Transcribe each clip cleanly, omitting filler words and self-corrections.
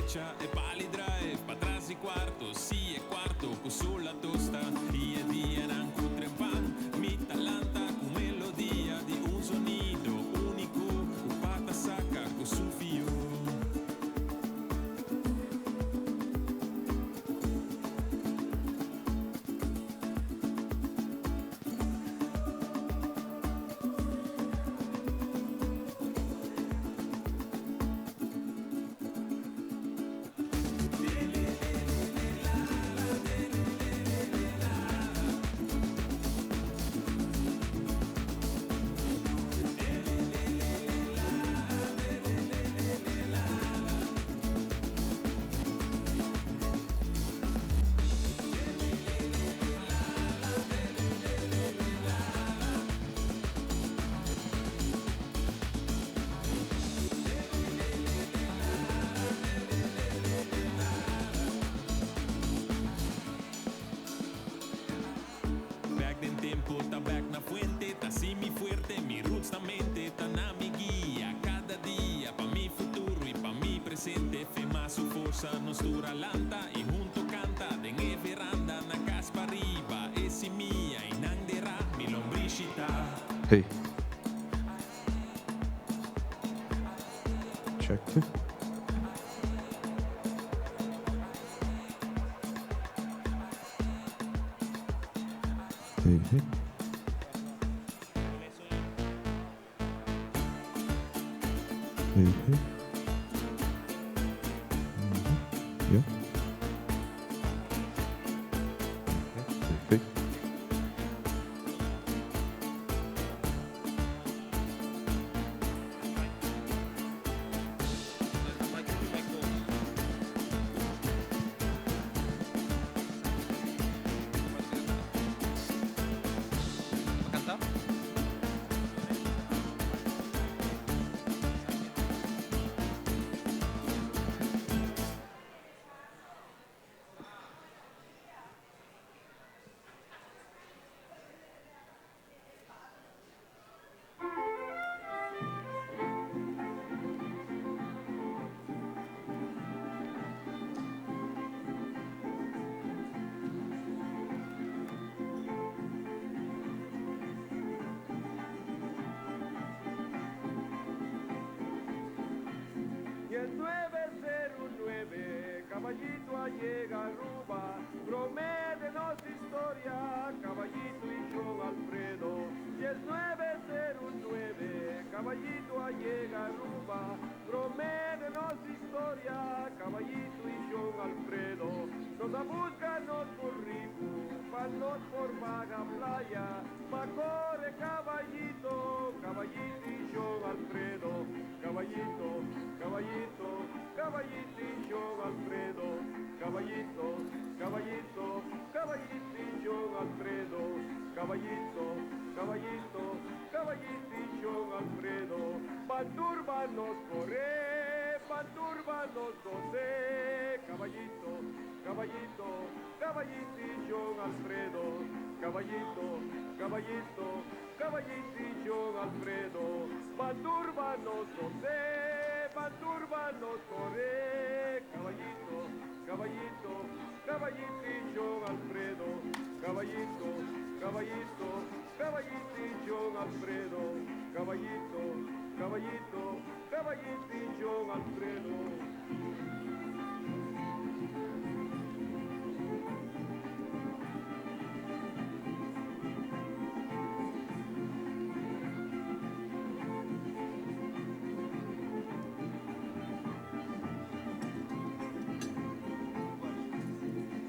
drecha e pali drive patras di cuarto si e cuarto cu sula tosta y e dianan cu trempan mi ta lanta cu melodia di un zonido unico cu pata saca cu su fio. Bek den tempo ta bek na fuente ta si mi fuerte mi roots ta mente ta na mi guia cada dia pa mi futuro y pa mi presente fe mas su forsa nos tur a lanta y hunto canta den e veranda na cas pariba e simia y nan dera mi lombrishita. Hey. Check two. Hey, hey. Hey, hey. Yeah. Okay, perfect. 1909, caballito a llega Aruba, promete nos historia, caballito y yo Alfredo. 1909, caballito a llega Aruba, promete nos historia, caballito y yo Alfredo. Nos a busca nos por rico, pa nos por vaga playa, pa corre caballito, caballito y yo Alfredo, caballito, caballito, caballito y yo Alfredo, caballito, caballito, caballito y yo Alfredo, caballito, caballito, caballito y yo Alfredo, Panturba nos corre, Panturba nos goce, caballito, caballito, caballito y yo Alfredo, caballito, caballito, caballito y yo Alfredo, Panturba nos goce, Panturba nos corre, caballito, caballito, caballito y yo Alfredo, caballito, caballito, caballito y yo Alfredo, caballito, caballito, caballito y yo Alfredo.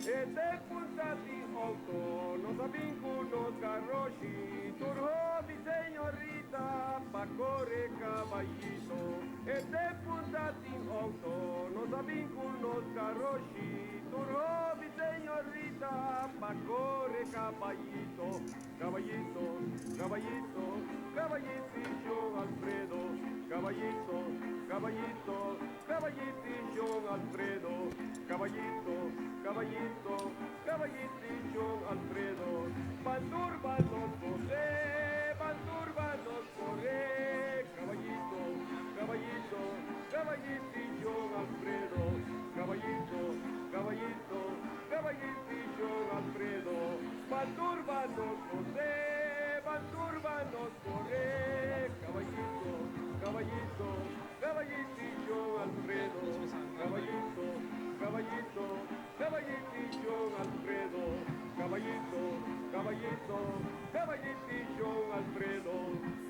Este puntati auto, nos abinku nos garroshi, turho mi señorita, pa corre caballito. Este puntati auto, nos abinku nos garroshi, turho mi señorita, pa corre caballito. Caballito, caballito, caballito y yo Alfredo, caballito, caballito, caballito y yo Alfredo, caballito, caballito, caballito y yo Alfredo, Bandurba nos corre, Bandurba nos corre, caballito, caballito, caballito y yo Alfredo, Alfredo. Caballito, caballito, caballito y John Alfredo.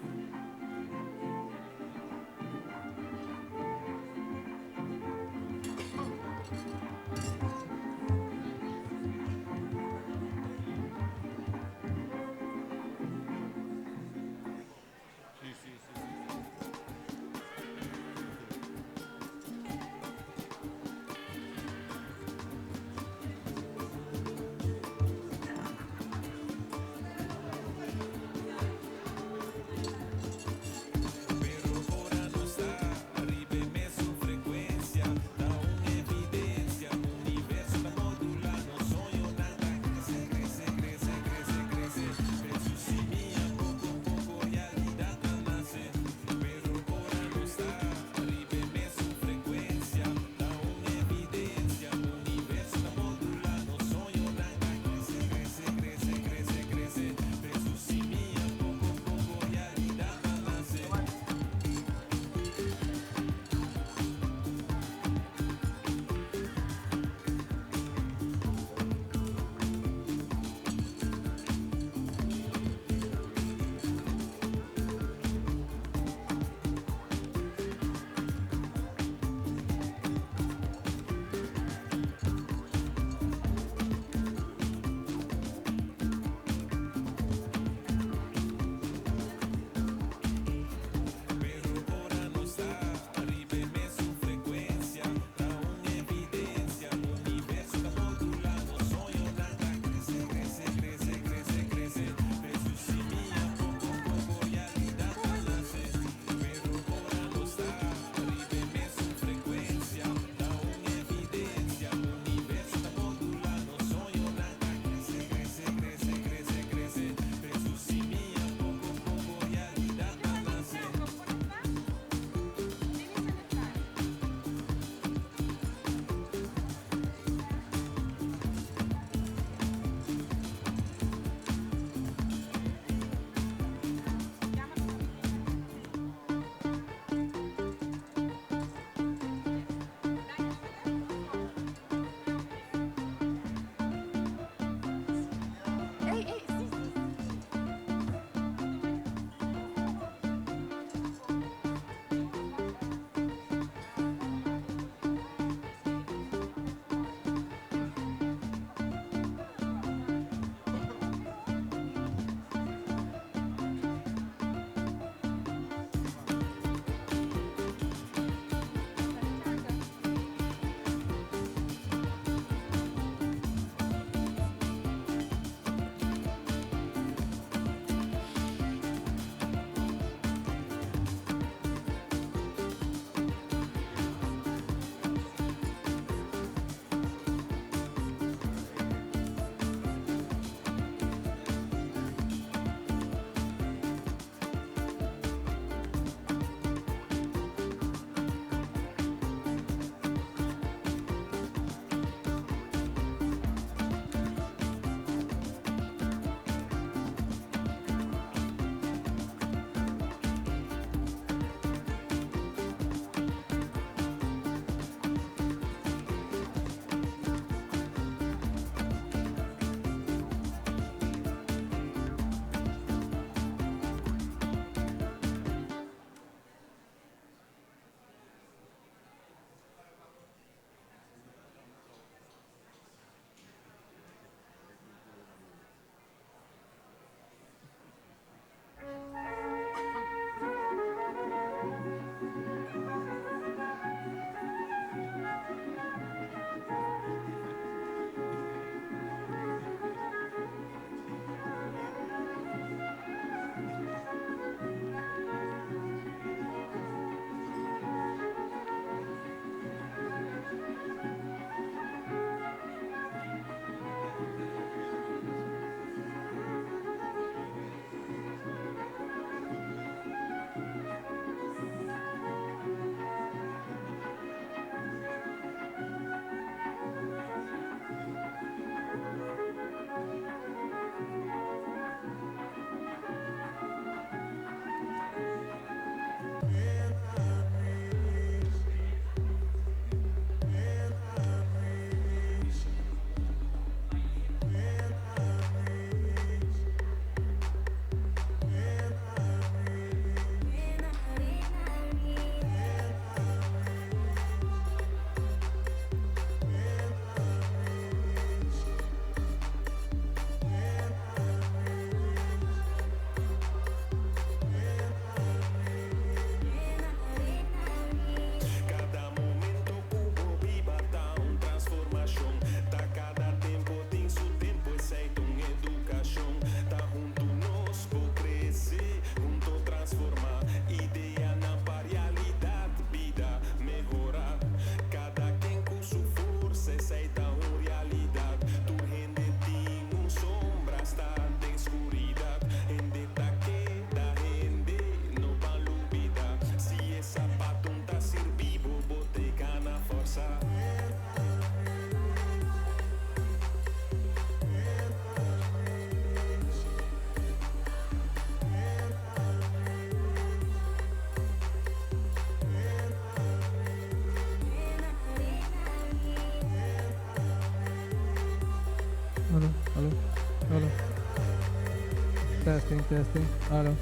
Testing, testing. Alo.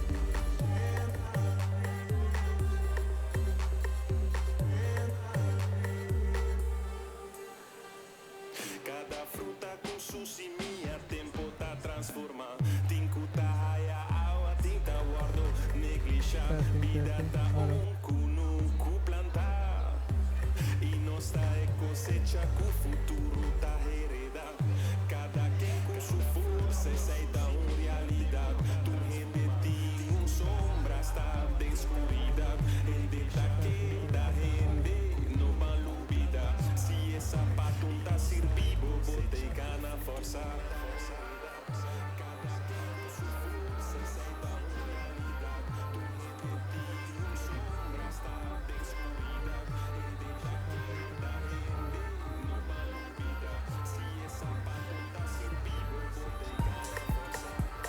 Cada fruta cu su simia tempo ta transforma Tin cu ta haya awa tin ta wordo neglisha Testing, Bida testing. ta Alo. un cunucu planta Y nos ta e cosecha cu futuro ta hereda Cada ken cu su forsa esey ta un realidad Tur hende tin un sombra hasta den scuridad Hende ta keda hende no ban lubida Si e sapato n'ta sirbi bo bo te gana forsa Cada ken cu su forsa esey ta un realidad Tur hende tin un sombra hasta den scuridad Hende ta keda hende no ban lubida Si e sapato n'ta sirbi bo bo te gana forsa.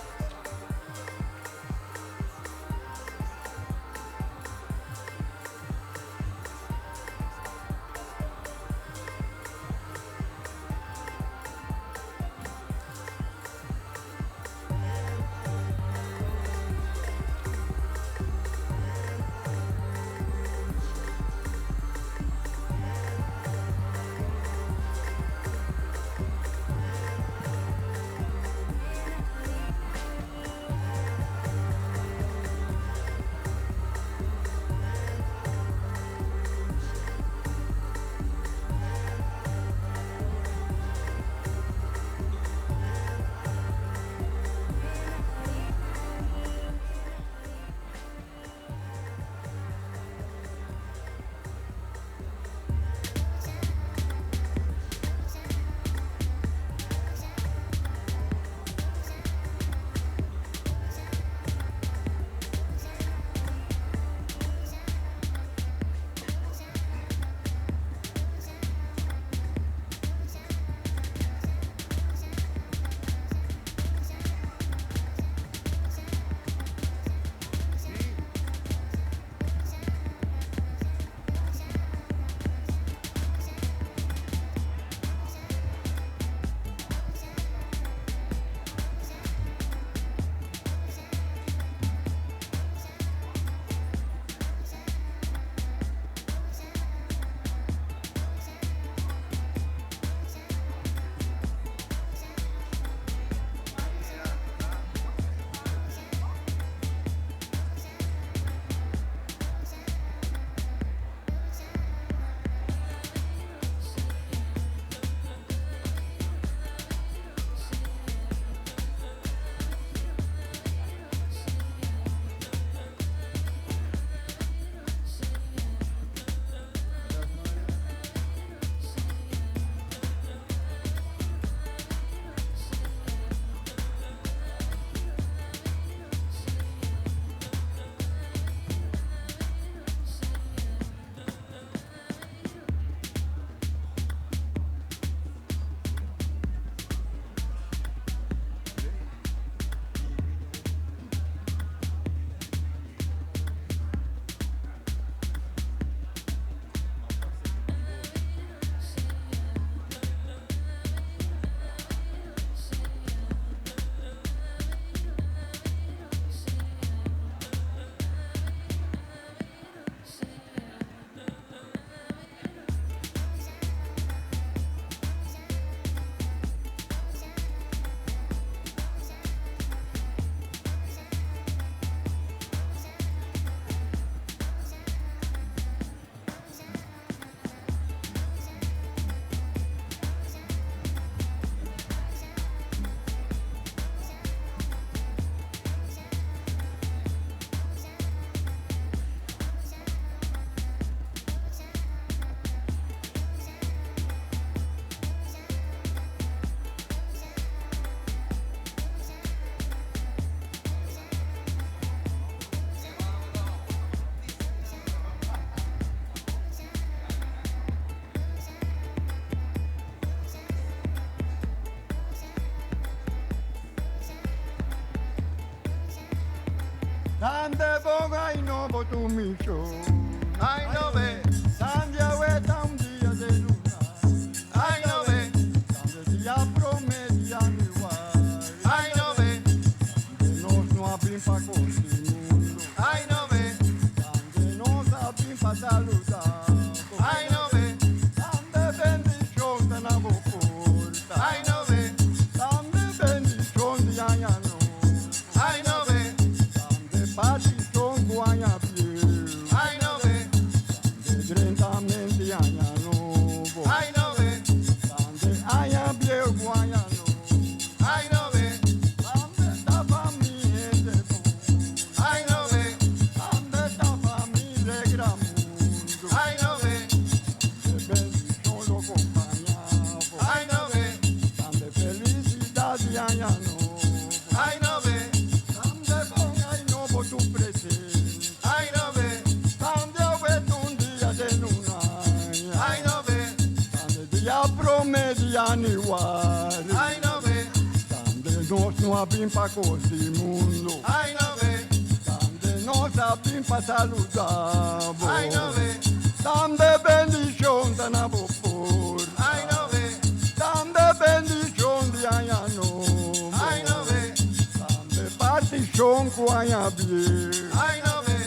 Tande boga y no botumicho. Ay no ve, Sandia weta un dia de luna. Ay no ve, Tande dia promedia mi guay. Ay no ve, Tande nos di aña nobo. Ay no ve, tambe bon ay nobo tu presente. Ay no ve, tambe awe un dia den un aña. Ay no ve, tambe dia prome di januari. Ay no ve, tambe nos no a bin pa cos di mundo. Ay no ve, tambe nos a bin pa saluda bo. Ay no ve, tambe bendicion ta na bo porta. Ay no ve, tambe bendicion di aña nobo. Ay no ve, tambe particion cu aña bieu. Ay no ve,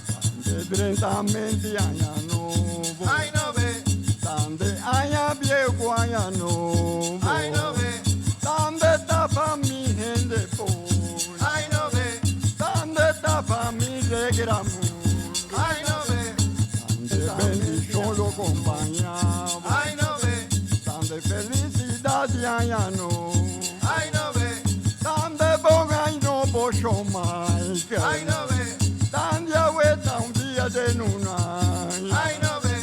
tambe drentament di aña nobo. Ay no ve, tambe aña bieu cu aña nobo. Ay no ve, tambe ta pa mi hende pober. Ay no ve, tambe ta pa mi regra mundo. Ay no ve, tambe bendicion lo compaña bo. Ay no ve, tambe felicidad di aña nobo. Ay no ve, tambe bon ay nobo Shon Michael. Ay no ve, tambe awe ta un dia den un aña. Ay no ve,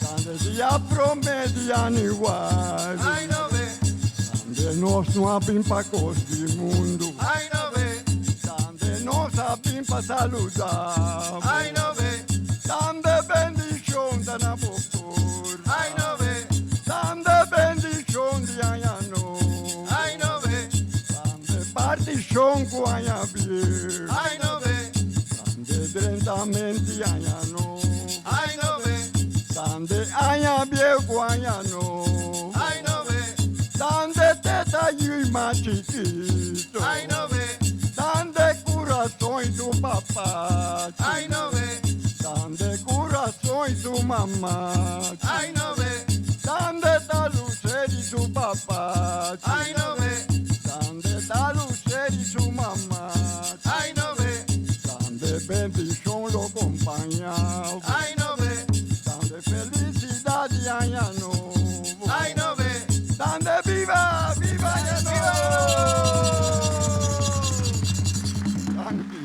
tambe dia prome di januari. Ay no ve, tambe nos no a bin pa cos di mundo. Ay no ve, tambe nos a bin pa saluda bo. Ay no ve, tambe bendicion ta na bo porta. Ay no ve, tambe bendicion di aña nobo. Ay no ve, tambe particion cu aña bieu. Ay no ve, tambe drentament di aña nobo. Ay no ve, tambe aña bieu cu aña nobo. Ay no ve, tambe teta yiu mas chikito. Ay no ve, tambe corazon y su papá. Ay no ve, tambe corazon y su mamá. Ay no ve, tambe ta Lucer y su papá. Ay no ve, tambe ta Lucer y su mamá. Ay no ve, tambe bendicion lo compaña bo. Ay no ve, tambe felicidad di aña nobo. Ay no ve, tambe viva, viva aña nobo. Thank you.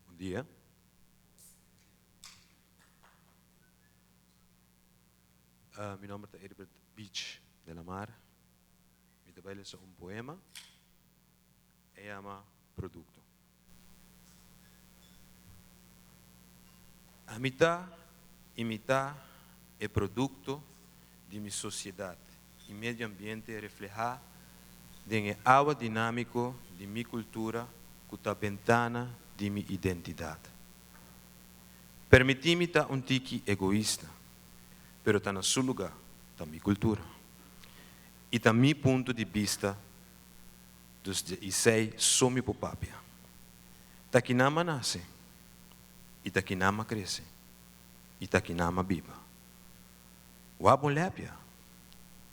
Bon dia. Mi nomber ta Herbert Beach de la Mar. Mi ta bai lesa un poema. E yama Producto. Ami ta imitá e produkto di mi sosiedat i medio ambiente reflehá den e awa dinámiko di mi kultura ku ta bentana di mi identidat. Permití mi ta un tiki egoista, pero ta na su lugá, ta mi kultura i ta mi punto di bista, dus di esei so mi por papia. Ta kinan m'a nase i ta kinan m'a krese i ta kinan m'a biba. Wak bon lèpia,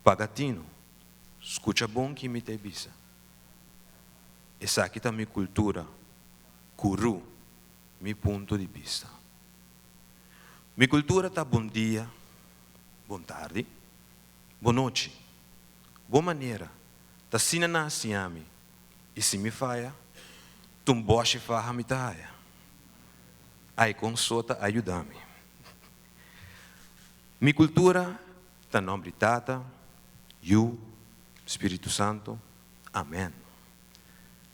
paga tinu, skucha bon ki mi ta e bisa. Esaki ta mi kultura, kuru. Mi punto di bista. Mi kultura ta bon dia, bon tardi, bon nochi, bon manera, ta asina nan a siña mi i si mi faya, ta un bòshi faha mi ta haya. Ai kon so ta a yuda mi. Mi kultura ta nòmber di Tata, Yu, Spiritu Santo. Amen.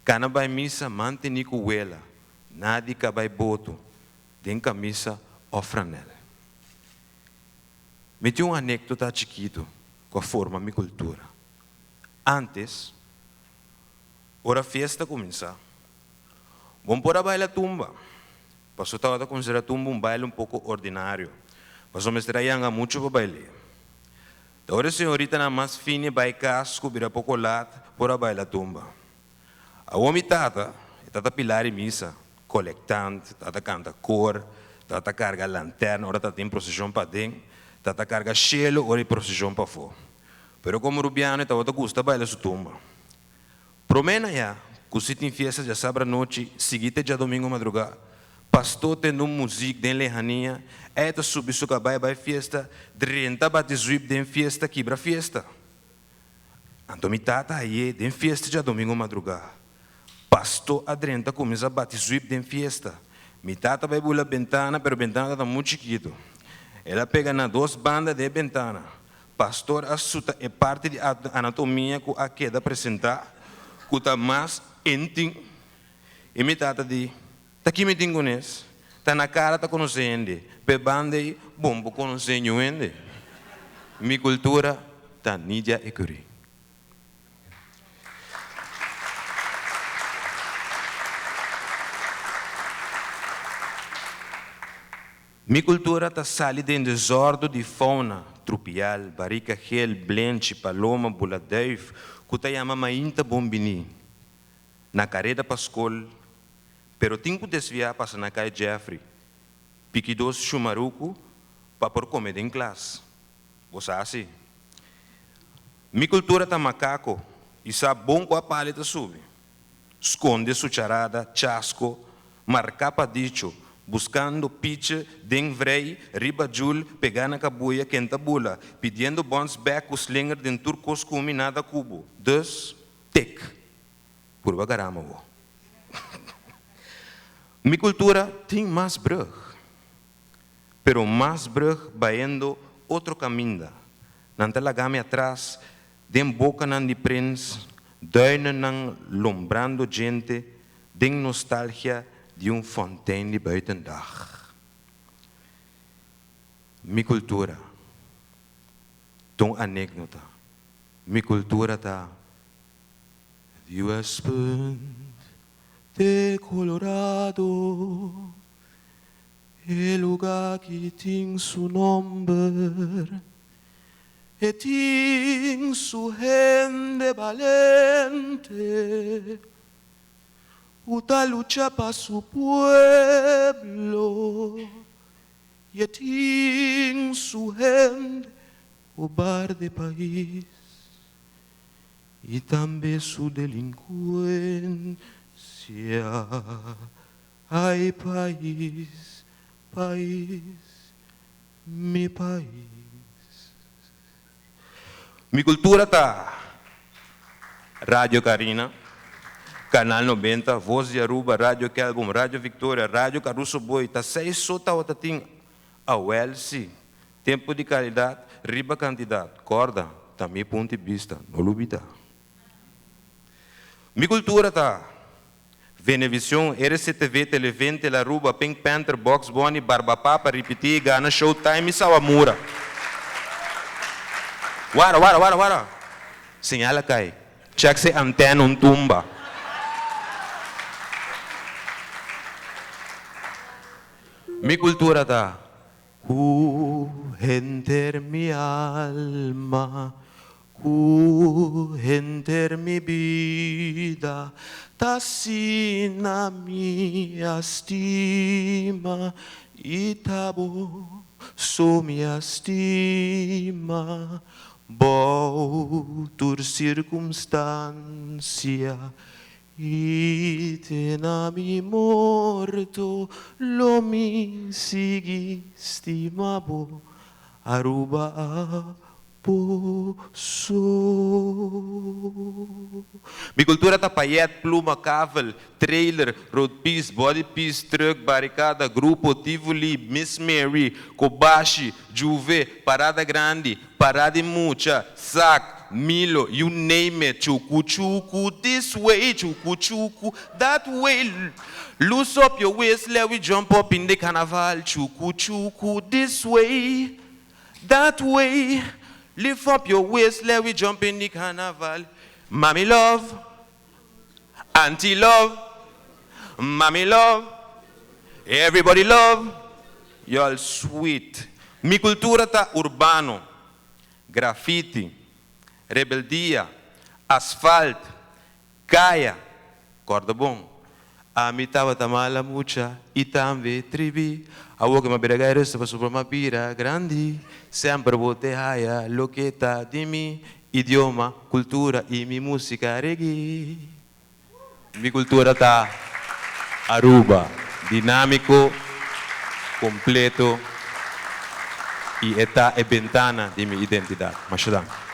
Kana bai misa mantení ku wela, nadi ka bai boto den kamisa òf franèl. Mi tin un anékdota chikitu ku a forma mi kultura. Ántes, ora fiesta kuminsá, bon por a baila tumba, pasobra tabata konsiderá tumba un baile un poko ordinario, pasobra mester a yanga muchu pa bail'é. Ta ora e señoritanan mas fini bai kas ku bira poko lat por a baila tumba. Awor mi tata, e tata pilar di misa, kolektant, tata kanta kor, tata karga lantèrn ora ta tin proseshon paden, tata karga shelu ora e proseshon pafó. Pero komo rubiano e tabata gusta baila su tumba. Promé na ya ku si tin fiesta djasabra nochi sigui te djadomingo madrugá, pastó tende un muzik den lehania, ei ta subi su kabai bai fiesta, drenta bati zuip den fiesta kibra fiesta. Anto mi tata haye den fiesta djadomingo madrugá. Pastó a drenta kuminsá bati zuip den fiesta. Mi tata bai bula bentana pero bentana tabata muchu chikitu. El a pega na dos banda di e bentana. Pastor a suta e parti di anatomia ku a keda presentá ku ta mas entin i mi tata di, Ta ki mi tin kunes? Ta na kara ta konosé hende, p'e banda ei bon por konosé niun hende. Mi kultura ta Nidia Ecury. Mi kultura ta sali den desòrdu di founa, trupial, barika gel, blenchi, paloma, buladuif, ku ta yama mainta bon biní. Na kareda pa skol, pero tin ku desviá pasa na kai Jeffrey, piki dos shumaruku pa por kome den klas. Bo sa si. Mi kultura ta makako i sa bon ku a pali ta subi. Skonde su charada, chasko, marká pa dicho, buskando piche den vrei, riba djul, pegá na kabuya, ken ta bula, pidiendo bòns bèk ku slinger den tur kos ku mi nada ku bo. Dus, tek! Purba garama bo. Mi kultura tin mas brùg, pero mas brùg bayendo otro kaminda. Nan ta laga mi atras Den bokanan di prins, duinennan lombrando djente den nostalgia di un fontein di buitendag. Mi kultura ta un anekdota. Mi kultura ta di Westpunt te Colorado, e lugá ki tin su nomber. E tin su hende balente ku ta lucha pa su pueblo i e tin su hende kobarde pais i tambe su delinkuensia. Ai pais, pais. Mi pais. Mi kultura ta Radio Carina, Canal 90, Voz di Aruba, Radio Kelbom, Radio Victoria, Radio Caruso Boy, ta seis so tawata tin awel si. Tempo di calidad riba cantidad. Corda, ta mi punto di bista, no lubida. Mi kultura ta Venevisión, RCTV, Televen, Telaruba, Pink Panther, Bugs Bunny, Barbapapa, Ripití, Gana, Showtime i Sawamura. Wara, wara, wara, wara! Señal a kai. Check si antena un tumba. Mi kultura ta Ku henter mi alma Ku henter mi bida ta asina mi a stima i ta bo so mi a stima bou tur sirkumstansia. I te na mi morto lo mi sigui stima bo, Aruba abo so. Mi cultura ta payet, pluma, kavel, trailer, road piece, body piece, truck, baricada, grupo, Tivoli, Miss Mary, Kobashi, Juve, Parada Grandi, Parada di Mucha, Sac, Milo, you name it. Chuku chuku this way, chuku chuku that way. Loose up your waist, let we jump up in the carnival. Chuku chuku this way, that way. Lift up your waist, let we jump in the carnival. Mommy love, auntie love, mommy love, everybody love. Y'all sweet. Mi cultura ta urbano, graffiti, rebeldia, asfalt, caya, corda bon. Ami tabata mala mucha y tambe tribi. Awor cu m'a bira gairo pasobra m'a bira grandi. Semper bo ta haya loke ta di mi idioma, cultura y mi musica reggae. Mi cultura ta Aruba, dinamico, completo y e ta e bentana di mi identidad. Masha danki.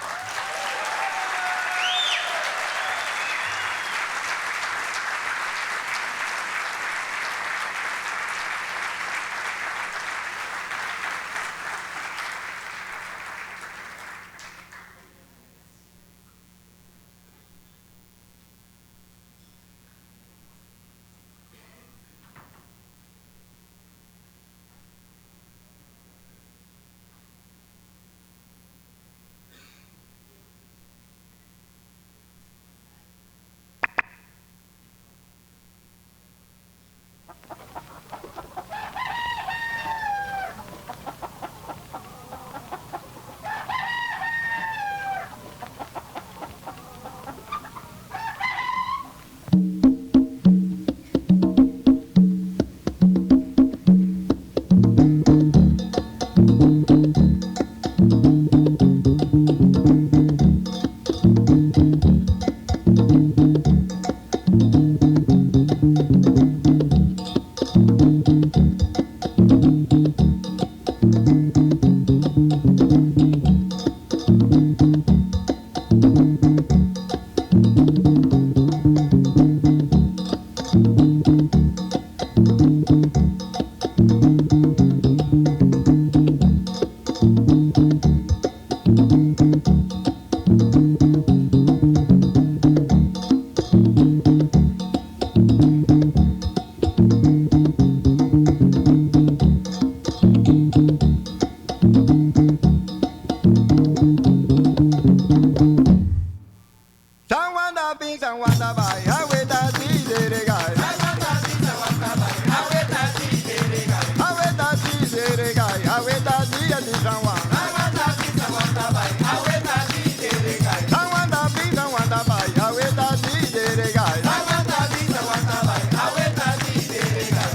San Juan da bin, San Juan da bai, awe ta si dere gai. Awe ta si dere gai, awe ta si adi San Juan. San Juan da bin, San Juan da bai, awe ta si dere gai.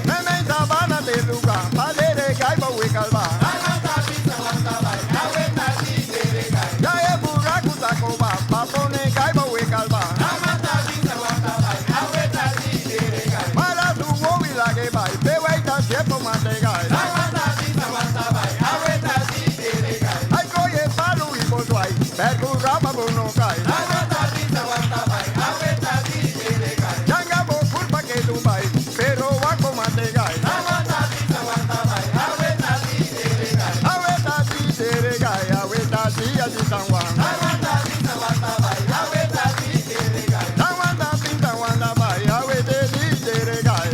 Meme sabana de lugar, pa dere gai pa we calva. Ya e buraku takoba, pa pone gai pa we calva. Para tu wowi la que bai, pe wai ta siepo mate gai. Ai koye palu i boswai, perku rapa bono kai. Yanga bo culpa que tu bai, pero wako mate gai. Awe ta si dere gai, awe ta si adi San Juan. San Juan da bin, San Juan da bai, awe te si dere gai.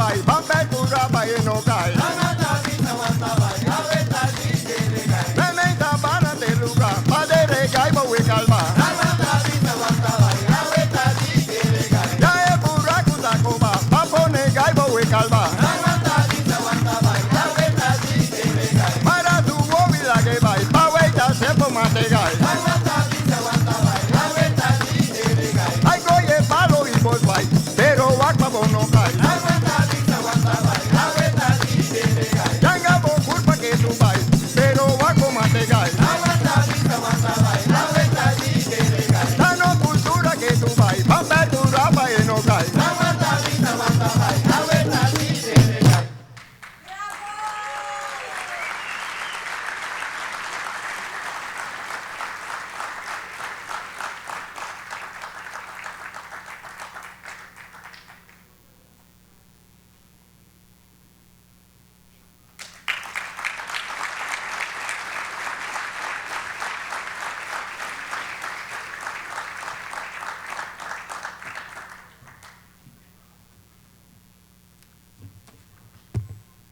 bai, ban percura pa e no cay. Memey ta para te luga, pa dere cay bo we calma. Ya e buraco ta coba, pa pone cay bo we calma. Para tu obi la que bai, pa weita se po mate gai. Ay coye palo y bos bai, pero wak pa bo no cay. Yanga bo culpa que tu bai, pero wak bo mate gai. Tano cultura que tu bai, pa perdurar pa e no cay.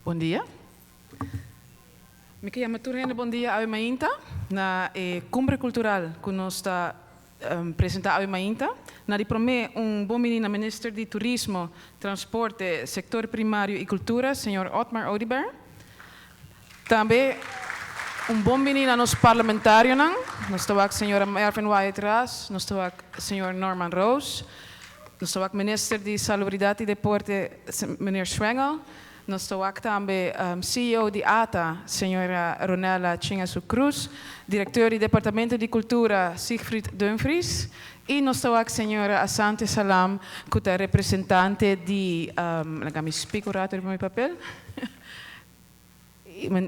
Bon dia. Mi kier yama tur hende bon dia awe mainta na e Cumbre Cultural cu nos ta presenta awe mainta. Na di prome un bon bini na Minister di Turismo, Transporte, Sector Primario y Cultura, señor Otmar Oduber. Tambe un bon bini na nos parlamentarionan. Nos ta wak señora Mervin Wyatt Ras, nos ta wak señor Norman Roos, nos ta wak Minister di Salubridad y Deporte, meneer Schwengle, nos ta wak tambe CEO di ATA, señora Ronella Tjin Assu-Croes, Director di Departamento di Cultura, Siegfried Dumfries, y nos ta wak señora Asante Salam, cu ta representante di, laga mi spica un rato riba mi papel,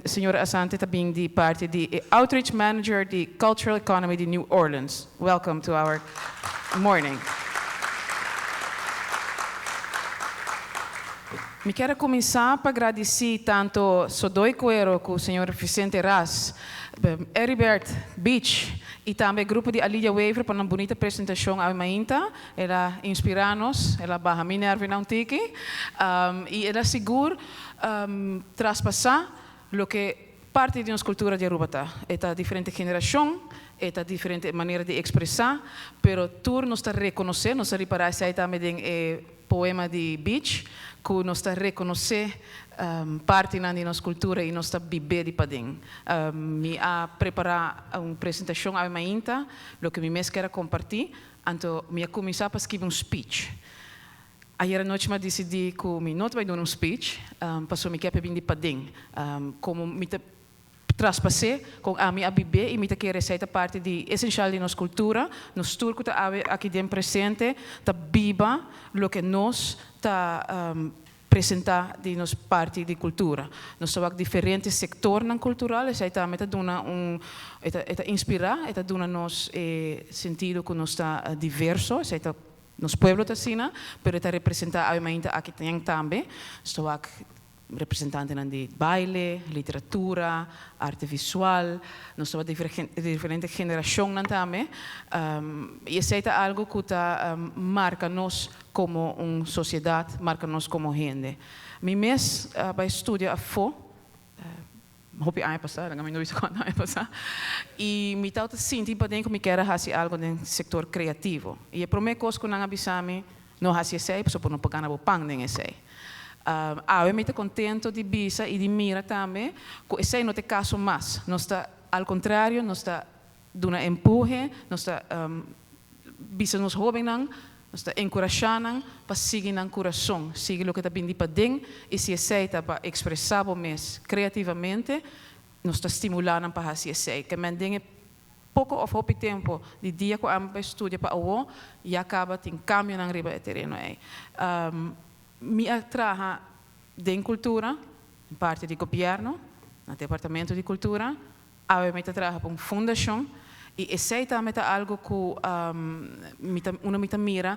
señora Asante tambe di parti di Outreach Manager di Cultural Economy di New Orleans. Welcome to our morning. Mi kier cuminsa pa gradici tanto Sodoy Cuero cu señor Vicente Ras, Heribert Beach y tambe grupo di Alidia Wever pa un bunita presentacion awe mainta. El a inspira nos, el a baha mi nervio un tiki, y el a sigur traspasa loke parti di nos cultura di Aruba ta. E ta diferente generacion, e ta diferente manera di expresa, pero tur nos ta reconoce, nos ta ripara esey tambe den e poema di Beach, cu nos ta reconoce parti di nos cultura y nos ta biba di paden. Mi a prepara un presentacion awe mainta, loke mi mes kier comparti, anto mi a cuminsa pa skirbi un speech. Ayera nochi mi a dicidi cu mi no ta bay duna un speech, paso mi kier bin di paden. Como mi ta traspasa cu ami a biba y mi ta kier esey ta parti di esencial di nos cultura, nos tur cu ta aki den presente, ta biba loke nos ta presenta di nos parti di cultura. Nos tin diferente sector cultural, esey tambe ta duna un ta inspira, ta duna nos sentido cu nos ta diverso, esey ta nos pueblo ta asina, pero ta representa obviamente aki tin tambe. Nos tin representante di baile, literatura, arte visual, nos tin diferente generacion tambe. Y esey ta algo cu ta marca nos como un sociedad, marca nos como hende. Mi mes bay studia afo, hopi aña pasa, mi no sa cuanto aña pasa, y mi tabata sinti paden cu mi kier haci algo den sector creativo. Y e prome cos cu nan a bisa mi, no haci esey, pasobra no por gana bo pan den esey. Awe mi ta contento di bisa y di mira tambe, cu esey no ta caso mas. Nos ta, al contrario, nos ta duna empuhe, nos ta bisa nos hobennan, nos ta encurasha nan pa sigui nan curason, sigui loke ta bin di paden, y si esey ta pa expresa bo mes creativamente, nos ta stimula nan pa haci esey. Kiermen den poco of hopi tempo di dia cu ami a studia pa awo, ya caba tin cambio nan riba e tereno ey. Mi a traha den cultura, parti di gobierno, na departamento di cultura, awe mi ta traha pa un fundacion, y esey tambe ta algo cu uno mi ta mira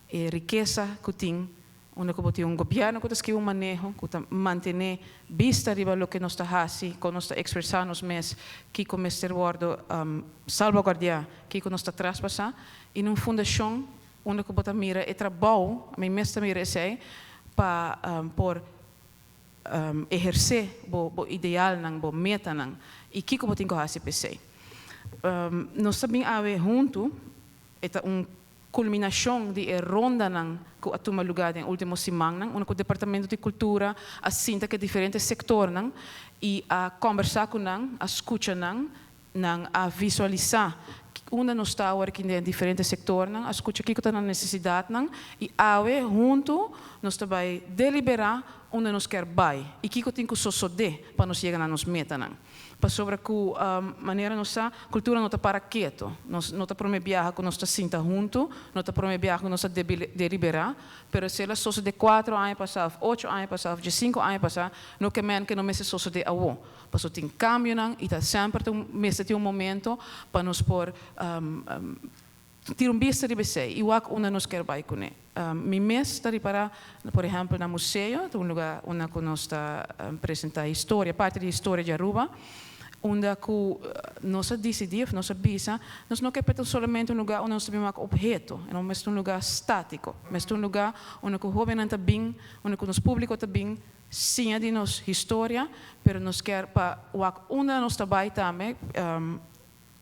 e rikesa cu tin, unda cu tin un gobierno cu ta skirbi un maneho, cu ta mantene bista riba loke nos ta haci, cu nos ta expresa nos mes, kico mester wordo salvaguardia, kico nos ta traspasa, y un fundacion unda cu bo ta mira e trabou, ami mes ta mira esey, pa por ehersé bo bo idealnan, bo metanan i kiko bo tin ku hasi p'esei. Nos ta bin awe huntu, e ta un kulminashon di e rondanan ku a tuma lugá den último simannan, unda ku Departamento di Kultura a sinta ku e diferente sektornan i a kòmbersá ku nan, a skucha nan, nan a visualisá unda nos ta awor aki den diferente sektornan, a skucha kiko ta nan nesesidatnan i awe huntu nos ta bai deliberá unda nos kier bai i kiko tin ku sosodé pa nos yega na nos metanan. Pasobra ku manera nos sa, kultura no ta para ketu. Nos no ta promé biaha ku nos ta sinta huntu, no ta promé biaha ku nos ta deliberá, pero si el a sosodé kuatro aña pasá òf ocho aña pasá òf diesinku aña pasá, no ke men ke no mester sosodé awó. Pasobra tin kambionan i ta semper ta mester tin un momento pa nos por Tira un bista riba esei i wak unda nos kier bai kuné. Mi mes ta ripará, por ehèmpel, na museo, ta un lugá unda ku nos ta presentá historia, parti di historia di Aruba, unda ku nos a disidí òf nos a bisa, nos no ke p'e ta solamente un lugá unda nos ta bin wak opheto, e no mester un lugá státiko, mester un lugá unda ku hóbennan ta bin, unda ku nos públiko ta bin siña di nos historia, pero nos kier pa wak unda nos ta bai tambe.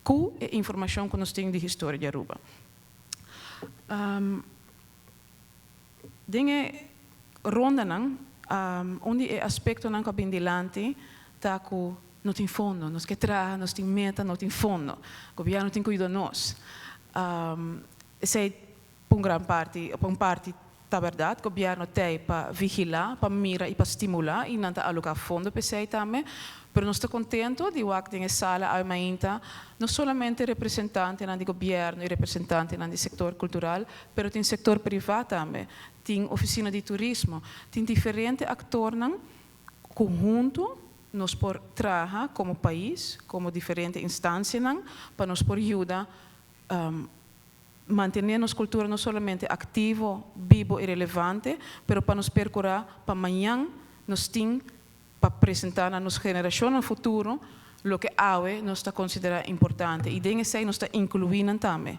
Ku e informashon ku nos tin di historia di Aruba. Den e rondanan, un di e aspektonan ku a bin dilanti ta ku no tin fondo. Nos ke traha, nos tin meta, no tin fondo. Gobièrnu tin ku yuda nos. Esei pa un gran parti, pa un parti ta bèrdat, gobièrnu t'ei pa vigilá, pa mira i pa stimulá i nan ta aloká fondo p'esei tambe. Pero nos ta kontentu di wak den e sala awe mainta no solamente representantenan di gobièrnu i representantenan di sektor kultural, pero tin sektor privá tambe, tin ofisina di turismo, tin diferente aktornan ku huntu nos por traha komo pais, komo diferente instansianan pa nos por yuda Mantené nos kultura no solamente aktivo, bibo i relevante, pero pa nos perkurá pa mañan nos tin pa presentá na nos generashonnan futuro loke awe nos ta konsiderá importante. I den esei nos ta inkluí nan tambe.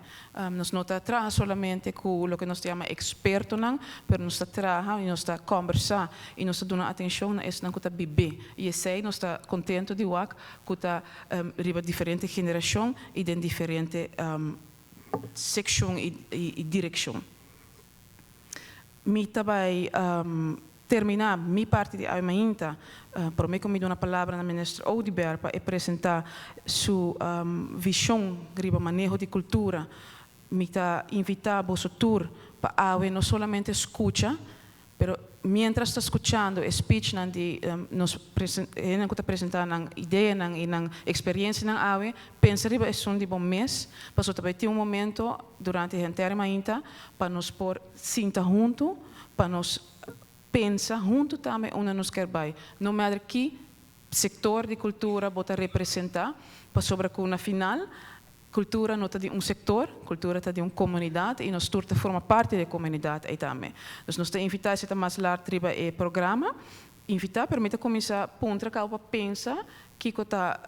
Nos no ta traha solamente ku loke nos ta yama ekspertonan, pero nos ta traha i nos ta kòmbersá i nos ta duna atenshon na esnan ku ta bibé. I esei nos ta kontentu di wak ku ta riba diferente generashon i den diferente sekshon i direkshon. Mi ta bai terminá mi parti di awe mainta promé ku mi duna palabra na Minister Oduber pa e presentá su vishon riba maneho di kultura. Mi ta invitá boso tur pa awe no solamente skucha Pero mientras ta scuchando e speechnan di nos hendenan cu ta presenta nan ideanan y nan experiencianan awe, pensa riba esun di bo mes, pasobra ta bay tin un momento durante henter mainta pa nos por sinta hunto, pa nos pensa hunto tambe unda nos kier bay. No matter ki sector di cultura bo ta representa, pasobra cu na final Kultura no ta di un sektor, kultura ta di un komunidat i nos tur ta forma parti di e komunidat ei tambe. Dus nos ta invitá esei ta mas lart riba e programa. Invitá, pero mi ta kuminsá puntra kaba pa pensa kiko ta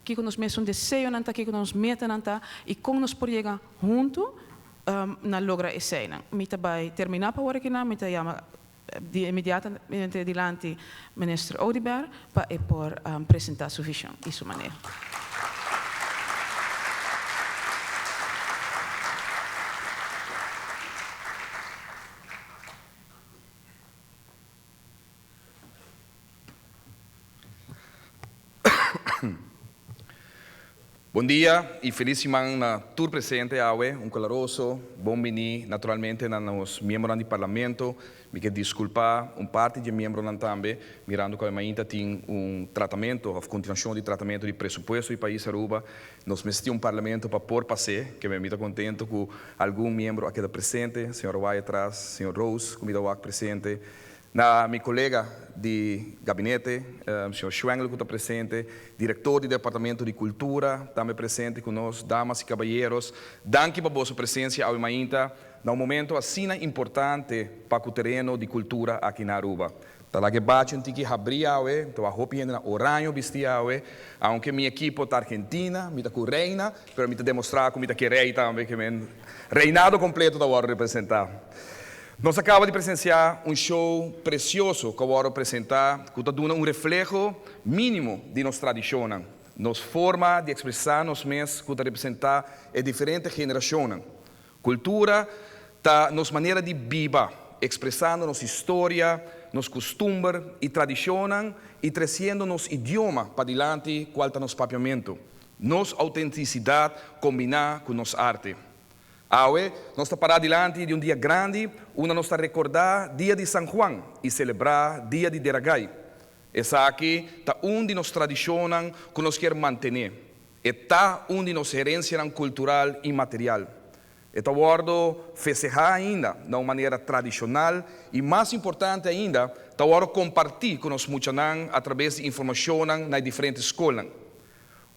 kiko nos mesun deseonan ta, kiko nos metanan ta i kon nos por yega huntu na logra eseinan. Mi ta bai terminá pa ora kinan, mi ta yama di inmediatamente dilanti Minister Oduber pa e por presenta su vision y su maneho. Bon dia y feliz siman na tur presente awe, un calaroso bon bini naturalmente na nos miembronan di Parlamento. Mi ke disculpa un parti di e miembronan tambe, mirando cu awe mainta tin un tratamento of continuacion di tratamento di presupuesto di pais Aruba. Nos mester tin un Parlamento pa por pas'e, ke mi ta contento cu algun miembro a keda presente, señor Wyatt-Ras, señor Roos cu mi ta wak presente. Na mi colega di gabinete, señor Schwengle cu ta presente, director di Departamento di Cultura tambe presente cu nos, damas y caballeros, danki pa boso presencia awe mainta na un momento asina importante pa cu tereno di cultura aki na Aruba. Ta laga e bachi un tiki habri awe, ta wak hopi hende na oraño bisti awe, aunke mi ekipo ta Argentina, mi ta cu Reina, pero mi ta demostra cu mi ta ke rey tambe, ke men reinado completo ta worde representa. Nos a caba di presencia un show precioso cu a presenta, cu ta duna un refleho minimo di nos tradicion, nos forma di expresa nos mes, cu ta representa e diferente generacion. Cultura ta nos manera di biba, expresando nos historia, nos custumber y tradicion y treciendo nos idioma pa dilanti, cual ta nos papiamento. Nos autenticidad combina cu nos arte. Awe, nos ta para dilanti di un dia grandi, unda nos ta recorda Dia di San Juan y celebra Dia di Dera Gai. Esaki ta un di nos tradicion cu nos kier mantene. Ta un di nos herencia cultural y material. E ta wordo festeha ainda di un manera tradicional y, mas importante ainda, ta wordo comparti cu nos muchanan atraves di informacion na diferente scol.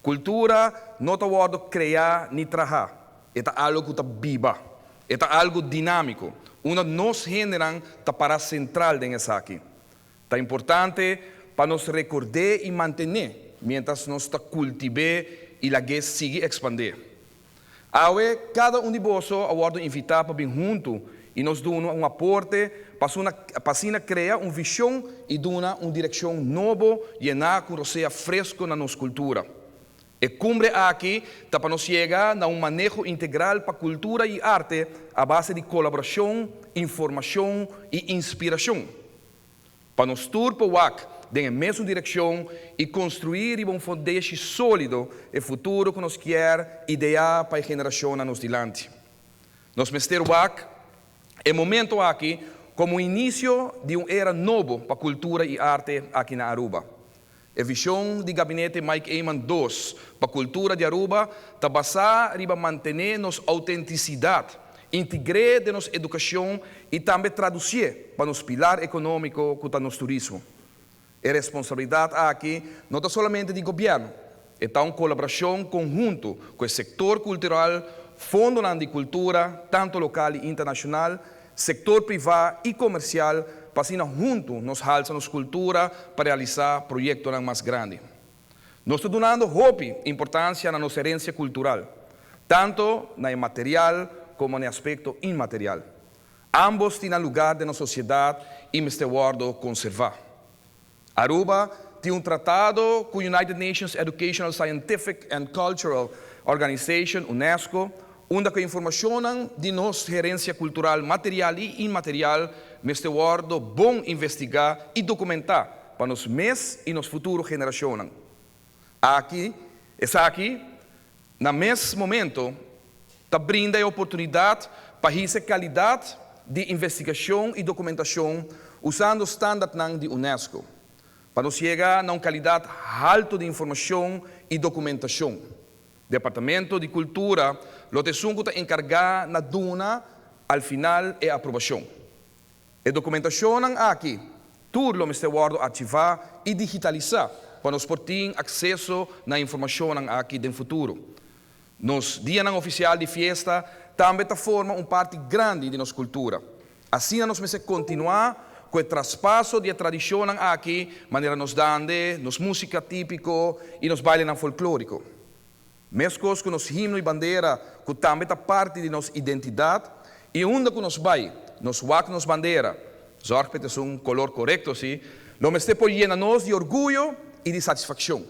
Cultura no ta wordo crea ni traha, ta algo cu ta biba, ta algo dinamico. Unda nos hendenan ta para central den esaki. Ta importante pa nos recorda y mantene, mientras nos ta cultiva y lag'e sigui expande. Awe, cada un di boso a wordo invita pa bin hunto y nos duna un aporte pa asina crea un vision y duna un direccion nobo y cu sea fresco na nos cultura. E cumbre aki ta pa nos yega na un maneho integral pa cultura y arte a base di colaboracion, informacion y inspiracion. Pa nos tur por wak den e mesun direccion y construi un fundeshi solido e futuro cu nos kier idea pa e generacion nos dilanti. Nos mester wak e momento aki como inicio di un era nobo pa cultura y arte aki na Aruba. E vision di Gabinete Mike Eman II pa cultura di Aruba ta basa riba mantene nos autenticidad, integra den nos educacion y tambe traduci pa nos pilar economico cu ta nos turismo. E responsabilidad aki no ta solamente di gobierno, ta un colaboracion conhunto cu e sector cultural, fondo di cultura, tanto local y internacional, sector priva y comercial, pa asina hunto nos halsa nos cultura pa realisa proyectonan mas grandi. Nos ta dunando hopi importancia na nos herencia cultural, tanto na material como na aspecto inmaterial. Ambos tin luga den nos sociedad y mester wordo conserva. Aruba tin un tratado cu United Nations Educational, Scientific and Cultural Organization, UNESCO, unda cu informacion di nos herencia cultural material y inmaterial mester wordo bon investiga y documenta pa nos mes y nos futuro generacion. Aki, esaki, na mes momento, ta brinda e oportunidad pa e calidad di investigacion y documentacion usando standard di UNESCO, pa nos yega na un calidad halto di informacion y documentacion. Departamento di Cultura lo ta esun cu ta encarga na duna al final e aprobacion. E documentacion aki, tur lo mester wordo archiva y digitalisa pa nos por tin acceso na informacion aki den futuro. Nos dia oficial di fiesta tambe ta forma un parti grandi di nos cultura. Asina nos mester continua cu e traspaso di tradicion aki, manera nos dande, nos musica tipico y nos baile folklorico. Mescos cu nos himno y bandera, cu tambe ta parti di nos identidad, y unda cu nos bay, nos wak nos bandera, zorg pa un color corecto, si, lo mester por yena nos di orguyo y di satisfaccion.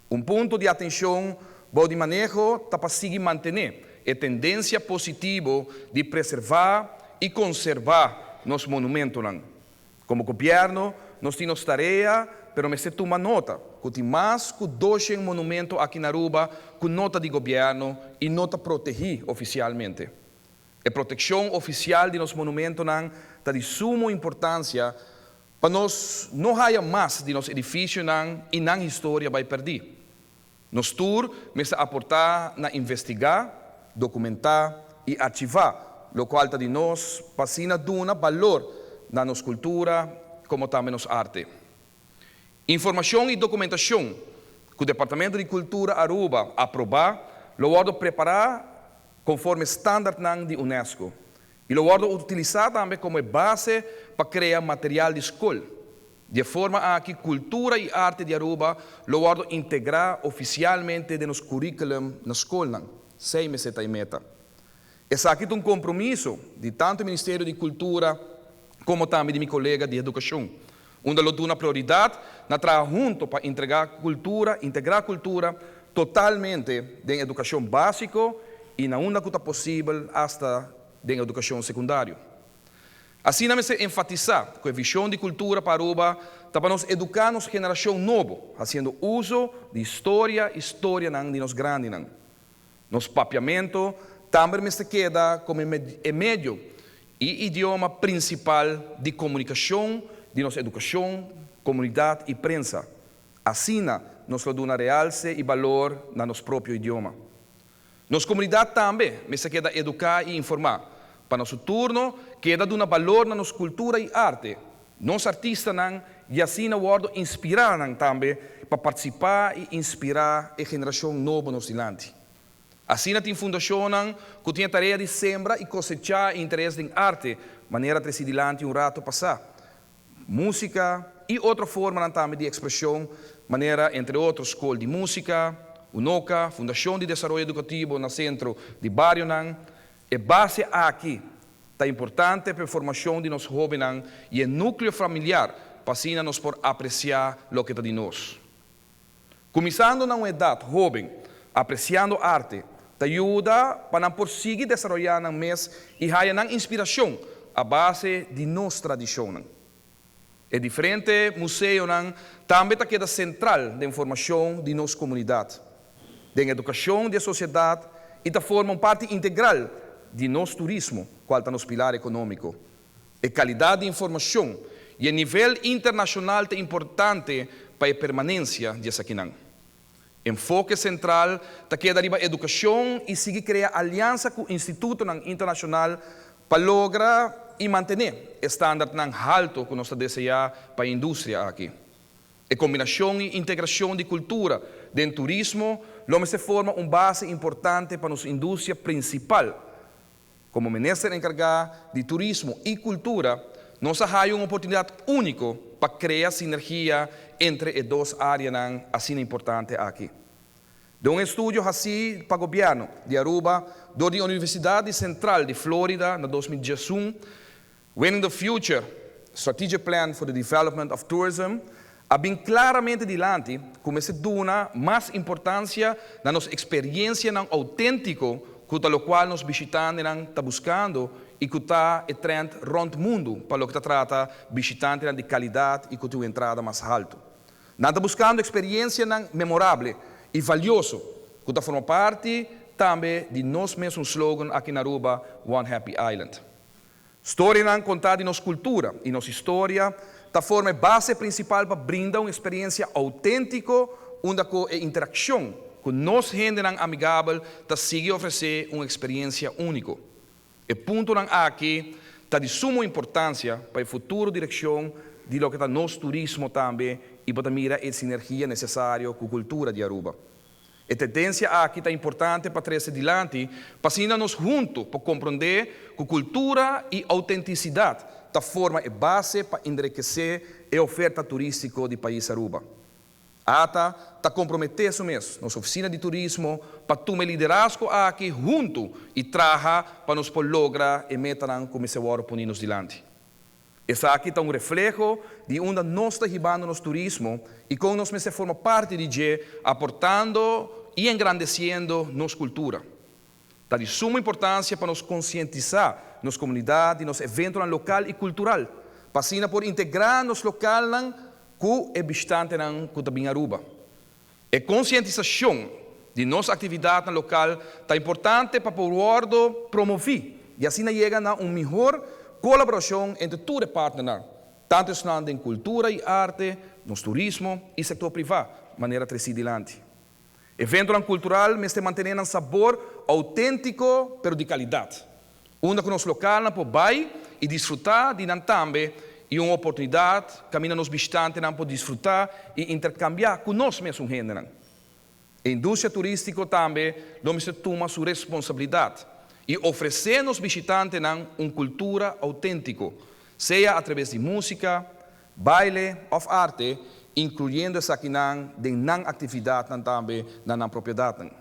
Un punto di atencion bou di maneho ta pa sigui mantene e tendencia positivo di preserva y conserva nos monumentonan. Como gobierno, nos tin tarea, pero mester tuma nota, cu tin mas cu 200 monumento aki na Aruba cu no ta di gobierno y no ta protegi oficialmente. E proteccion oficial di nos monumentonan ta di sumo importancia pa nos no haya mas di nos edificionan y nan historia bay perdi. Nos tur mester aporta na investiga, documenta y archiva, locual ta di nos pa asina duna balor na nos cultura como tambe nos arte. Informacion y documentacion cu Departamento di Cultura Aruba aproba, lo wordo prepara conforme standard di UNESCO. Y lo wordo utilisa tambe como base pa crea material di scol. Di forma aki cultura y arte di Aruba lo wordo integra oficialmente den nos curriculum na scol. Esey ta e meta. Esaki ta un compromiso di tanto Ministerio di Cultura como tambe di mi colega di Educacion, unda lo duna prioridad na traha hunto pa entrega cultura, integra cultura totalmente den educacion basico y na unda cu ta posibel hasta den educacion secundario. Asina mester enfatisa cu e vision di cultura pa Aruba ta pa nos educa nos generacion nobo, haciendo uso di historia y storianan di nos grandinan. Nos Papiamento tambe mester keda como e medio y idioma principal di comunicacion di nos educacion, comunidad y prensa. Asina nos lo duna realce y balor na nos propio idioma. Nos comunidad tambe mester keda educa y informa, pa na su turno keda duna balor na nos cultura y arte, nos artistanan y asina wordo inspira nan tambe pa participa y inspira e generacion nobo nos dilanti. Asina tin fundacionnan cu tin e tarea di sembra y cosecha interes den arte, manera a treci dilanti un rato pasa. Musica y otro formanan tambe di expresion, manera entre otro Scol di Musica, UNOCA, Fundacion di Desaroyo Educativo na Centro di Barionan. E base aki ta importante pa e formacion di nos hobennan y e nucleo familiar pa asina nos por aprecia loke ta di nos. Kuminsando na un edat hóben, apresiando arte ta yuda pa nan por sigui desaroyá nan mes i haya nan inspirashon a base di nos tradishonnan. E diferente museonan tambe ta keda sentral den formashon di nos komunidat, den edukashon di e sosiedat i ta forma un parti integral di nos turismo, kual ta nos pilar ekonómiko. E kalidat di informashon i e nivel internashonal ta importante pa e permanensia di esakinan. Enfoke sentral ta keda riba edukashon i sigui krea aliansa ku institutonan internashonal pa logra i mantené e standardnan haltu ku nos ta deseá pa e industria aki. E kombinashon i integrashon di kultura den turismo lo mester forma un base importante pa nos industria prinsipal. Komo minister enkargá di turismo i kultura, nos a haya un oportunidat úniko pa krea sinergia entre e dos áreanan asina importante aki. Den un estudio hasí pa gobièrnu di Aruba dor di Universidat di Sentral di Florida na 2011, Winning the Future, Strategic Plan for the Development of Tourism, a bin klaramente dilanti ku mester duna mas importansia na nos eksperiensianan outéntiko ku ta lokual nos bishitantenan ta buskando i ku ta e trend rònt mundu pa loke ta trata bishitantenan di kalidat i ku tin un entrada mas haltu. Nan ta buskando eksperiensianan memorable i valioso ku ta forma parti tambe di nos mesun slogan aki na Aruba, One Happy Island. Storianan kontá di nos kultura i nos historia ta forma e base prinsipal pa brinda un eksperensia outéntiko unda ku e interakshon ku nos hendenan amigabel ta sigui ofresé un eksperensia úniko. E puntonan aki ta di sumo importansia pa e futuro direkshon di loke ta nos turismo tambe i bo ta mira e sinergia nesesario ku kultura di Aruba. E tendensia aki ta importante pa trese dilanti pa asina nos huntu por komprondé ku kultura i outentisidat ta forma e base pa enrekesé e oferta turístiko di pais Aruba. Ata ta komprometé su mes, nos Ofisina di Turismo, pa tuma e liderazgo aki huntu i traha pa nos por logra e metanan ku mester wòrdu poni nos dilanti. Esaki ta un refleho di unda nos ta hibando nos turismo y con nos mester forma parti di dje aportando y engrandeciendo nos cultura. Ta di sumo importancia pa nos concientisa nos comunidad di nos eventonan local y cultural pa asina por integra nos localnan cu e bishitantenan cu ta bin Aruba. E concientisacion di nos actividadnan local ta importante pa por wordo promovi y asina yega na un mihor colaboracion entre tur e partnernan, tanto esnan den cultura y arte, nos turismo y sector priva, manera treci dilanti. Eventonan cultural mester mantene nan sabor autentico pero di calidad. Unda ku nos lokalnan por bai i disfrutá di nan tambe i un oportunidat kaminda nos bishitantenan por disfrutá i interkambiá ku nos mesun hendenan. E industria turístiko tambe lo mester tuma su responsabilidat i ofresé nos bishitantenan un kultura outéntiko, sea atraves di músika, baile òf arte, inkluyendo esakinan den nan aktividatnan tambe na nan propiedatnan.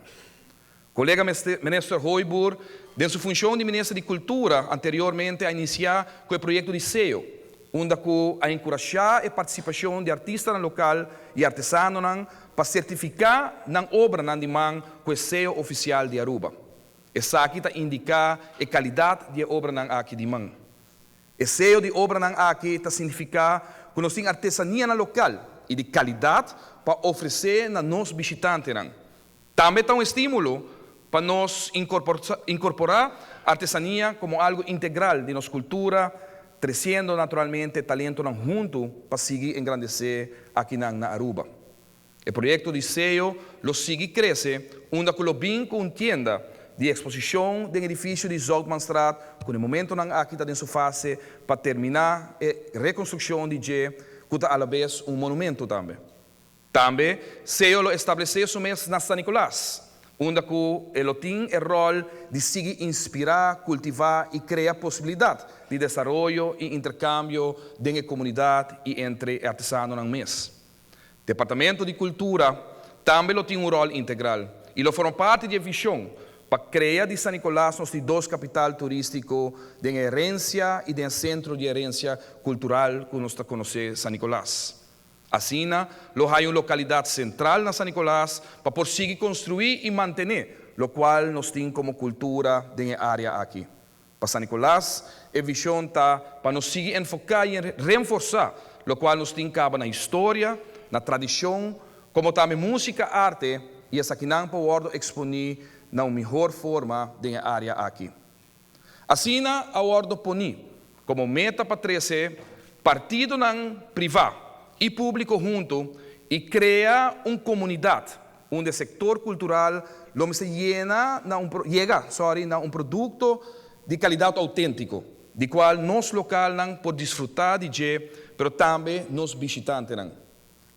Kolega Minister Hooyboer den su funcion di Minister di Cultura, anteriormente a inicia cu e proyecto di seyo, unda cu a encurasha e participacion di artistanan local y artesanonan pa certifica nan obranan di man cu e seyo oficial di Aruba. Esaki ta indica e calidad di e obranan aki di man. E seyo di obranan aki ta significa cu nos tin artesanianan local y di calidad pa ofrece na nos bishitantenan. Tambe ta un estimulo pa nos incorpora artesania como algo integral di nos cultura, treciendo naturalmente talentonan hunto pa sigui engrandece akinan na Aruba. E proyecto di seyo lo sigui crece unda cu lo bin cu un tienda di exposicion den edificio di Zoutmanstraat cu na e momentonan aki ta den su fase pa termina e reconstruccion di dje cu ta alabes un monumento tambe. Tambe seyo lo establece su mes na San Nicolas, unda cu e lo tin e rol di sigui inspira, cultiva y crea posibilidad di desaroyo y intercambio den e comunidad y entre e artesanonan mes. Departamento di Cultura tambe lo tin un rol integral y lo forma parti di e vision pa crea di San Nicolas nos di dos capital turistico den e herencia y den e centro di herencia cultural cu nos ta conoce San Nicolas. Asina lo haya un localidad central na San Nicolas pa por sigui construi y mantene locual nos tin como cultura den e area aki. Pa San Nicolas e vision ta pa nos sigui enfoca y reenforsa locual nos tin caba na historia, na tradicion, como tambe musica, arte y esakinan por wordo exponi na un mihor forma den e area aki. Asina a wordo poni como meta pa trece partidonan priva y publico hunto y crea un comunidad unda e sector cultural lo mester yena na un yega sorry na un producto di calidad autentico di cual nos localnan por disfruta di dje pero tambe nos bishitantenan.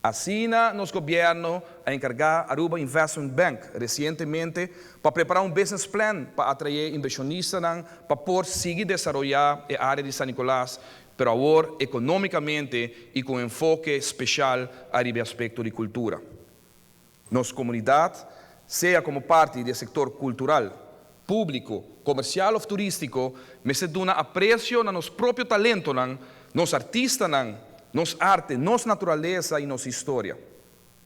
Asina nos gobierno a encarga Aruba Investment Bank recientemente pa prepara un business plan pa atrae inversionistanan pa por sigui desaroya e area di San Nicolas, pero awor economicamente y cu un enfoke special ariba e aspecto di cultura. Nos comunidad, sea como parti di e sector cultural, publico, comercial of turistico, mester duna aprecio na nos propio talentonan, nos artistanan, nos arte, nos naturalesa y nos historia.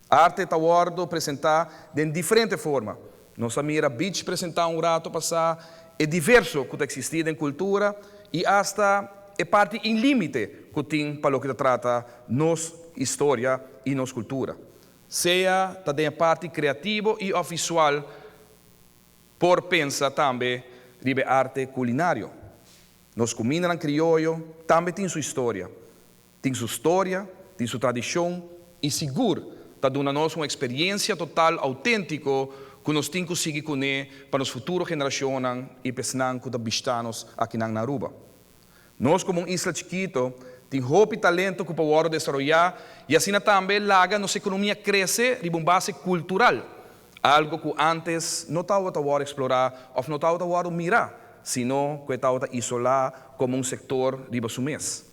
Arte ta wordo presenta den diferente forma. Nos a mira Beach presenta un rato pasa e diverso cu ta existi den cultura y hasta e parti inlimite cu tin pa loke ta trata nos historia y nos cultura. Sea ta den e parti creativo y of visual, por pensa tambe riba e arte culinario. Nos cumindanan crioyo tambe tin su historia. Tin su storia, tin su tradicion y sigur ta duna nos un experiencia total autentico cu nos tin cu sigui cune pa nos futuro generacionnan y pa esnan cu ta bishta nos akinan na Aruba. Nos como un isla chikito tin hopi talento cu por wordo desaroya y asina tambe laga nos economia crece riba un base cultural, algo cu antes no tawata wordo explora of no tawata wordo mira, sino cu e tawata isola como un sector riba su mes.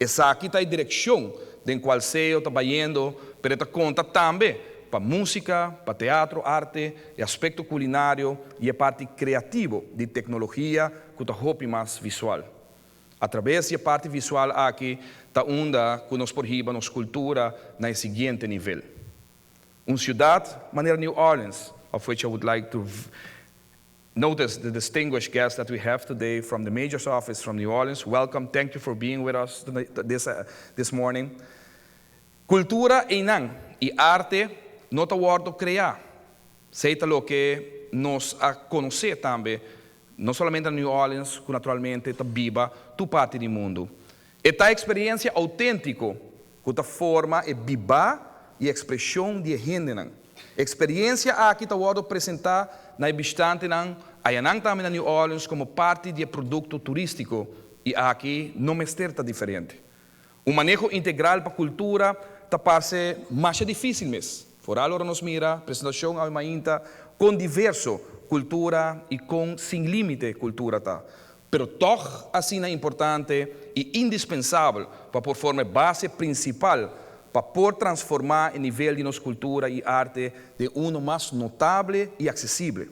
Esaki ta e direccion den cual seo ta bayendo, pero e ta conta tambe pa musica, pa teatro, arte, e aspecto culinario y e parti creativo di tecnologia cu ta hopi mas visual. A traves di e parti visual aki ta unda cu nos por hiba nos cultura na e siguiente nivel. Un ciudad manera New Orleans, of which I would like to notice the distinguished guests that we have today from the Mayor's Office from New Orleans. Welcome, thank you for being with us this morning. Cultura einan y arte no ta wordo crea. Esey ta loke nos a conoce tambe, no solamente na New Orleans, cu naturalmente ta biba tur parti di mundo. E ta experiencia autentico cu ta forma e biba y expresion di e hendenan. Experiencia aki ta wordo presenta na e bishitantenan ayanan tambe na New Orleans como parti di e producto turistico y aki no mester ta diferente. Un maneho integral pa cultura ta parce masha dificil mes, foral ora nos mira presentacion awe mainta con diverso cultura y con sin limite cultura ta. Pero tog asina importante y indispensabel pa por forma e base principal pa por transforma e nivel di nos cultura y arte den uno mas notable y accesible.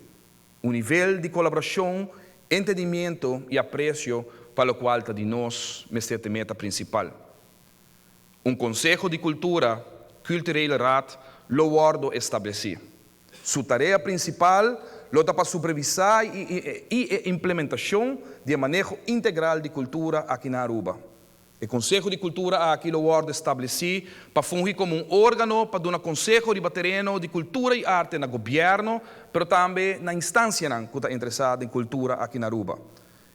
Un nivel di colaboracion Entendimiento y aprecio pa locual ta di nos mester ta e meta principal. Un Conseho di Cultura, Culturele Raad, lo wordo estableci. Su tarea principal lo ta pa supervisa y e implementacion di e maneho integral di cultura aki na Aruba. E Konseho di Kultura aki lo wòrdu establesí pa fungi komo un órgano pa duna konseho riba tereno di kultura i arte na gobièrnu, pero tambe na instansianan ku ta interesá den kultura aki na Aruba.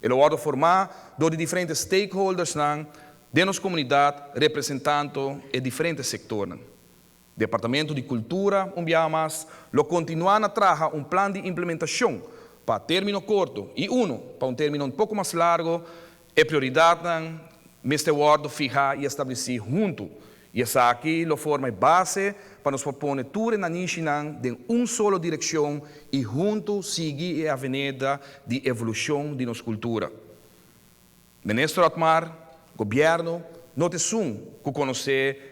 E lo wòrdu formá dor di diferente stakeholdersnan den nos komunidat representanto e diferente sektornan. Departamento di Kultura un biaha mas lo kontinuá na traha un plan di implementashon pa término korto i unu pa un término un poko mas largo. E prioridatnan mester wòrdu fihá i establesí huntu i esaki lo forma e base pa nos por pone tur e nanishinan den un solo direkshon i huntu sigui e aveneda di evolushon di nos kultura. Minister Otmar, Gobièrnu no ta esun ku konosé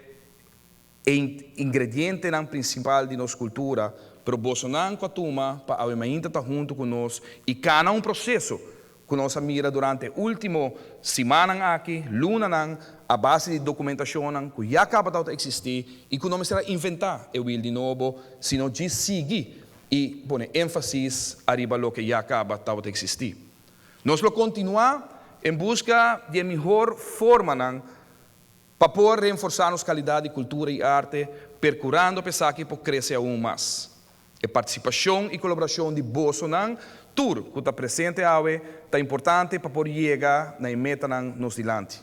E ingredientenan principal di nos cultura, pero bosonan cu a tuma pa awe mainta ta hunto cu nos y cana un proceso cu nos a mira durante e ultimo simannan aki, lunanan, a base di documentacionnan cu ya caba tabata existi y cu no mester a inventa e wiel di nobo, sino djis sigui y pone enfasis ariba loke ya caba tabata existi. Nos lo continua en busca di e mihor formanan Pa por reenforsá nos kalidat di kultura i arte, perkurando pa esaki por krese aun mas. E partisipashon i kolaborashon di bosonan tur ku ta presente awe ta importante pa por yega na e metanan nos dilanti.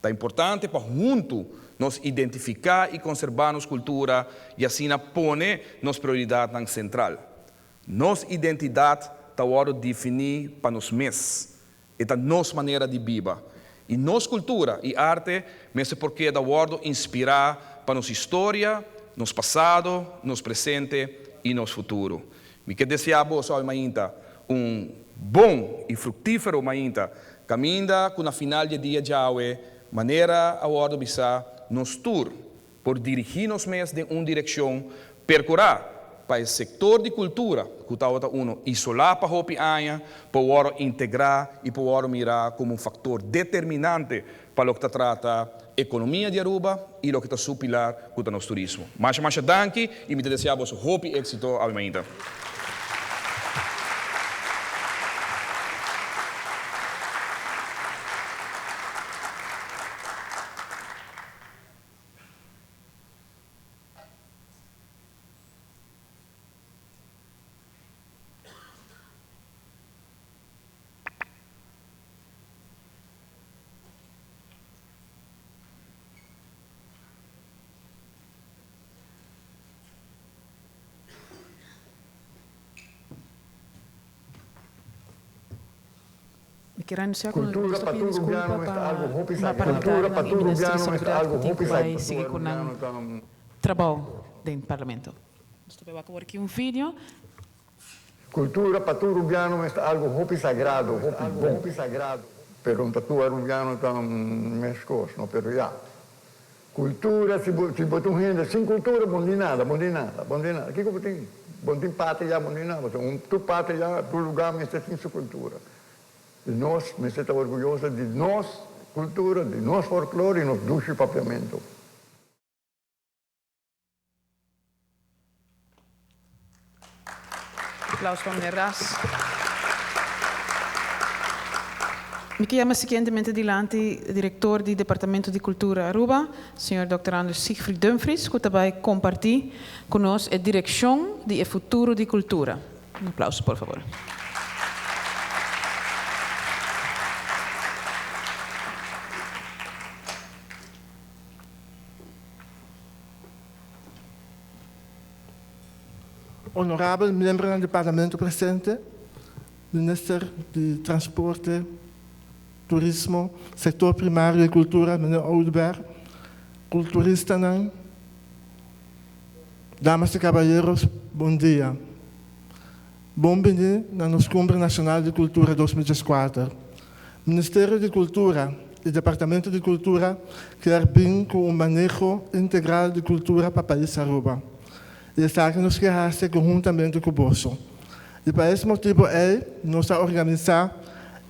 Ta importante pa huntu nos identifiká i konserbá nos kultura i asina pone nos prioridatnan sentral. Nos identidat ta wòrdu definí pa nos mes. E ta nos manera di biba. I nos kultura i arte mester por keda wòrdu inspirá pa nos historia, nos pasado, nos presente i nos futuro. Mi ke deseá boso awe mainta un bon i fruktífero mainta, kaminda ku na final di e dia djawe, manera a wòrdu bisá, nos tur por dirigí nos mes den un direkshon, perkurá pa e sektor di kultura, ku tabata uno isolá pa hopi aña, por wòrdu integrá i por wòrdu mirá komo un faktor determinante pa loke ta trata ekonomia di Aruba i loke ta su pilar ku ta nos turismo. Masha masha danki i mi ta deseá boso hopi éksito awe mainta. Mi kier anuncia cu Cultura nos ta pa pidi tur disculpa rubiano mester pa algo hopi ma sagrado. parlamentarionan Cultura pa y tur minister di rubiano mester Salubridad algo cu tin hopi cu bay sagrado. sigui cu nan trabou den Parlamento. Nos ta bay wak awor aki un video. Cultura pa tur rubiano mester algo hopi sagrado, hopi bon. Pero no ta tur arubiano ta mescos no, pero ya. Cultura, si bo si bo ta un hende sin cultura bo no tin nada, bo no tin nada, bo no tin nada. Kiko bo tin? Bo no tin patria, bo no tin nada. Pasobra un tur patria, tur lugar mester tin su cultura. I nos mester ta orguyoso di nos cultura, di nos folklore i nos dushi papiamento. Aplauso pa meneer Ras. Mi ke yama siguientemente dilanti director di Departamento di Cultura Aruba, señor Dòkter Anders Siegfried Dumfries, cu ta bay comparti cu nos e direccion di e futuro di cultura. Un aplauso por favor. Honorabel miembronan di Parlamento presente, Minister di Transporte, Turismo, Sector Primario y Cultura, Meneer Oduber, culturistanan, damas y caballeros, bon dia. Bon bini na nos Cumbre Nacional di Cultura 2014. Ministerio di Cultura y Departamento di Cultura kier bin cu un maneho integral di cultura pa pais Aruba. Y esaki nos kier haci conhuntamente cu boso. Y pa es motibo ey nos a organisa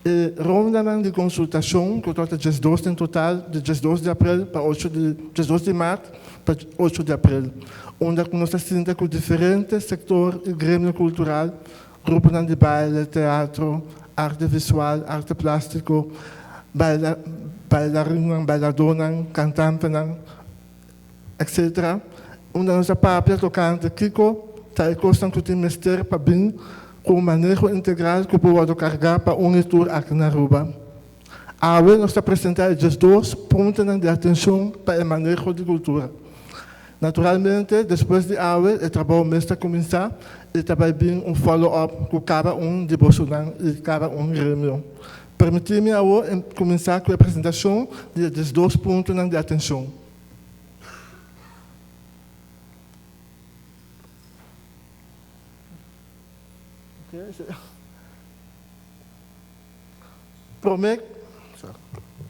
E rondanan di konsultashon, ku tabata 12 den total, di 12 di aprel pa 8 di 12 di mart pa 8 di aprel, unda ku nos ta sinta ku diferente sektor i gremio kultural, gruponan di baile, teatro, arte visual, arte plástiko, baila bailarinnan, bailadónan, kantantenan, etc. Unda nos a papia tokante kiko ta e kosnan ku tin mester pa bin ku un maneho integral ku por wòrdu kargá pa un i tur aki na Aruba. Awe nos ta presentá e 12 puntonan di atenshon pa e maneho di kultura. Naturalmente, despues di awe e trabou mes ta kuminsá i ta bai bin un follow up ku kada un di bosonan i kada un gremio. Permití mi awor kuminsá ku e presentashon di e 12 puntonan di atenshon. Promé,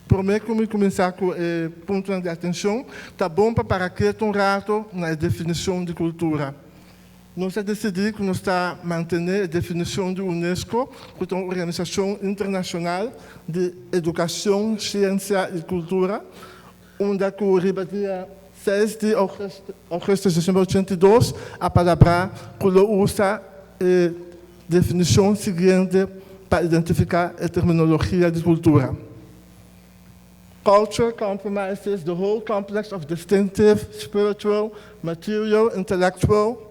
promé ku mi kuminsá ku e puntonan di atenshon, ta bon pa para ketu un rato na e definishon di kultura. Nos a desidí ku nos ta mantené e definishon di UNESCO, ku ta un organisashon internashonal di edukashon, siensia i kultura, unda ku riba dia 6 di ougùstùs 1982 a palabrá ku lo usa e definishon siguiente pa identifiká e terminologia di kultura. Culture compromises the whole complex of distinctive spiritual, material, intellectual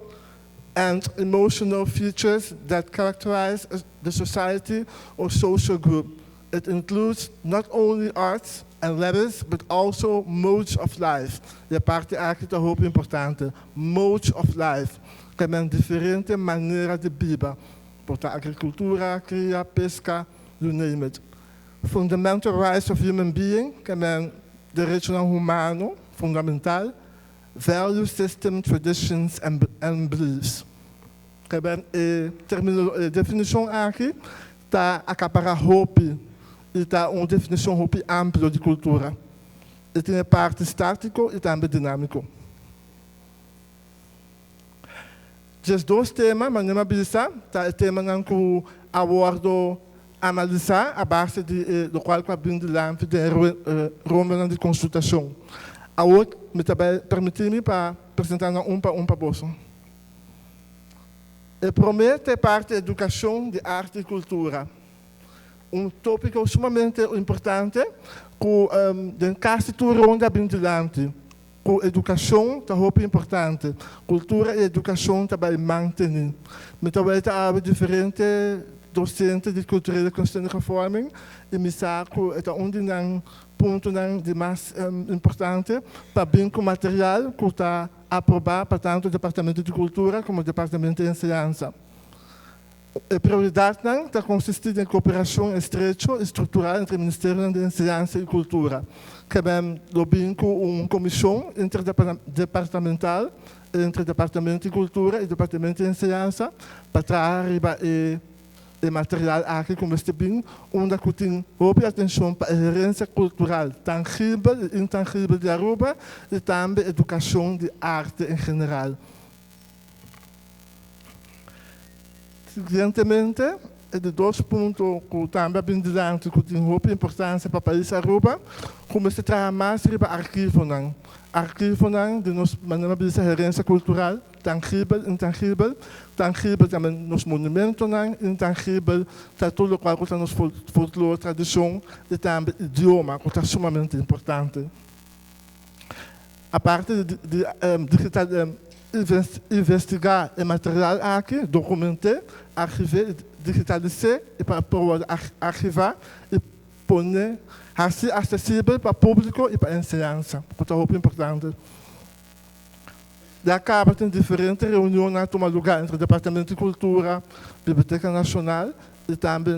and emotional features that characterize the society or social group. It includes not only arts and letters, but also modes of life. E parti aki ta hopi importante. Modes of life. Ke men diferente manera di biba. Por ta agrikultura, kria, peska, you name it. Fundamental rights of human being, ke men derechonan humano fundamental, value system, traditions and, and beliefs. Ke men e termino, e definishon aki ta akapará hopi i ta un definishon hopi amplio di kultura. E tin e parti státiko i tambe dinámiko. 12 tema, manera mi a bisa, ta e temanan ku a wòrdu analisá a base di e lokual ku a bin dilanti den e rondanan di konsultashon. Awor mi ta bai permití mi pa presentá nan un pa un pa boso. E promé ta e parti edukashon di arte i kultura, un tópiko sumamente importante ku den kasi tur ronda a bin dilanti. Ku edukashon ta hopi importante. Kultura i edukashon ta bai man tení. Mi ta wei ta abri diferente dosente di Culturele Kunstzinnige Vorming i mi sa ku e ta un di nan puntonan di mas importante pa bin ku material ku ta aprobá pa tantu Departamento di Kultura komo Departamento di Enseñansa. E prioridatnan ta konsistí den kooperashon estrecho i struktural entre ministerionan di Enseñansa i Kultura. Kebèn lo bin ku un komishon interdepartamental entre Departamento di Kultura i Departamento di Enseñansa pa traha riba e e material aki ku mester bin unda ku tin hopi atenshon pa e herensia kultural tangibel i intangibel di Aruba i tambe edukashon di arte en general. Siguientemente, e di dos punto ku tambe a bin dilanti ku tin hopi importansia pa pais Aruba, ku mester traha mas riba archivonan. Archivonan di nos, manera bisa, herensia kultural, tangibel, intangibel. Tangibel ta nos monumentonan, intangibel ta tur lokual ku ta nos folklor, tradishon i tambe idioma ku ta sumamente importante. Aparte di digital investigá e material aki, dokument'é, archivé i digitalis'é i pa por wòrdu archivá i pone hasi aksesibel pa públiko i pa enseñansa, ku ta hopi importante. Ya kaba tin diferente reunionnan a tuma lugá entre Departamento di Kultura, Biblioteka Nashonal i tambe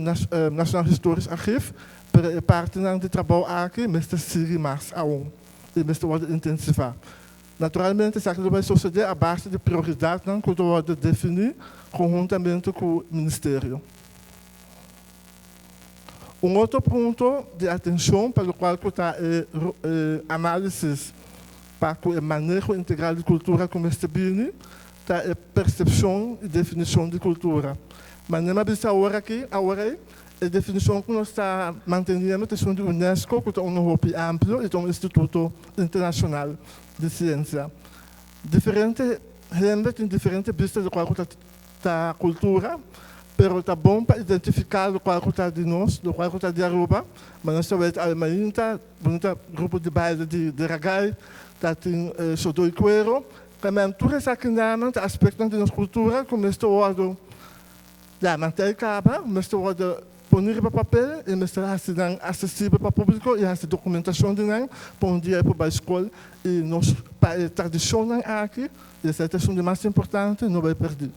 Nationaal Historisch Archief, pero e partinan di trabou aki mester sigui mas aun i mester wòrdu intensivá. Naturalmente esaki lo bai sosodé a base di prioridatnan ku ta wòrdu definí konhuntamente ku ministerio. Un otro punto di atenshon pa lokual ku ta e análisis pa ku e maneho integral di kultura ku mester bini ta e persepshon i definishon di kultura. Manera mi a bisa awor aki, awor ei, E definishon ku nos ta manteniendo ta esun di UNESCO, ku ta unu hopi amplio i ta un instituto internashonal di siensia. Diferente hende tin diferente bista di kua ku ta ta kultura, pero ta bon pa identifiká lokual ku ta di nos, lokual ku ta di Aruba. Ma nos ta wet Almainta, bunita grupo di baile di Deragai, ta tin Sodoi Cuero. Tambe tur esakinan ta aspektonan di nos kultura ku mester wòrdu Ya, nan ta e kaba, mester wòrdu poni riba papel i mester hasi nan asesibel pa públiko i hasi dokumentashon di nan pa un dia e por bai skol i nos pa e tradishonnan aki, i esei ta esun di mas importante, no bai pèrdí.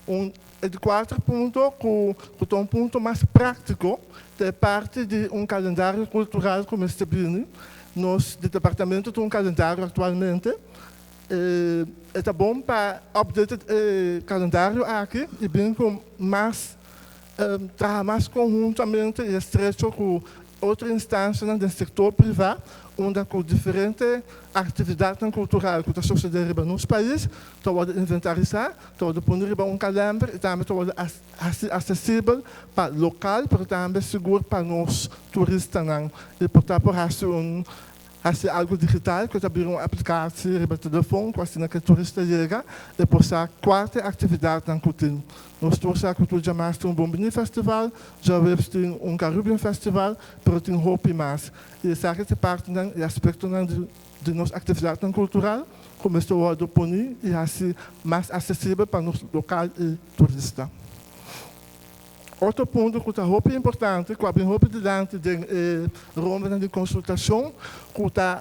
Un e di kuater punto ku ku ta un punto mas práktiko ta e parti di un kalendario kultural ku mester bini. Nos di departamento tin un kalendario aktualmente. E ta bon pa update e calendario aki y bin cu mas traha mas conhuntamente y estrecho cu otro instancianan den sector priva unda cu diferente actividadnan cultural cu ta sucede riba nos pais ta wordo inventarisa, ta wordo poni riba un calender y tambe ta wordo haci accesibel pa local pero tambe sigur pa nos turistanan y por ta por haci un Hasi algu digital ku ta bira un aplikasi riba telefon ku asina ku e turista yega e por sa kua ta e aktividatnan ku tin. Nos tur sa ku tur djamas tin un Bon Bini Festival, djaweps tin un Caribbean Festival, pero tin hopi mas. I esaki ta e partinan i aspektonan di nos aktividatnan kultural ku mester wòrdu poni i hasi mas asesibel pa nos lokal i turista. Otro punto ku ta hopi importante ku a bin hopi dilanti den e rondanan di konsultashon ku ta,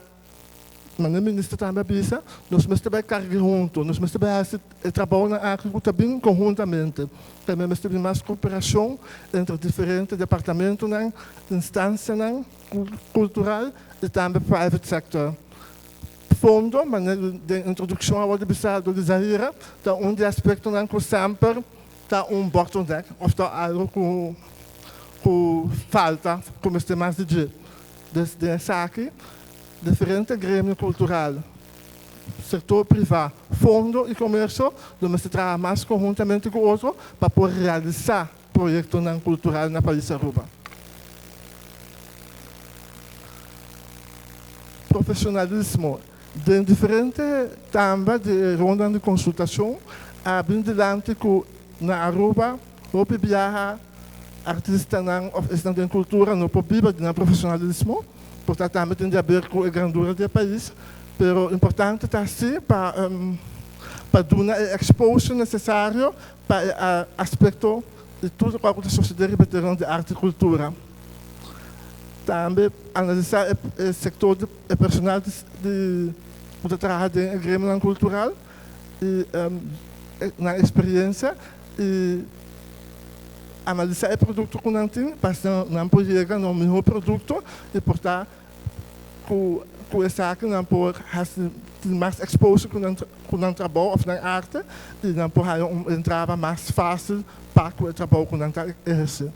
manera minister tambe a bisa, nos mester bai karga hunto, nos mester bai hasi e trabounan aki ku ta bin konhuntamente. Tambe mester bin mas koperashon entre diferente departamentonan, instansianan kultural i tambe private sector. Fondo, manera den introdukshon a wòrdu bisa dor di Zahira, ta un di e aspektonan ku semper Ta un bottleneck of ta algo cu cu falta cu mester mas di dje. Dus den esaki diferente gremio cultural, sector priva, fondo y comercio lo mester traha mas conhuntamente cu otro pa por realisa proyectonan cultural na pais Aruba. Profesionalismo Den diferente tanda di e rondanan di konsultashon a bin dilanti ku na Aruba hopi biaha artistanan òf esnan den kultura no por biba di nan profeshonalismo, por ta tambe tin di aber ku e grandura di e pais, pero importante ta si pa pa duna e exposure nesesario pa e aspekto di tur lokual ku ta sosodé riba e tereno di arte i kultura. Tambe analisá e sektor di e personal di ku ta traha den e gremionan kultural i nan eksperiensia i analisá e produkto ku nan tin pa asina nan por yega na un mihó produkto i por ta ku ku esaki nan por hasi tin mas exposure ku nan ku nan trabou òf nan arte i nan por haña un entrada mas fásil pa ku e trabou ku nan ta ehersé.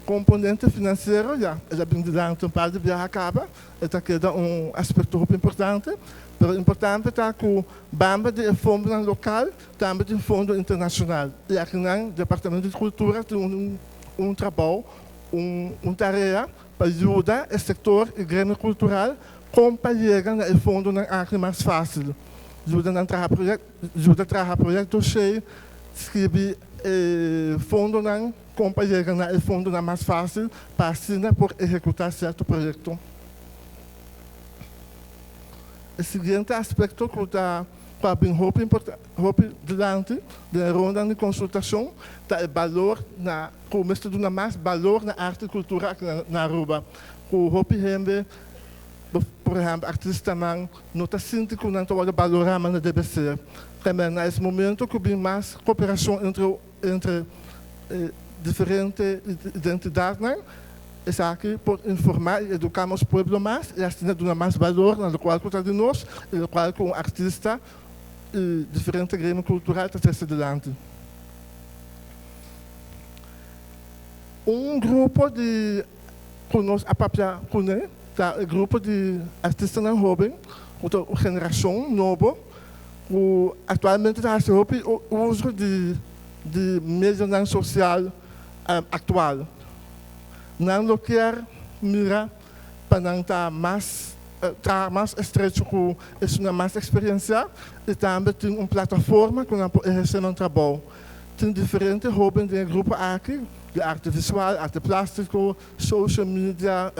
Komponente finansiero, ya, el a bin dilanti un par di biaha kaba, e ta keda un aspekto hopi importante, pero importante ta ku banda di e fondonan lokal tambe tin fondo internashonal i akinan Departamento di Kultura tin un un trabou, un un tarea pa yuda e sektor i gremio kultural kon pa yega na e fondonan aki mas fásil, yuda nan traha proyek yuda traha proyek doshé, skibi e fondonan. Kon pa yega na e fondonan mas fásil pa asina por ehekutá sierto proyekto. E siguiente aspekto ku ta ku a bin hopi hopi dilanti den e rondanan di konsultashon ta e balor na ku mester duna mas balor na arte i kultura aki na Aruba ku hopi hende por ehèmpel artistanan no ta sinti ku nan ta wòrdu balorá manera debe ser. Tambe na es momento ku bin mas koperashon entre Entre e diferente identidatnan, esaki por informá i eduká nos pueblo mas i asina duna mas balor na lokual ku ta di nos i lokual ku un artista i diferente gremio kultural ta trese dilanti. Un grupo di ku nos a papia kuné ta e grupo di artistanan hóben ku ta un generashon nobo. ku aktualmente ta hasi hopi uso di di medionan sosial aktual. Nan lo kier mira pa nan ta mas traha mas estrecho ku esunnan mas eksperensiá i tambe tin un plataforma ku nan por ehersé nan trabou. Tin diferente hóben den e grupo aki, di arte visual, arte plástiko, social media,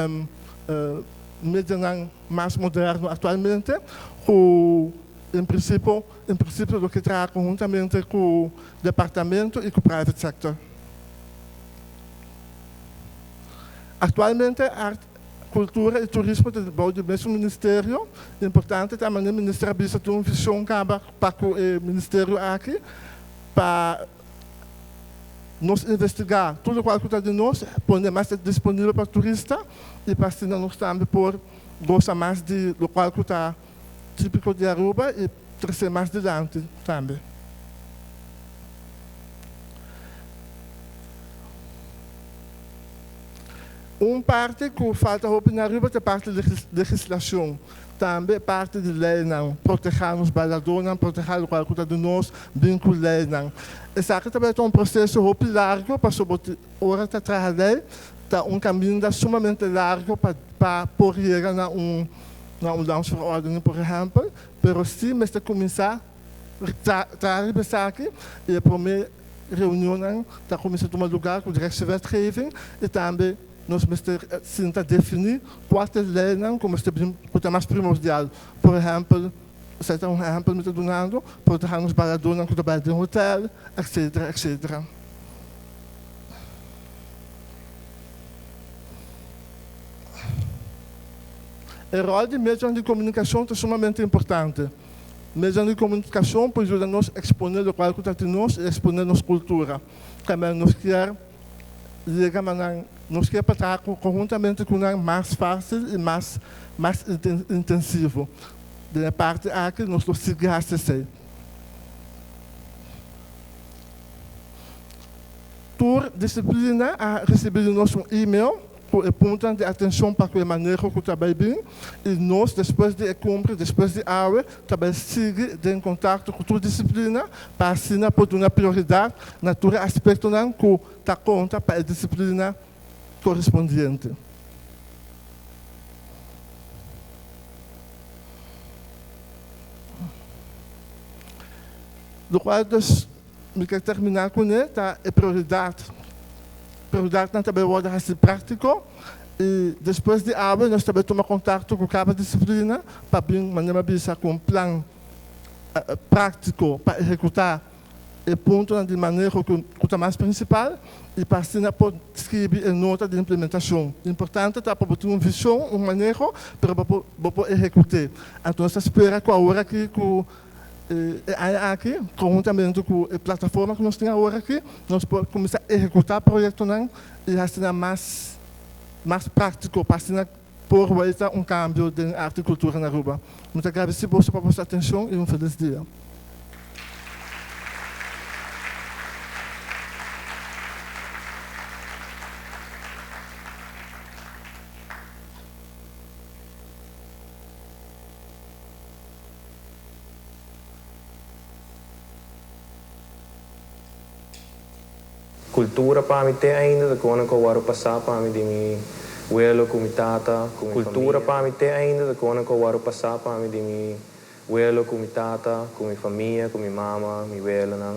medianan mas moderno aktualmente ku en prinsipio en prinsipio lo ke traha konhuntamente ku departamento i ku private sector. Aktualmente art, kultura i turismo ta bou di mesun ministerio. Importante ta manera minister a bisa tin un vision kaba pa ku e ministerio aki pa nos investigá tur lokual ku ta di nos, pone mas disponibel pa turista i pa asina nos tambe por gosa mas di lokual ku ta típiko di Aruba i tresé mas dilanti tambe. Un parti ku falta hopi na Aruba ta e parti di legislashon. Tambe e parti di leinan, protehá nos bailadónan, protehá lokual ku ta di nos, bin ku leinan. Esaki ta bai ta un proseso hopi largu pasobra bo tin ora ta traha lei ta un kaminda sumamente largu pa pa por yega na un na un landsverordening por ehèmpel, pero si mester kuminsá traha riba esaki i e promé reunionnan ta kuminsá tuma lugá ku directiewetgeving i tambe Nos mester sinta definí kua ta e leinan ku mester bin ku ta mas primordial. Por ehèmpel, esei ta un ehèmpel mi ta dunando, protehá nos baladónan ku ta bai den hotèl, etsetera, etsetera. E ròl di medionan di komunikashon ta sumamente importante. Medionan di komunikashon por yuda nos eksponé lokual ku ta tin nos i eksponé nos kultura. Tambe nos kier Yega na nan, nos ke pa traha konhuntamente ku nan mas fásil i mas mas intensivo. Den e parti aki nos lo sigui hasi esei. Tur disiplina a risibí di nos un email ku e puntonan di atenshon pa ku e maneho ku ta bai bin i nos despues di e kumbre, despues di awe, ta bai sigui den kontakto ku tur disiplina pa asina por duna prioridat na tur e aspektonan ku ta konta pa e disiplina korespondiente. Lokual dus mi ke terminá kuné ta e prioridat. Prioridatnan ta bai wòrdu hasi práktiko i despues di awe nos ta bai tuma kontakto ku kada disiplina pa bin manera mi a bisa ku un plan práktiko pa ehekutá e puntonan di maneho ku ta mas prinsipal i pa asina por skribi e nota di implementashon. Importante ta pa bo tin un vishon, un maneho, pero bo bo por ehekut'é. Anto nos ta spera ku awor aki ku e aña aki, konhuntamente ku e plataforma ku nos tin awor aki, nos por kuminsá ehekutá proyektonan i hasi nan mas mas práktiko pa asina Por weita un cambio den arte y cultura na Aruba. Mi ta gradeci boso pa boso atencion y un feliz dia. Cultura pa mi te ainda ta con cu a worde pasa pa mi di mi welo cu mi tata cu mi Cultura pa mi te ainda ta con cu a worde pasa pa mi di mi welo cu mi tata cu mi famia cu mi mama mi welonan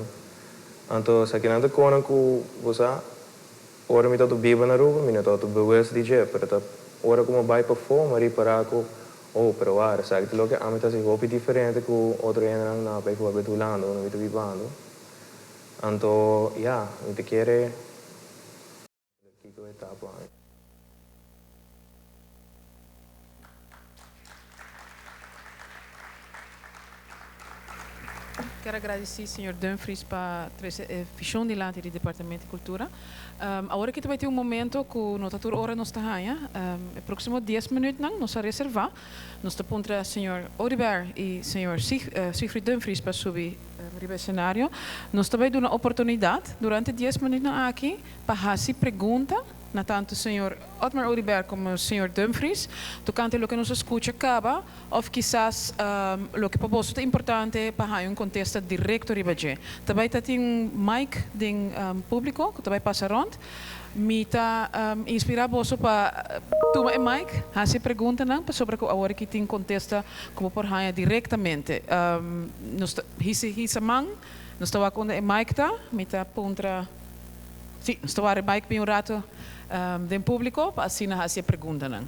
anto esakinan ta con cu bo sa ora mi tabata biba na Aruba mi no tabata bewust di dje pero ta ora cu mi a bay pafo mi a ripara cu oh pero wara esaki ta loke ami ta haci hopi diferente cu otro hendenan na bijvoorbeeld Hulanda unda mi ta bibando. Anto ya, mi ta kere kiko e ta pa mi. Kier a gradisí señor Dumfries pa trese e vision dilanti di Departamento di Cultura. Awor aki ta bai tin un momento ku no ta tur ora nos ta haña. E próksimo dies minütnan nos a reservá. Nos ta puntra señor Oduber i señor Siegfried Dumfries pa subi riba e senario. Nos ta bai duna oportunidat durante dies minütnan aki pa hasi pregunta. na tanto señor Otmar Oduber como señor Dumfries tocante loke nos a scucha caba of kisas loke pa boso ta importante pa haya un contesta directo riba dje. Ta bay ta tin un mic den publico cu ta bay pasa rond. Mi ta inspira boso pa tuma e mic, haci e preguntanan pasobra cu awor aki tin contesta cu bo por haya directamente. Nos ta hisa man, nos ta wak unda e mic ta, mi ta puntra. Sí, nos ta wak e mic bin un rato den publico pa asina haci e preguntanan.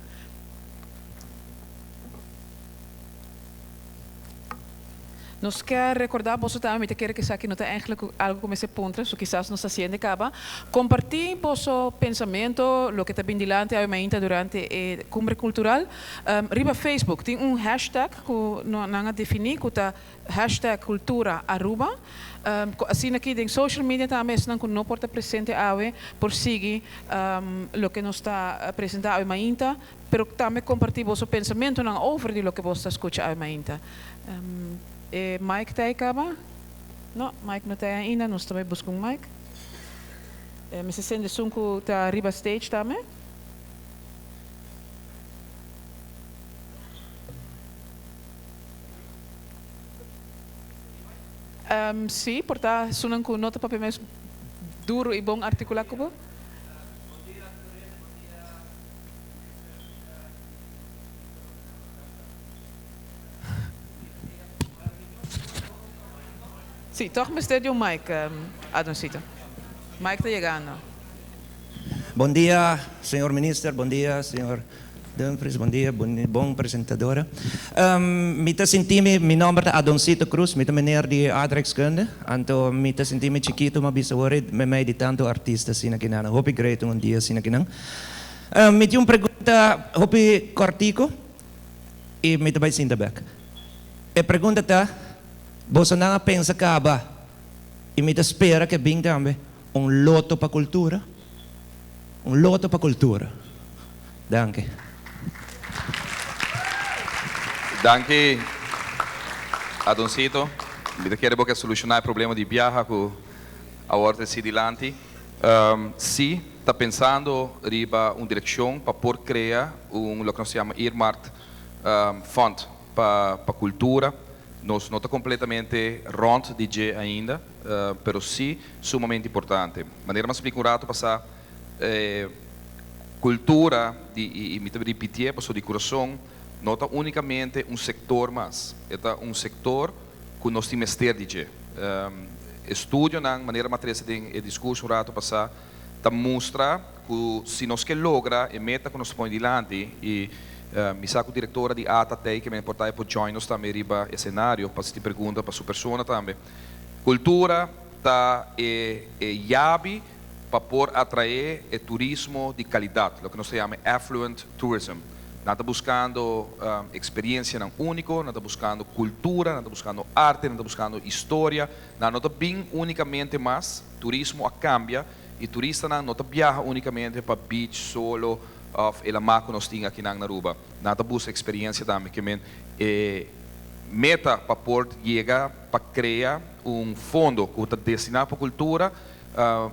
Nos kier recorda boso tambe, mi ta kere cu esaki no ta eigenlijk algo cu mester puntra, so kisas nos ta haciendo caba. Comparti boso pensamento, loke ta bin dilanti awe mainta durante e Cumbre Cultural. Riba Facebook tin un hashtag cu nan a defini cu ta hashtag Cultura Aruba. Cu asina aki den social media tambe esnan cu no por ta presente awe por sigui loke nos ta presenta awe mainta. Pero tambe comparti boso pensamentonan over di loke boso ta scucha awe mainta. E mic ta ei caba? No, mic no ta ei ainda, nos ta bay busca un mic. Mester sende esun cu ta riba stage tambe. Si, por ta esunnan cu no ta papia mes duro y bon articula cu bo. Sí, toch mester di un mic, Adoncito. Mic ta yegando. Bon dia, señor Minister, bon dia, señor Dumfries, bon dia, bon presentadora. Mi ta sinti mi, mi nomber ta Adoncito Cruz, mi ta meneer di aardrijkskunde, anto mi ta sinti mi chikito, m'a bisa wor meimei di tanto artista asina kinan. Hopi great un dia asina kinan. Mi tin un pregunta hopi kòrtiku i mi ta bai sinta bèk. E pregunta ta, bosonan a pensa kaba i mi ta spera ke bin tambe un loto pa kultura? Un loto pa kultura. Danki. Danki Adoncito. Mi ta kere bo ke solushoná e problema di biaha ku awor ta si dilanti. Sí, ta pensando riba un direccion pa por crea un loke nos ta yama earmarked fund pa pa cultura. Nos no ta completamente rond di dje ainda, pero sí sumamente importante. Manera mi a splica un rato pasa, e cultura di, y mi ta ripitié pasobra di curason, no ta unicamente un sector mas, e ta un sector cu nos tin mester di dje. Estudionan, manera mi a trece den e discurso un rato pasa, ta mustra cu si nos ke logra e meta cu nos ta pone dilanti, y mi sa cu directora di ata t'ey ke men por ta e por join nos tambe riba e scenario pa si tin pregunta pa su persona tambe. Cultura ta e e yabi pa por atrae e turismo di calidad, loke nos ta yama e affluent tourism. Nan ta buskando eksperiencianan úniko, nan ta buskando kultura, nan ta buskando arte, nan ta buskando historia. Nan no ta bin únikamente mas, turismo a kambia i turistanan no ta biaha únikamente pa beach, solo òf e lamá ku nos tin akinan na Aruba. Nan ta buska eksperiencia tambe. Ke men e meta pa por yega pa krea un fondo ku ta destiná pa kultura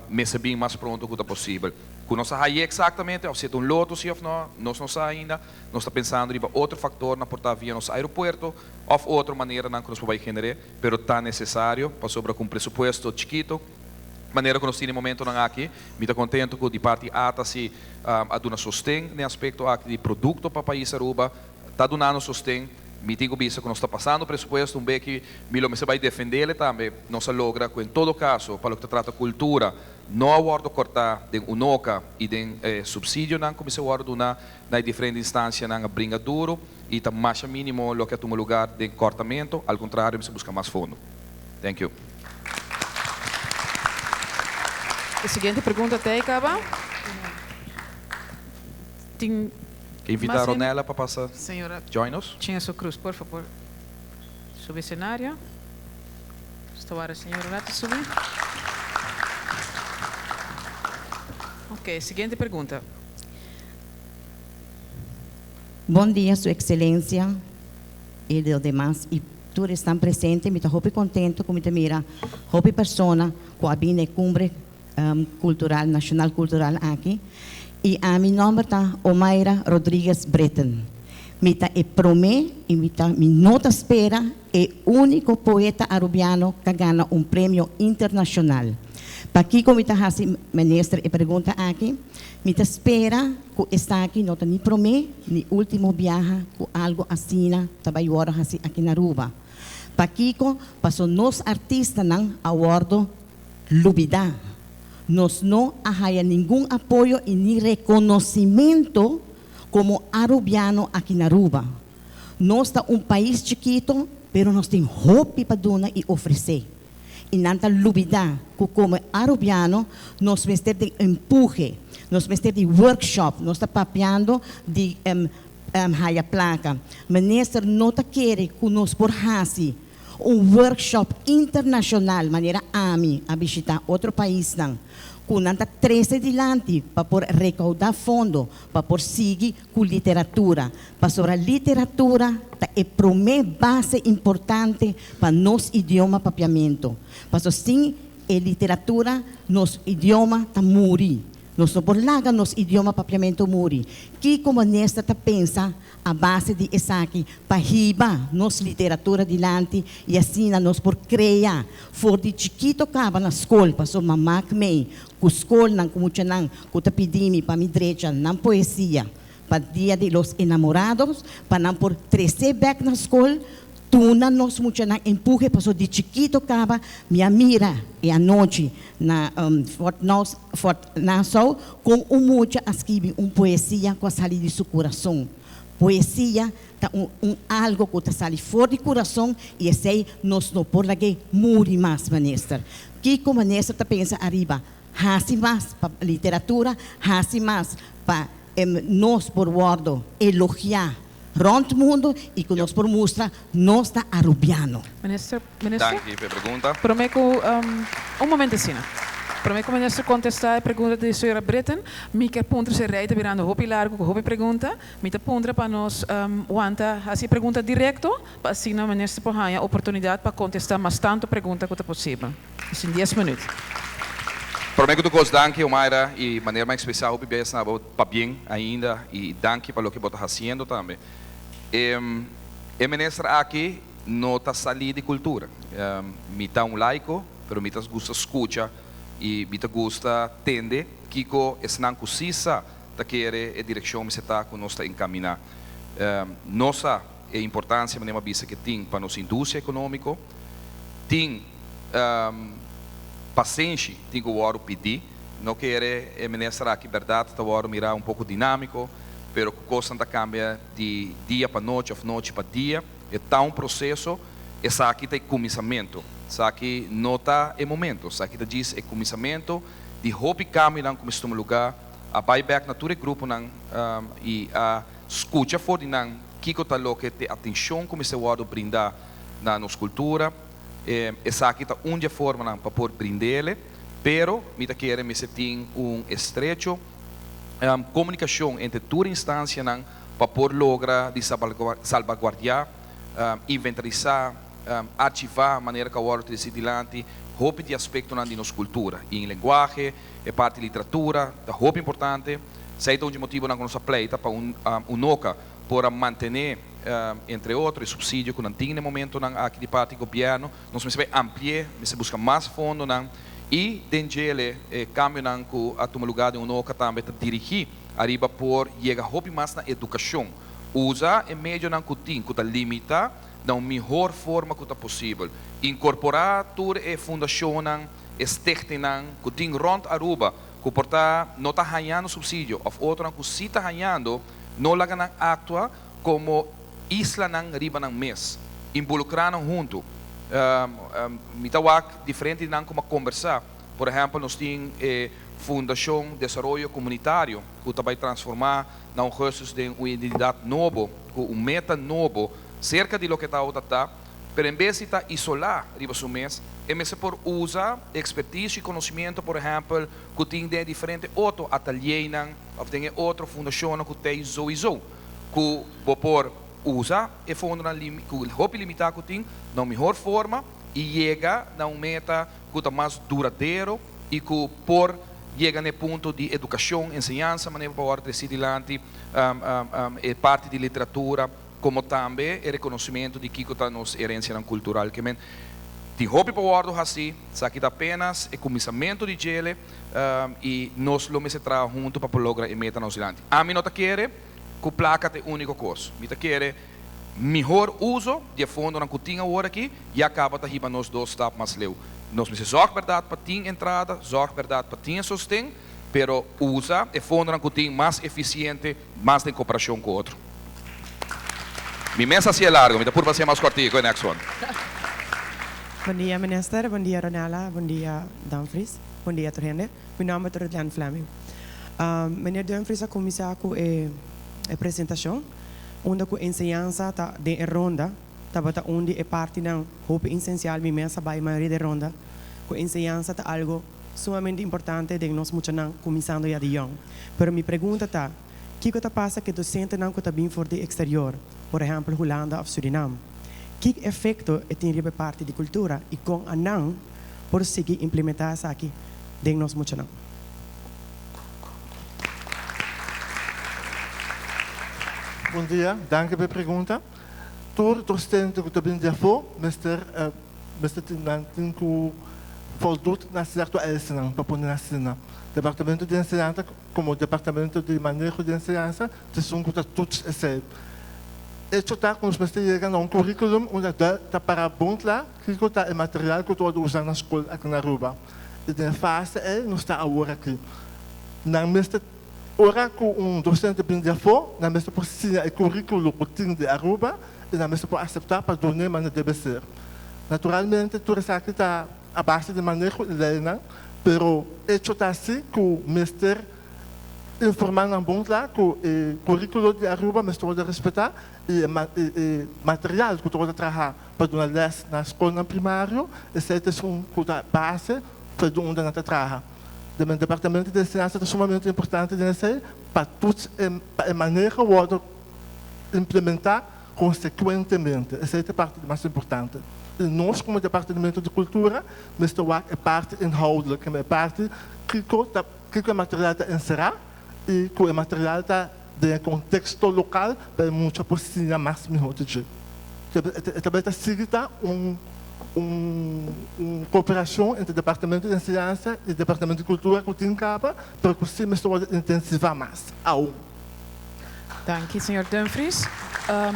mester bin mas pronto ku ta posibel. Ku nos a haye eksaktamente òf si e ta un loto si òf no, nos no sa ainda. Nos ta pensando riba otro faktornan por ta via nos aeropuerto òf otro maneranan ku nos por bai gener'é, pero ta nesesario pasobra ku un presupuesto chikito, manera ku nos tin e momentonan aki, mi ta kontento ku di parti ata si a duna sosten den aspekto aki di produkto pa pais Aruba, ta dunando sosten. Mi tin ku bisa ku nos ta pasando presupuesto un beki, mi lo mester bai defendele tambe. Nos a logra ku en todo kaso pa loke ta trata kultura, No a wòrdu kòrtá den unoka i den e supsidionan ku mester wòrdu duná na e diferente instansianan a bringa duru i ta masha mínimo loke a tuma lugar den kòrtamentu, al kontrario mester buska mas fondo. Thank you. E siguiente pregunta ta e kaba. Tin Ke invitá mas hende? Ronella pa pasa Señora join nos. Chingaso Cruz, por fabor subi escenario. Nos ta wara señor un rato subi. Ok, siguiente pregunta. Bon dia su excelencia y los demas y tur esnan presente. Mi ta hopi contento cu mi ta mira hopi persona cu a bini na e cumbre cultural, nacional cultural aki. Y ami nomber ta Omaira Rodriguez Britten. Mi ta e prome y mi ta mi no ta spera e unico poeta Arubiano cu a gana un premio internacional. Pakico mi ta haci Minister e pregunta aki? Mi ta spera cu esaki no ta ni prome ni ultimo biaha cu algo asina ta bay wordo haci aki na Aruba. Pakico? Paso nos artistanan a wordo lubida. Nos no a haya ningun apoyo y ni reconocimento como Arubiano aki na Aruba. Nos ta un pais chikito, pero nos tin hopi pa duna y ofrece. Y nan ta lubida cu como Arubiano nos mester di empuhe, nos mester di workshop, nos ta papiando di haya placa. Minister no ta kere cu nos por haci un workshop internacional manera ami a bishita otro paisnan cu nan ta trece dilanti pa por recauda fondo pa por sigui cu literatura, pasobra literatura ta e prome base importante pa nos idioma Papiamento, paso sin e literatura nos idioma ta muri. Nos no por laga nos idioma Papiamento muri. Kico Minister ta pensa a base di esaki pa hiba nos literatura dilanti y asina nos por crea for di chikito caba na scol, pasobra m'a mak mei cu scolnan cu muchanan cu ta pidi mi pa mi drecha nan poesia pa Dia di los Enamorados pa nan por trece bek na scol, duna nos muchanan empuhe pasobra di chikito caba mi a mira e anochi na Fort Fort Nassau con un mucha a skibi un poesia cu a sali di su curason. Poesia ta un un algo cu ta sali for di curason y esey nos no por lag'e muri mas, Minister. Kico Minister ta pensa ariba haci mas pa literatura, haci mas pa nos por wordo elogia rond mundo y cu nos por mustra nos ta Arubiano? Minister, Minister? Danki pa e pregunta. Prome cu, un momento asina. Prome cu Minister contesta e pregunta di señora Britten, mi kier puntra si e rij ta birando hopi largo cu hopi pregunta. Mi ta puntra pa nos wanta haci e pregunta directo, pa asina Minister por haya oportunidad pa contesta mas tanto pregunta cu ta posibel. Nos tin dies minuut. Prome cu tur cos danki Omaira y manera mi a expresa hopi bes na bo pabien ainda y danki pa loke bo ta haciendo tambe. E minister aki no ta salí di cultura. Mi ta un laico, pero mi ta gusta scucha y mi ta gusta tende kico esnan cu si sa ta kere e direccion mester ta cu nos ta encamina. Nos sa e importancia manera mi a bisa ke tin pa nos industria economico, tin pasenshi tin cu wordo pidi. No kere e minister aki berdad ta wordo mira un poco dinamico, pero cu cosnan ta cambia di dia pa nochi of nochi pa dia. E ta un proceso, esaki ta e cuminsamento. Esaki no ta e momento, esaki ta djis e cuminsamento di hopi cambionan cu mester tuma lugar. A bay bek na tur e gruponan y a scucha for di nan kico ta loke t'e atencion cu mester wordo brinda na nos cultura. Esaki ta un di e formanan pa por brind'ele, pero mi ta kere mester tin un estrecho comunicacion entre tur instancianan pa por logra di salbaguardia, inventarisa, archiva manera cu a wordo treci dilanti hopi di aspectonan di nos cultura. Y en lenguahe, e parti literatura ta hopi importante. Esey ta un di e motibonan cu nos a pleita pa un UNOCA por a mantene, entre otro, e subsidio cu nan tin na e momentonan aki di parti gobierno. Nos mester bay ampli'e, mester busca mas fondonan y den djele e cambionan cu a tuma lugar den UNOCA tambe ta dirigi ariba por yega hopi mas na educacion. Usa e medionan cu tin cu ta limita na un mihor forma cu ta posibel. Incorpora tur e fundacionnan, e stichtingnan cu tin rond Aruba cu por ta no ta hañando subsidio of otronan cu si ta hañando, no laga nan actua como islanan riba nan mes. Involucra nan hunto. Mi ta wak diferente di nan como a combersa. Por ehempel nos tin e Fundacion Desaroyo Comunitario cu ta bay transforma na augustus den un identidad nobo cu un meta nobo cerca di loke ta ta. Pero en bes di ta isolá riba su mes, e mester por usa e ekspertisio i konosimiento, por ehèmpel, ku tin den e diferente otro ateliernan òf den e otro fundashonnan ku t'ei souiso, ku bo por usa e fondonan ku hopi limitá ku tin na un mihor forma i yega na un meta ku ta mas duradero i ku por. yega na e punto di edukashon, enseñansa manera pa wòrdu tresi dilanti, e parti di literatura, komo tambe e rekonosimentu di kiko ta nos herensianan kultural. Ke men tin hopi pa wòrdu hasi, esaki ta apenas e kuminsamentu di djele i nos lo mester traha huntu pa por logra e meta nos dilanti. Ami no ta kere ku plaka ta e úniko kos. Mi ta kere mihor uso di e fondonan ku tin awor aki ya kaba ta hiba nos dos stap mas leu. Nos mester zòrg bèrdat pa tin entrada, zòrg bèrdat pa tin e sosten, pero usa e fondonan ku tin mas efisiente, mas den koperashon ku otro. Mi mes a hasié largo, mi ta purba hasié mas kòrtiku e next one. Bon dia Minister, bon dia Ronella, bon dia Dumfries, bon dia tur hende. Mi nomber ta Ruthlene Fleming. Meneer Dumfries a kuminsá ku e presentashon unda ku enseñansa ta den e ronda tabata un di e partinan hopi insensial. Mi mes a bai mayoria di e ronda ku enseñansa ta algo sumamente importante den nos muchanan kuminsando ya di yòn. Pero mi pregunta ta, kiko ta pasa ku e dosentenan ku ta bin for di eksterior, por ehèmpel Hulanda òf Surinam? Ki efekto e tin riba e parti di kultura i kon anan por sigui implementá esaki den nos muchanan? Bon dia, danki pa e pregunta. Tur docente cu ta bin di afo mester mester tin nan tin cu voldut na cierto eisnan pa pone na asina. Departamento di Enseñansa como Departamento di Maneho di Enseñansa ta esun cu ta toets esey. Hecho ta cu nos mester yega na un curriculum unda ta para bon cla kico ta e material cu ta wordo usa na scol aki na Aruba. Y den e fase ey nos ta awor aki. Nan mester. Ora ku un dosente bin di afó, nan mester por siña e kuríkulo ku tin di Aruba i nan mester por aseptá pa dun'é manera debe ser. Naturalmente tur esaki ta a base di maneho i leinan, pero echo ta si ku mester informá nan bon kla ku e kuríkulo di Aruba mester wòrdu respetá i e material ku ta wòrdu traha pa duna lès na skolnan primario, esei ta esun ku ta base pa di unda nan ta traha. Den e departamento di enseñansa ta sumamente importante den esei pa toets e pa e maneho wordo implementa consecuentemente. Esei ta e parti di mas importante. Y nos como departamento di cultura mester wak e parti inhoudelijk, e parti kico ta kico e material ta encera y cu e material ta den e contexto local pa e mucha por siña mas miho di dje. E ta bay ta sigui ta un un cooperacion entre Departamento di Enseñansa y Departamento di Cultura cu tin caba, pero cu si mester wordo intensiva mas aun. Danki, señor Dumfries.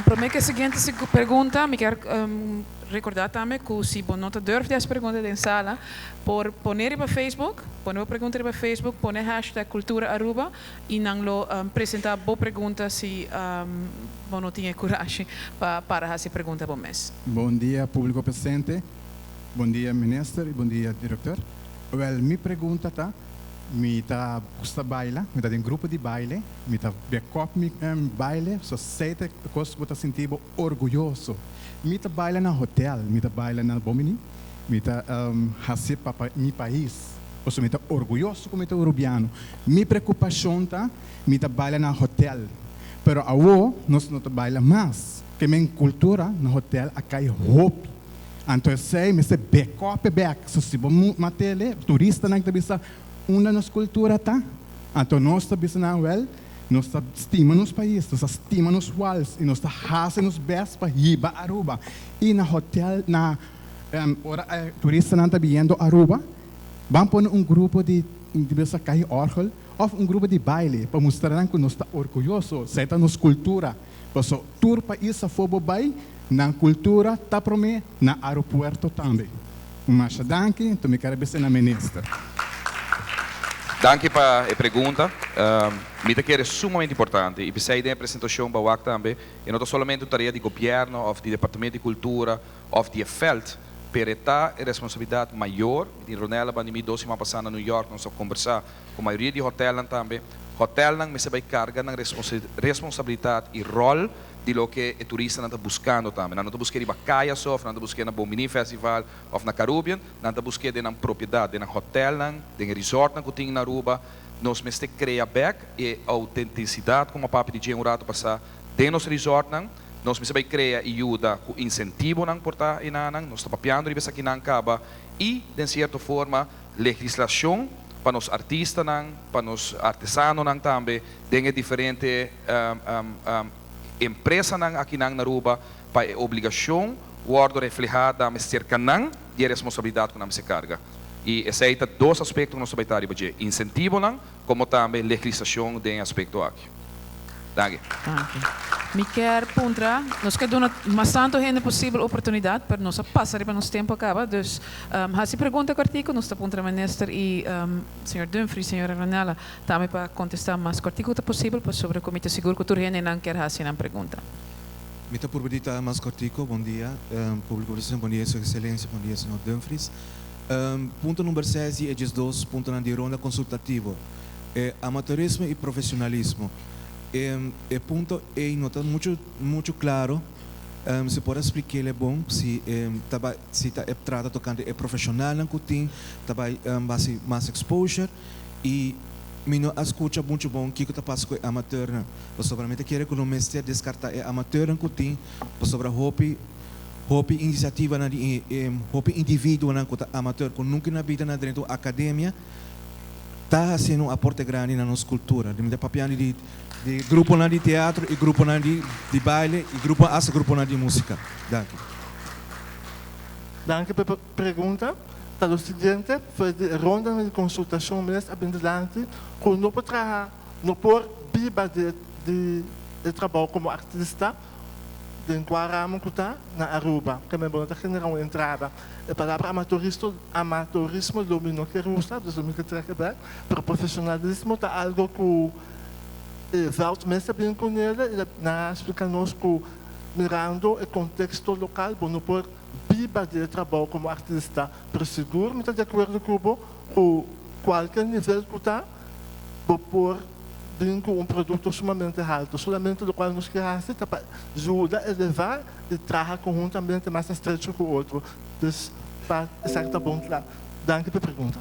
Prome cu e siguiente pregunta, mi kier recorda tambe cu si bo no ta durf di haci pregunta den sala, por pone riba Facebook, pone bo pregunta riba Facebook, pone hashtag Cultura Aruba y nan lo presenta bo pregunta si bo no tin e curashi pa para haci pregunta bo mes. Bon dia publico presente, bon dia minister y bon dia director. Wel mi pregunta ta, mi ta gusta baila, mi ta den grupo di baile, mi ta bekop mi baile, so esey ta e cos cu bo ta sinti bo orguyoso. Mi ta baila na hotel, mi ta baila na Bomini, mi ta haci pa mi pais, pasobra mi ta orguyoso cu mi ta Urubiano. Mi preocupacion ta, mi ta baila na hotel, pero awo nos no ta baila mas. Ke men kultura na hotel a kai hopi. Anto esei mester bekòp e bèk. So si bo matele, turistanan ta bisa unda nos kultura ta? Anto nos ta bisa nan, wèl, nos ta stima nos pais, nos ta stima nos wals i nos ta hasi nos bèst pa hiba Aruba. I na hotel, na ora e turistanan ta biyendo Aruba, ban pone un grupo di bisa kai òrgel òf un grupo di baile pa mustra nan ku nos ta orguyoso, esei ta nos kultura. Paso tur pais afó bo bai, nan kultura ta promé, nan aeropuerto tambe. Masha danki, enton mi kere bisa na minister. Danki pa e pregunta. Mi ta kere sumamente importante y p'esey den e presentacion bo a wak tambe, e no ta solamente un tarea di gobierno of di departamento di cultura of di e veld, pero e ta e responsabilidad mayor. Mi tin Ronella banda di mi dos siman pasa na New York nos a combersa Ku mayoria di hotèlnan tambe. Hotèlnan mester bai karga nan responsabilidat i ròl di loke e turistanan ta buskando tambe. Nan no ta busk'é riba kaya so òf nan ta busk'é na Bon Bini Festival òf na Carubbian. Nan ta busk'é den nan propiedat, den nan hotèlnan, den e resòrtnan ku tin na Aruba. Nos mester krea bèk e outentisidat komo a papia di dje un ratu pasá den nos resòrtnan. Nos mester bai krea i yuda ku insentivonan por ta enanan. Nos ta papiando riba esakinan kaba i den sierto forma legislashon. pa nos artistanan, pa nos artesanonan tambe den e diferente empresanan akinan na Aruba pa e obligacion wordo refleha tambe cerca nan di e responsabilidad cu nan mester carga. Y esey ta dos aspecto cu nos ta bay ta riba dje, incentivonan como tambe legislacion den e aspecto aki. Danki. Danki. Mi kier puntra, nos ke duna mas tanto hende posibel oportunidad, pero nos a pasa riba nos tempo a caba, dus haci pregunta cortico, nos ta puntra Minister y señor Dumfries, señora Ranella tambe pa contesta mas cortico cu ta posibel, pasobra cu mi ta sigur cu tur hendenan kier haci nan pregunta. Mi ta purba di ta mas cortico. Bon dia, publico presente, bon dia Su Excelencia, bon dia señor Dumfries. Punto number seis di e diesdos puntonan di ronda consultativo. E amateurismo y profesionalismo. E e punto ey no ta mucho mucho claro. Si por a spliquele bon si ta bay si ta e trata tocante e profesionalnan cu tin ta bay haci mas exposure y mi no a scucha mucho bon kico ta pasa cu e amateurnan pasobra mi ta kere cu no mester descarta e amateurnan cu tin pasobra hopi hopi iniciativanan di hopi individuonan cu ta amateur cu nunca na bida nan a drenta un academia ta haciendo un aporte grandi na nos cultura. Mi ta papiando di di gruponan di teatro y gruponan di di baile y grupo hasta gruponan di musica. Danki. Danki pa e pregunta. Ta lo siguiente, for di e rondanan di consultacion mes a bin dilanti cu no por traha, no por biba di di e trabou como artista, Den kua ramo ku ta na Aruba ke men bo no ta genera un entrada. E palabra amatoristo, amatorismo lo mi no kier usa, dus lo mi ke trek e bek, pero profesionalismo ta algo ku e veld mes a bin kunele i nan a splika nos ku mirando e konteksto lokal bo no por biba di e trabou komo artista, pero sigur mi ta di akuerdo ku bo ku kualke nivel ku ta bo por bin ku un produkto sumamente haltu. Solamente lokual nos ke hasi ta pa yuda elevá i traha konhuntamente mas estrecho ku otro. Dus pa esaki ta bon kla. Danki pa e pregunta.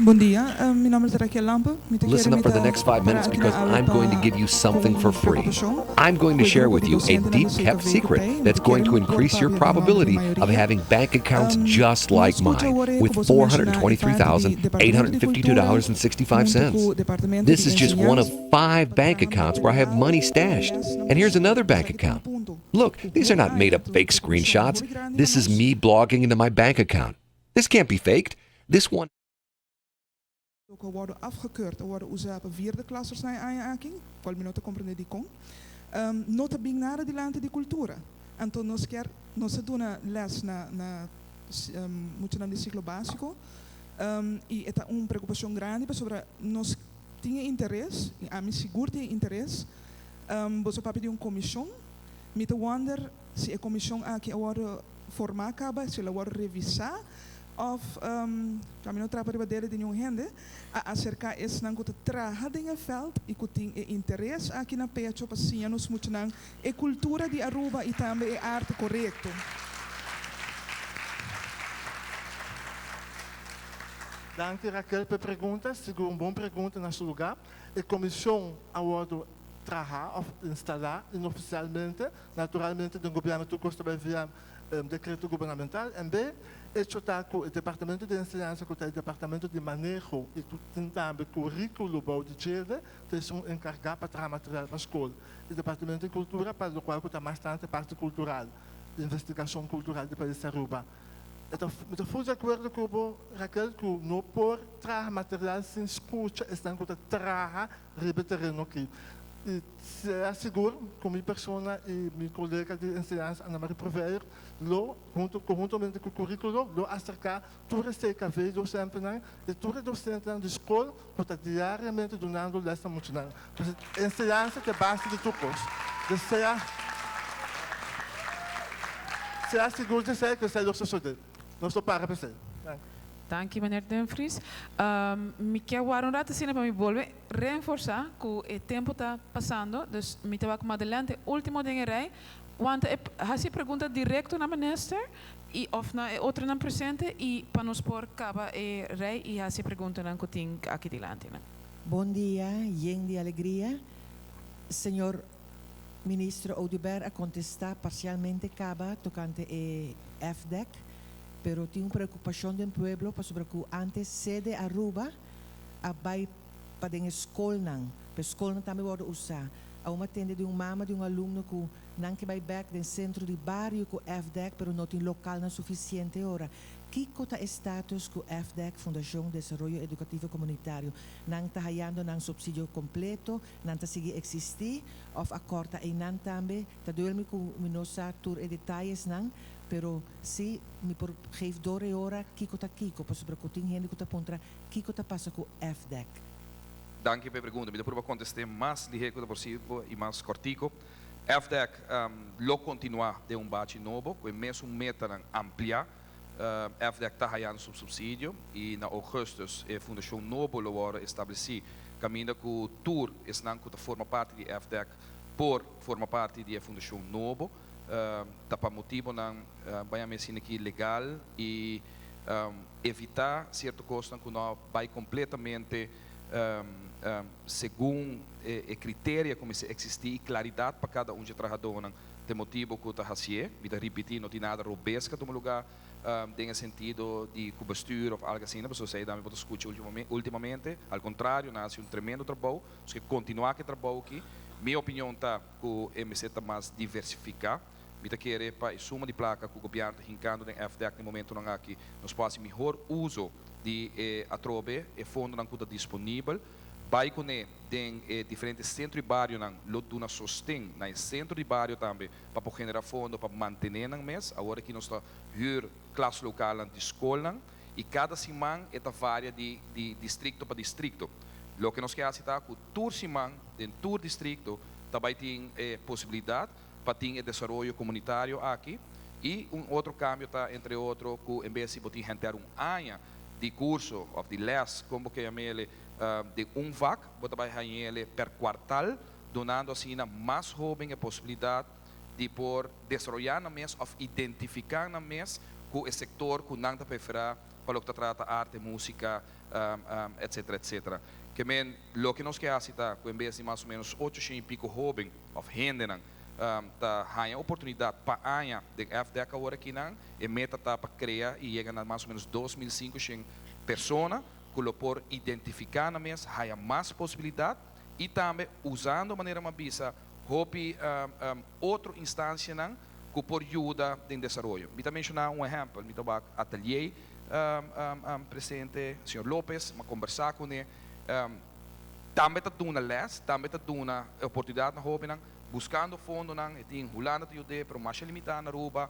Bon dia, mi nomber ta Raquel Lampe. Mi ta kere Listen mi up for the ta next five para minutes aki na because awe I'm pa going to give you ku something un for free. preokupashon I'm going ku to e share grupo with di you a dosentenan di deep kept CKV ku secret tei. Mi that's ta going kere to mi por increase your papia den nomber di probability of mayoria. having bank accounts just Mi a like skucha mine awor with ku boso menshoná e parti di Departamento di Kultura huntu ku $423,852.65. Departamento This di is just one of Enseñansa five pa bank traha accounts where I have material money pa stashed. lesnan And here's pasobra another bank esaki ta un account. punto Look, ku these bo are not made haña up tur fake preokupashon screenshots. hopi grandi pa This is nos. me blogging into my bank account. This can't be faked. This one. Ku a wòrdu afgekeurd a wòrdu usá pa vierde klassers na e aña aki, kual mi no ta komprendé dikon, no ta bin nada dilanti di kultura. Anto nos kier, nos a duna lès na na muchanan di siklo básiko i e ta un preokupashon grandi pasobra nos tin e interes, i ami sigur tin e interes, boso papia di un komishon, mi ta wonder si e komishon aki a wòrdu formá kaba, si el a wòrdu revisá, Of, pa mi no trapa riba dede di niun hende, a aserká esnan ku ta traha den e vèlt i ku tin e interes aki na pecho pa siña nos muchanan e kultura di Aruba i tambe e arte korekto. Danki Raquel pa e pregunta, sigur un bon pregunta na su lugá. E komishon a wòrdu traha òf instalá inofisialmente, naturalmente den gobièrnu tur kos ta bai via Decreto gubernamental, MB, Hecho ta cu e Departamento di Enseñansa cu ta e departamento di maneho y cu tin tambe curiculo bou di djede ta esun encarga pa traha material pa scol. E Departamento di Cultura pa locual cu ta mas tanto e parti cultural, investigacion cultural di pais Aruba. E ta mi ta full di acuerdo cu bo Raquel cu no por traha material sin scucha esnan cu ta traha riba e tereno aki. I sea sigur ku mi persona i mi kolega di enseñansa Ana Marie Proveyer lo, huntu konhuntamente ku kuríkulo, lo aserká tur e CKV dosentenan i tur e dosentenan di skol ku ta diariamente dunando lès na muchanan. Pasobra enseñansa ta e base di tur kos. Dus sea sea sigur di esei ku esei lo sosodé. Nos lo para pa esei. Danki. Danki meneer Dumfries. Mi ke wara un rato asina pa mi bolbe Reenforsá ku e tempu ta pasando, dus mi ta wak Madeleine ta e último den e rei. Wanta e hasi e pregunta direkto na minister i òf na e otronan presente i pa nos por kaba e rei i hasi e preguntanan ku tin aki dilantinan. Bon dia yen di alegria. Señor Ministro Oduber a contesta parcialmente caba tocante e FDEC. Pero tin un preocupacion den pueblo pasobra cu antes sede Aruba a bay pa den e scolnan, pa e scolnan tambe wordo usa. Awor mi a tende di un mama di un alumno cu nan ke bay bek den centro di bario cu FDEC pero no tin localnan suficiente ora. Kico ta e status cu FDEC, Fundacion Desaroyo Educativo Comunitario? Nan ta hayando nan subsidio completo? Nan ta sigui existi? Of a corta eynan tambe? Ta duel mi cu mi no sa tur e detayesnan, pero si mi por geef door e ora kico ta kico, pasobra cu tin hende cu ta puntra kico ta pasa cu FDEC. Danki pa e pregunta. Mi ta purba conteste mas lihe cu ta posibel y mas cortico. FDEC lo continua den un bachi nobo cu e mesun metanan amplia. FDEC ta hayando su subsidio y na augustus e fundacion nobo lo worde estableci caminda cu tur esnan cu ta forma parti di FDEC por forma parti di e fundacion nobo. Ta pa motibonan baña mi asina aki legal y evita cierto cosnan cu no a bay completamente segun e criteria cu mester existi y claridad pa cada un dje trahadonan t'e motibo cu ta hacié. Mi ta ripiti, no tin nada robes cu a tuma lugar den e sentido di cu bestuur of algo asina, pasobra esey tambe bo ta scucha ultimamente. Al contrario, nan a haci un tremendo trabou. Nos ke continua cu e trabou aki. Mi opinion ta cu e mester ta mas diversifica. Mi ta kere pa e suma di placa cu gobierno ta hincando den FDEC den momentonan aki, nos por haci mihor uzo di e atrobe e fondonan cu ta disponibel. Bay cune den e diferente centro y barionan lo duna sosten na e centro di bario tambe pa por genera fondo pa mantene nan mes. Awor aki nos ta huur klaslokalnan di scolnan y cada siman e ta varia di di districto pa districto. Loke nos ke haci ta cu tur siman den tur districto ta bay tin e posibilidad pa tin e desaroyo comunitario aki y un otro cambio ta entre otro cu en bes di bo tin henter un aña di curso of di les con bo ke yamele den un vak bo ta bay hañele per cuartal dunando asina mas hoben e posibilidad di por desaroya nan mes of identifica nan mes cu e sector cu nan ta prefera pa loke ta trata arte, musica, etcetera etcetera. Ke men loke nos ke haci ta cu en bes di mas o menos ocho shen y pico hoben of hendenan ta haña oportunidad pa aña den FDEC awor akinan, e meta ta pa crea y yega na mas o menos 2500 persona cu lo por identifica nan mes, haya mas posibilidad y tambe usando manera mi a bisa hopi otro instancianan cu por yuda den desaroyo. Mi ta menciona un ehempel, mi ta wak Atelier presente, señor Lopez, mi a conversa cune, Tambe ta duna les, tambe ta duna e oportunidad na hobennan, buscando fondonan, e tin Hulanda ta yud'é, pero masha limitá na Aruba,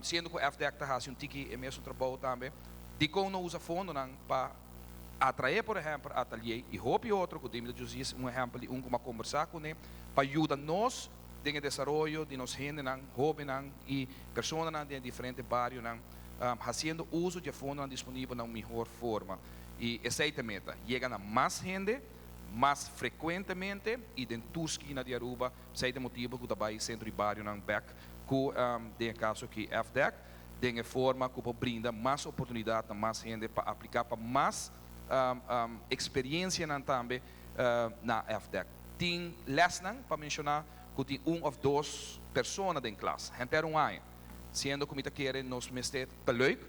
siendo cu FDEC ta haci un tiki e mesun trabou tambe. Dicon no usa fondonan pa atraé, por ehempel, Atelier y hopi otro, cu Dimitra Josias un ehempel di un cu mi a combersa cune, pa yuda nos den e desaroyo di nos hendenan, hobennan y personanan den e diferente barionan, haciendo uso di e fondonan disponibel na un mihor forma. I esei ta e meta, yega na mas hende, mas frekuentemente i den tur skina di Aruba. Esei ta e motibu ku ta bai sentro di barionan bek ku den e kaso aki FDEC, den e forma ku por brinda mas oportunidat na mas hende pa apliká pa mas eksperiensianan tambe na FDEC. Tin lèsnan pa menshoná ku tin un òf dos persona den klas henter un aña, siendo ku mi ta kere nos mester ta leuk.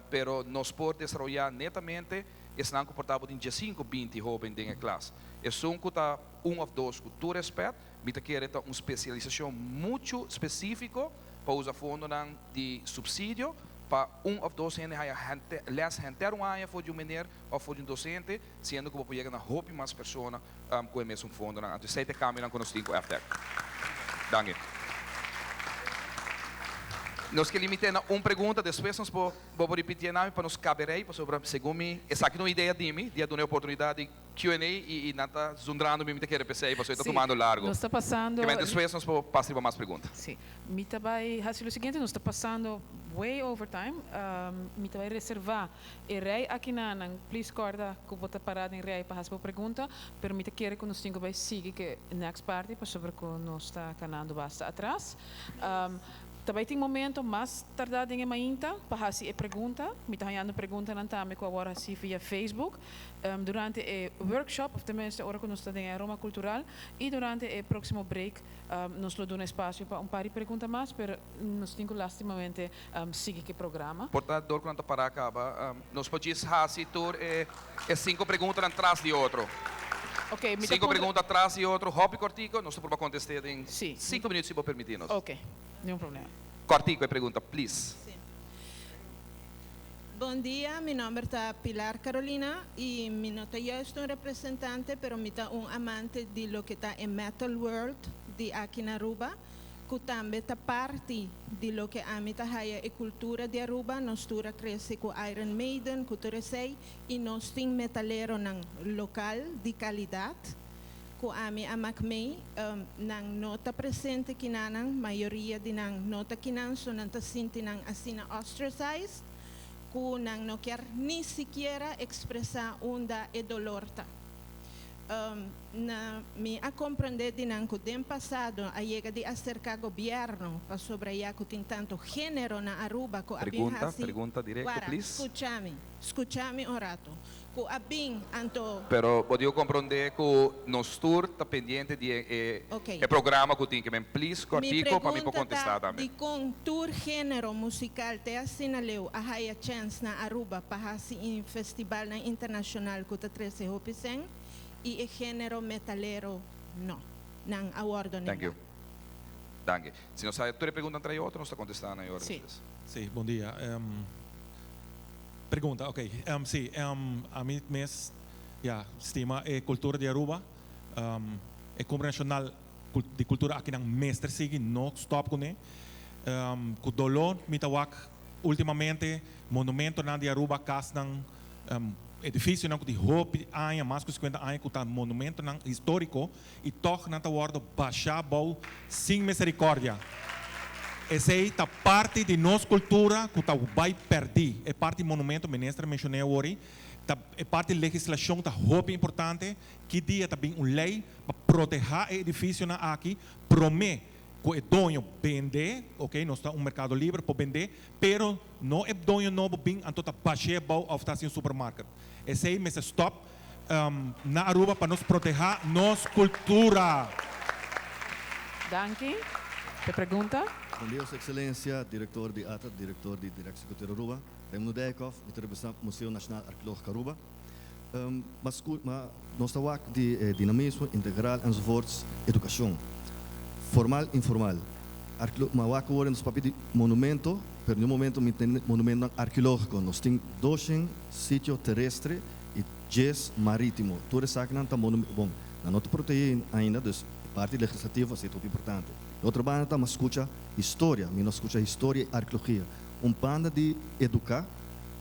Pero nos por desaroyá netamente esnan ku por ta bo tin diesinku, 20 hóben den e klas. Esun ku ta un òf dos ku tur rèspèt, mi ta kere ta un spesialisashon muchu spesífiko pa usa fondonan di supsidio pa un òf dos hende haña lès henter un aña for di un mener òf for di un dosente, siendo ku bo por yega na hopi mas persona ku e mesun fondonan. Anto esei ta e kambionan ku nos tin ku FTAC. Danki. Nos ke limité na un pregunta, despues nos por bo por ripitié nami pa nos kabe rei, pasobra segun mi esaki ta un idea di mi, di a duna e oportunidat di Q and A i nan ta zundrando mi, mi ta kere p'esei pasobra e ta Sí, tumando largo. nos ta pasando. Kemen despues nos por pasa riba mas pregunta. Sí, mi ta bai hasi lo siguiente, nos ta pasando way over time, mi ta bai reserva E rei akinanan, please kòrda ku bo ta pará den rei pa hasi bo pregunta, pero mi ta kere ku nos tin ku bai sigui ku e next parti pasobra ku nos ta kanando basta atras. Ta bai tin momento mas tardá den e mainta pa hasi e pregunta. Mi ta hañando preguntanan tambe ku a wòrdu hasí via Facebook durante e workshop òf tenminste ora ku nos ta den e Aroma Kultural i durante e próksimo break nos lo duna espasio pa un par di pregunta mas, pero nos tin ku lastimamente sigui ku e programa. Por ta dor ku nan ta pará kaba, nos por djis hasi tur e sinku preguntanan tras di otro. Ok, mi ta Sinku puntra. pregunta tras di otro, hopi kòrtiku, nos ta proba kontest'é den Sí. sinku minüt si bo permití nos. Ok, niun problema. Kòrtiku e pregunta, please. Sí. Bon dia, mi nòmber ta Pilar Carolina i mi no ta juist un representante, pero mi ta un amante di loke ta e metal world di aki na Aruba. Cu tambe ta parti di loke ami ta haya e cultura di Aruba, nos tur a crece cu Iron Maiden, cu tur esey, y nos tin metaleronan local di calidad cu ami a mak mee, nan no ta presente kinanan, mayoria di nan no ta kinan, so nan ta sinti nan asina ostracized cu nan no kier ni sikiera expresa unda e dolor ta. Na mi a comprende di nan cu den pasado a yega di acerca gobierno pasobra ya cu tin tanto genero na Aruba cu a bin Pregunta, haci pregunta directo, Wara, please. scucha mi, scucha mi un rato. Cu a bin anto. Pero bo digo comprende cu nos tur ta pendiente di e Ok. e programa cu tin ke men please Mi cortico pa mi por pregunta contesta ta tambe. dicon tur genero musical te asina leu a haya chens na Aruba pa haci in festivalnan internacional cu ta trece hopi cen y e genero metalero no. Nan a wordo Thank nenga. you. Danki. Si nos haya tur e pregunta entre otro nos ta contesta nan e ora Sí. despues. Sí, bon dia. Pregunta, ok. Sí, ami mes ya stima e cultura di Aruba. E Cumbre Nacional di Cultura akinan mester sigui, no stop kuné. Ku doló mi ta wak ultimamente monumentonan di Aruba, kasnan, edificionan ku tin hopi aña, mas ku 50 aña ku ta monumentonan históriko i tòg nan ta wòrdu bashá bou sin miserikordia. Esei ta parti di nos kultura ku ta bai pèrdí. E parti monumento, minister a menshoné awor, ta e parti legislashon ta hopi importante. Ki dia ta bin un lei pa protehá e edifisionan aki promé ku e doño bende? Ok, nos ta un merkado liber, por bende, pero no e doño nobo bin anto ta bash'é abou òf ta hasi un supermarket. Esei mester stòp na Aruba pa nos protehá nos kultura. Danki p'e pregunta. Bon dia, Su Excelencia, Director di ata, Director di Directie Cultuur Aruba, Raimundo Dijkhoff, mi ta representa Museo Nacional Arqueologico Aruba. Ma scu, ma nos ta wak di e dinamismo integral enzovoorts, educacion, formal, informal. Arquelo, ma wak awor nos papia di monumento, pero ni un momento mi tende monumentonan arqueologico. Nos tin doshen sitio terestre y djes maritimo. Tur esakinan ta monum, bon, nan no ta protegi ainda, dus e parti legislativo esei ta hopi importante. E otro banda ta, ma scucha historia, mi no scucha historia y arqueologia. Un banda di educa,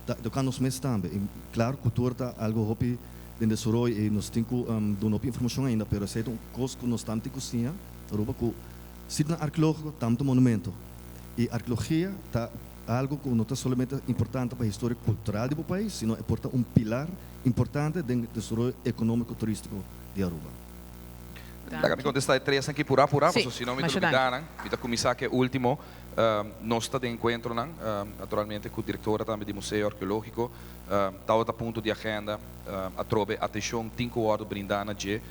ta educa nos mes tambe. Y claro, cultura ta algo hopi den desaroyo y nos tin cu duna hopi informacion ainda, pero esey ta un cos cu nos tambe tin cu siña Aruba cu sitionan arqueologico tambe ta monumento. Y arqueologia ta algo cu no ta solamente importante pa historia cultural di bo pais, sino e por ta un pilar importante den desaroyo economico turistico di Aruba. Laga mi contesta e tres aki pura pura, Sí, pasobra si no mi ta masha lubida danki. nan. Mi ta cuminsa cu e ultimo. Nos ta den encuentronan, naturalmente cu directora tambe di Museo Arqueologico. Tabata punto di agenda, atrobe atencion tin cu wordo brinda na dje.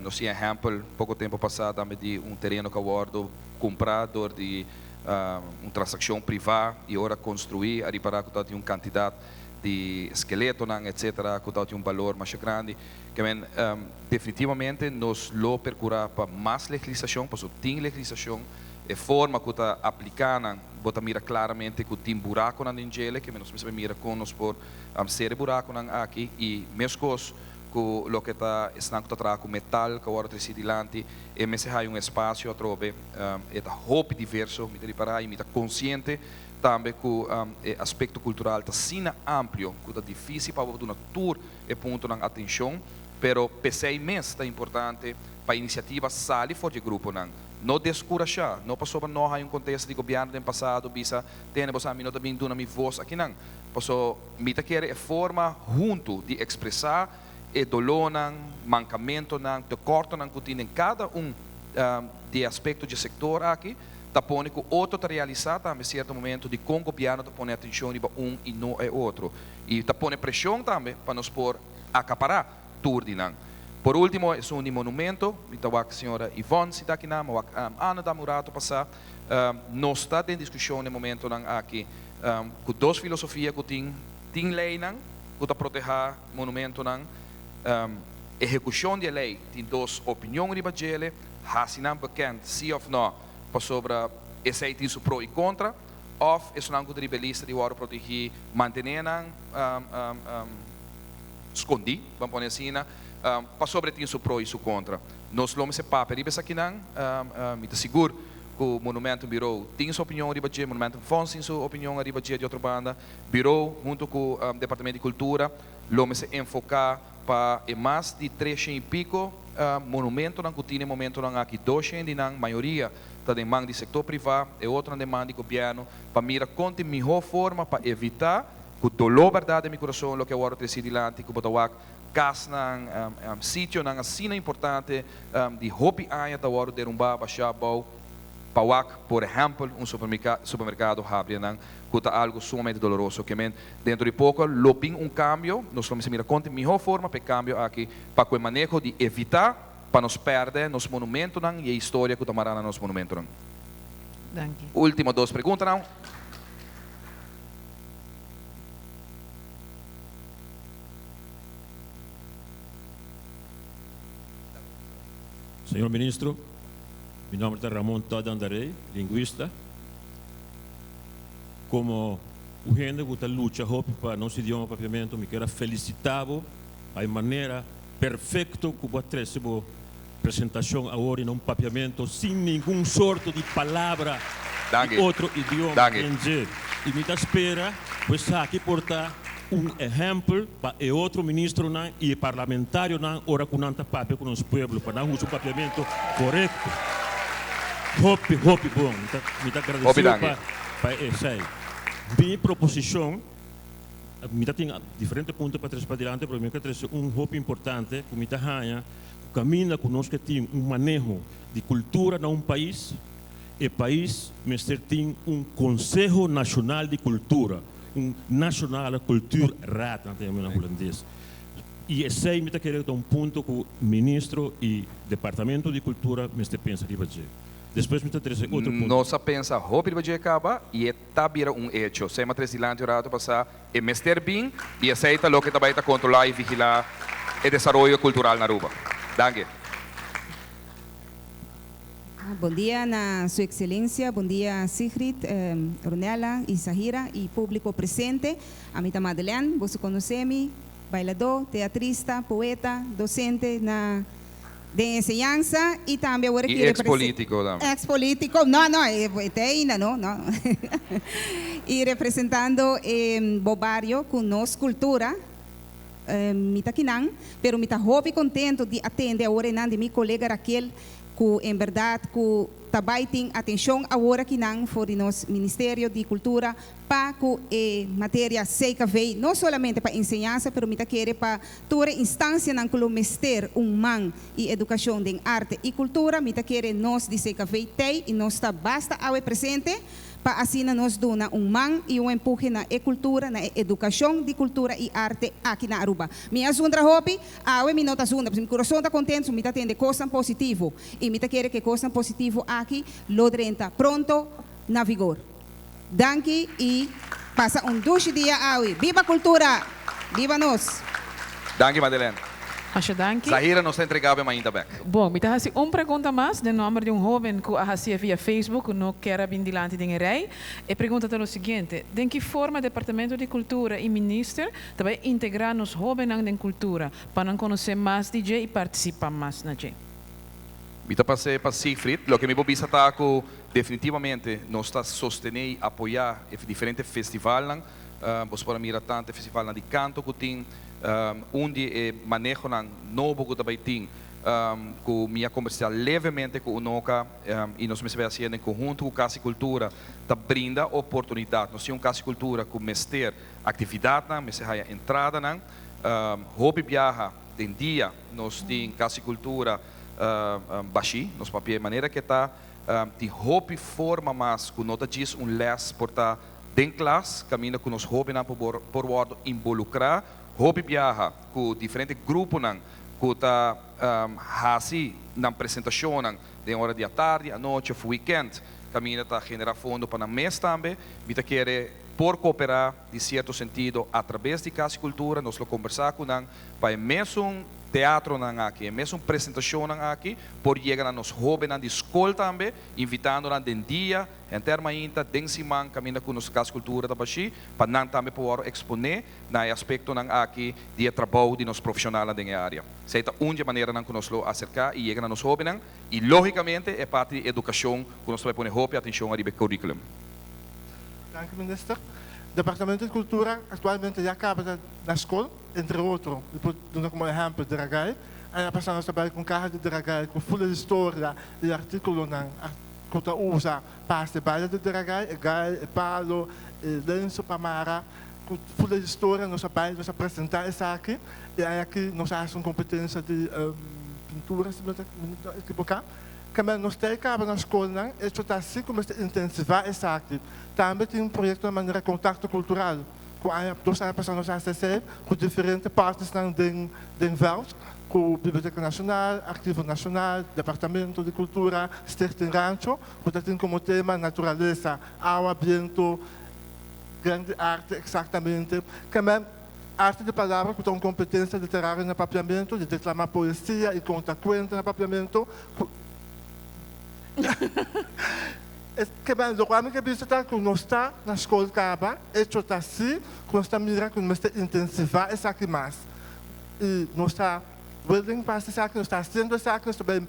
Nos tin ehempel poco tempo pasa tambe di un tereno cu a wordo cumpra door di un transaccion priva y ora construi a ripara cu tabatin un cantidad di skeletonan etcetera cu tabatin un balor masha grandi. Ke men definitivamente nos lo percura pa mas legislacion, pasobra tin legislacion, e forma cu ta aplica nan bo ta mira claramente cu tin buraconan den djele, ke men nos mester mira con nos por cera e buraconan aki y mescos cu loke ta esnan cu ta traha cu metal cu a worde treci dilanti e mester haya un espacio atrobe. E ta hopi diverso, mi ta ripara y mi ta consciente tambe cu e aspecto cultural ta asina amplio cu ta dificil pa bo duna tur e puntonan atencion, pero p'esey mes ta importante pa iniciativa sali for di e gruponan. No descurasha, no pasobra no hay un contesta di gobierno den pasado bisa tene bo sa mi no ta bin duna mi voz akinan, paso mi ta kere e forma hunto di expresa e dolornan, mancamentonan, tekortonan cu tin den cada un di e aspecto dje sector aki. ta pone ku otro ta realisá tambe sierto momento dikon gobièrnu ta pone atenshon riba un i no e otro. I ta pone preshon tambe pa nos por akapará tur di nan. Por último esun di monumento, mi ta wak señora Yvonne si ta akinan, mi a wak Anne tambe un rato pasá. Nos ta den diskushon den momentonan aki ku dos filosofia ku tin, tin leinan ku ta protehá monumentonan, ehekushon di e lei tin dos opinion riba djele, hasi nan bekend si òf nò pasobra esei tin su pro i kontra, òf esunnan ku ta riba e lista di wòrdu protegí mantené nan skondí, ban pone asina, pasobra e tin su pro i su kontra. Nos lo mester papia riba esakinan, mi ta sigur ku Monumentenbureau tin su opinion riba dje, Monumentenfonds tin su opinion ariba dje di otro banda, Bureau huntu ku Departamento di Kultura lo mester enfoká pa e mas di treshen i piko monumentonan ku tin e momentonan aki, doshen di nan, mayoria ta den man di sektor privá, e otronan den man di gobièrnu, pa mira kon tin mihó forma pa evitá ku doló bèrdat den mi kurason loke a wòrdu tresí dilanti ku bo ta wak kasnan, sitionan asina importante di hopi aña ta wòrdu derumbá, bashá abou pa wak por ehèmpel un supermerkado habri anan ku ta algu sumamente doloroso. Ke men dentro di poko lo bin un kambio, nos lo mester mira kon ta e mihó forma pa e kambio aki pa ku e maneho di evitá pa nos pèrdè nos monumentonan i e historia ku ta mará na nos monumentonan. Danki. Último dos preguntanan. Señor Ministro, mi nomber ta Ramon Todd Andarey, linguista. Como un hende cu ta lucha hopi pa nos idioma Papiamento, mi kier a felicita bo pa e manera perfecto cu bo a trece bo presentacion awor na un Papiamento sin ningun sorto di palabra di otro idioma den dje. Y mi ta spera cu esaki por ta un ehempel pa e otro ministronan y e parlamentarionan ora cu nan ta papia cu nos pueblo, pa nan usa un papiamento corecto. Hopi, hopi bon. Mi ta agradecido pa esey. Mi proposicion, mi ta tin diferente punto pa trece padilanti, pero mi ke trece un hopi importante cu mi ta haña cu caminda cu nos ke tin un maneho di cultura na un pais, e pais mester tin un Conseho Nacional di Cultura. Un Nationale Cultuurraad nan ta yama na hulandes. Y esey mi ta kere ta un punto cu ministro y departamento di cultura mester pensa riba dje. Despues mi ta trece otro punto. Nos a pensa hopi riba dje caba y e ta bira un hecho. Sema tres dilanti un rato pasa e mester bin y esey ta loke ta bay ta controla y vigila e desaroyo cultural na Aruba. Danki. Bon dia na Su Excelencia, bon dia Sigrid, Ronella y Sahira y publico presente. Ami ta Madeleine, boso conoce mi, bailador, teatrista, poeta, docente na den enseñansa y tambe awor Y aki ex politico tambe. Ex politico, no, no, te ainda no, no. Y representando e bo bario cu nos cultura. Mi ta kinan, pero mi ta hopi contento di atende awor enan di mi colega Raquel cu en berdad cu ta bay tin atencion awor akinan for di nos Ministerio di Cultura pa cu e materia CKV, no solamente pa enseñansa pero mi ta kere pa tur e instancianan cu lo mester un man y educacion den arte y cultura, mi ta kere nos di CKV tey y nos ta basta awe presente. pa asina nos duna un man y un empuje na e cultura, na e educacion di cultura y arte aki na Aruba. Mi a zundra hopi, awe mi no ta zundra, pasobra mi curason ta contento, mi ta tende cosnan positivo y mi ta kere cu e cosnan positivo aki lo drenta pronto na vigor. Danki y pasa un dushi dia awe. Biba cultura! Biba nos! Danki Madeleine. Masha danki. Zahira nos ta entrega bo e mainta bek. Bon, mi ta hasi un pregunta mas den nomber di un hoben ku a hasié via Facebook ku no kier a bin dilanti den e rei. E pregunta ta lo siguiente, Den ki forma Departamento di Kultura i Minister ta bai integrá nos hobennan den kultura pa nan konosé mas di dje i partisipá mas na dje? Mi ta pas'é pa Siegfried. Loke mi por bisa ta ku definitivamente nos ta sostené i apoyá e diferente festivalnan. Boso por a mira tantu e festivalnan di kanto ku tin, un di e manehonan nobo ku ta bai tin ku mi a kombersá levemente ku Unoca i nos mester bai hasiendo en konhunto ku Kas di Kultura ta brinda oportunidat. Nos tin un Kas di Kultura ku mester aktividatnan, mester haya entradanan. Hopi biaha den dia nos tin Kas di Kultura. bashí, nos papia e manera ku e ta, tin hopi forma mas ku no ta djis un lès por ta den klas kaminda ku nos hóbennan por por wòrdu involukrá hopi biaha ku diferente gruponan ku ta hasi nan presentashonnan den ora di atardi, anochi òf wikènt kaminda ta generá fondo pa nan mes tambe. Mi ta kere por kooperá di sierto sentido atrabes di Kas di Kultura, nos lo kombersá ku nan pa e mesun teatronan aki, e mesun presentashonnan aki por yega na nos hóbennan di skol tambe, invitando nan den dia, henter mainta, den siman kaminda ku nos Kas Kultura ta bashí, pa nan tambe por wòrdu eksponé na e aspektonan aki di e trabou di nos profeshonalnan den e área. Esei ta un di e maneranan ku nos lo aserká i yega na nos hóbennan i lógikamente e parti di edukashon ku nos ta bai pone hopi atenshon ariba e curriculum. Danki Minister. Departamento di Cultura actualmente ya caba ta na scol, entre otro, mi por duna como ehempel Dragay. Aña pasa nos ta bay cu un caha di Dragay cu full historia y articulonan cu ta usa pa haci baile di Dragay, e gai, e palo, e lenso pa mara, cu full historia nos a bay, nos a presenta esaki y aña aki nos a haci un competencia di pintura si mi no ta equiboca. Kemey nos ta e kaba na skolnan, echo ta si ku mester intensivá esaki. Tambe tin proyektonan manera Kontakto Kultural, ku aña dos aña pasá nos a hasi esei ku diferente partnersnan den den vèlt, ku Biblioteka Nashonal, Archivo Nashonal, Departamento di Kultura, Stichting Rancho, ku ta tin komo tema naturalesa, awa, biento, grandi arte eksaktamente. Kemey Arte di palabra ku ta un kompetensia literario na papiamentu, di deklamá poesia i konta kuenta na papiamentu, ku Es ke ben lokual mi ke bisa ta ku nos ta na skol kaba, echo ta si ku nos ta mira ku nos mester intensivá esaki mas i nos ta willing pa hasi esaki, nos ta hasiendo esaki, nos ta bai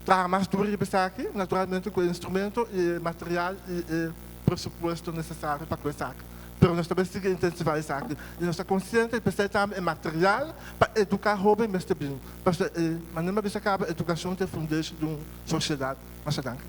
traha mas duru riba esaki, naturalmente ku e instrumento i e material i e presupuesto nesesario pa ku esaki. Pero nos ta bay sigui intensivá esaki i nos ta konsiente di p'esei tambe e material pa eduká hóben mester bin. Pasobra e manera mi a bisa kaba edukashon ta e fundeshi di un sosiedat. Masha danki.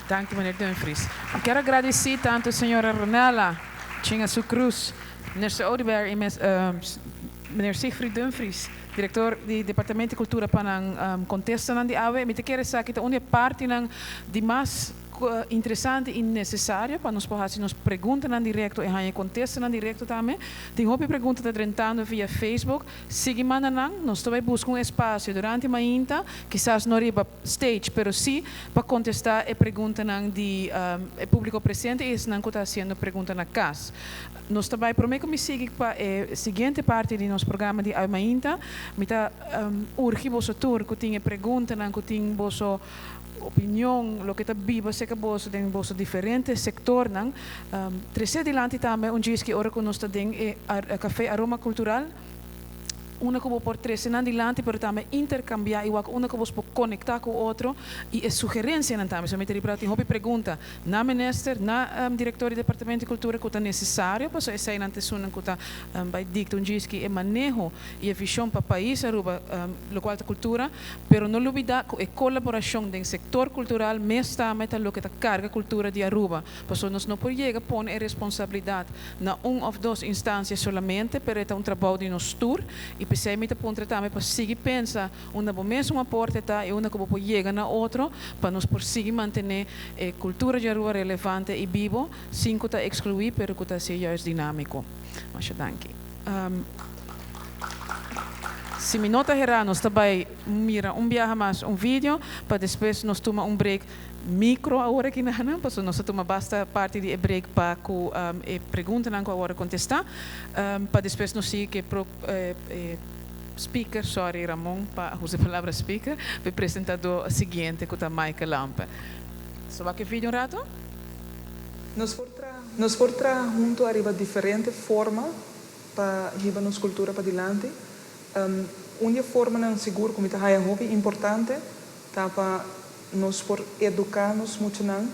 Danki meneer Dumfries. Mi kier a gradisí tantu señora Ronella Chinga Su Cruz, Minister Oduber i meneer Siegfried Dumfries, direktor di Departamento di Kultura pa nan kontestanan di awe. Mi ta kere esaki ta un di e partinan di mas Interesante i nesesario pa nos por hasi nos preguntanan direkto i haña kontestanan direkto tambe. Tin hopi pregunta ta drentando via Facebook. Sigui manda nan. Nos ta bai buska un espasio durante mainta, kisas no riba stage, pero sí pa kontestá e preguntanan di e públiko presente i esnan ku ta hasiendo pregunta na kas. Nos ta bai promé ku mi sigui pa e siguiente parti di nos programa di awe mainta, mi ta urgi boso tur ku tin e preguntanan, ku tin boso Opinion, loke ta biba serka boso den boso diferente sektornan. Trese dilanti tambe un djis ki ora ku nos ta den e Café Aroma Cultural, unda ku bo por trese nan dilanti pero tambe interkambiá i wak unda ku bos por konektá ku otro i e sugerensianan tambe. So mi ta riba tin hopi pregunta na minister, na direktor di Departamento di Kultura ku ta nesesario pasobra eseinan ta esunnan ku ta bai dikta un djis ki e maneho i e vishon pa pais Aruba lokual ta kultura. Pero no lubida cu e colaboracion den sector cultural mes tambe ta loke ta carga cultura di Aruba, pasobra nos no por yega pone e responsabilidad na un of dos instancia solamente, pero e ta un trabou di nos tur y p'esey mi ta puntra tambe pa sigui pensa unda bo mes un aporte ta y unda cu bo por yega na otro pa nos por sigui mantene e cultura di Aruba relevante y bibo sin cu ta exclui pero cu ta haci'e juist dinamico. Masha danki. Si mi no ta herá nos ta bai mira un biaha mas un video pa despues nos tuma un break micro awor aki nan pasobra nos a tuma basta parti di e break pa ku e preguntanan ku a wòrdu kontestá pa despues nos sigui ku e pro e speaker sorry Ramon pa usa e palabra speaker pa e presentadó siguiente ku ta Michael Lampe. So wak e video un rato. Nos por traha nos por traha hunto ariba diferente forma pa hiba nos cultura padilanti. Un di e formanan sigur cu mi ta haya hopi importante ta pa nos por educa nos muchanan,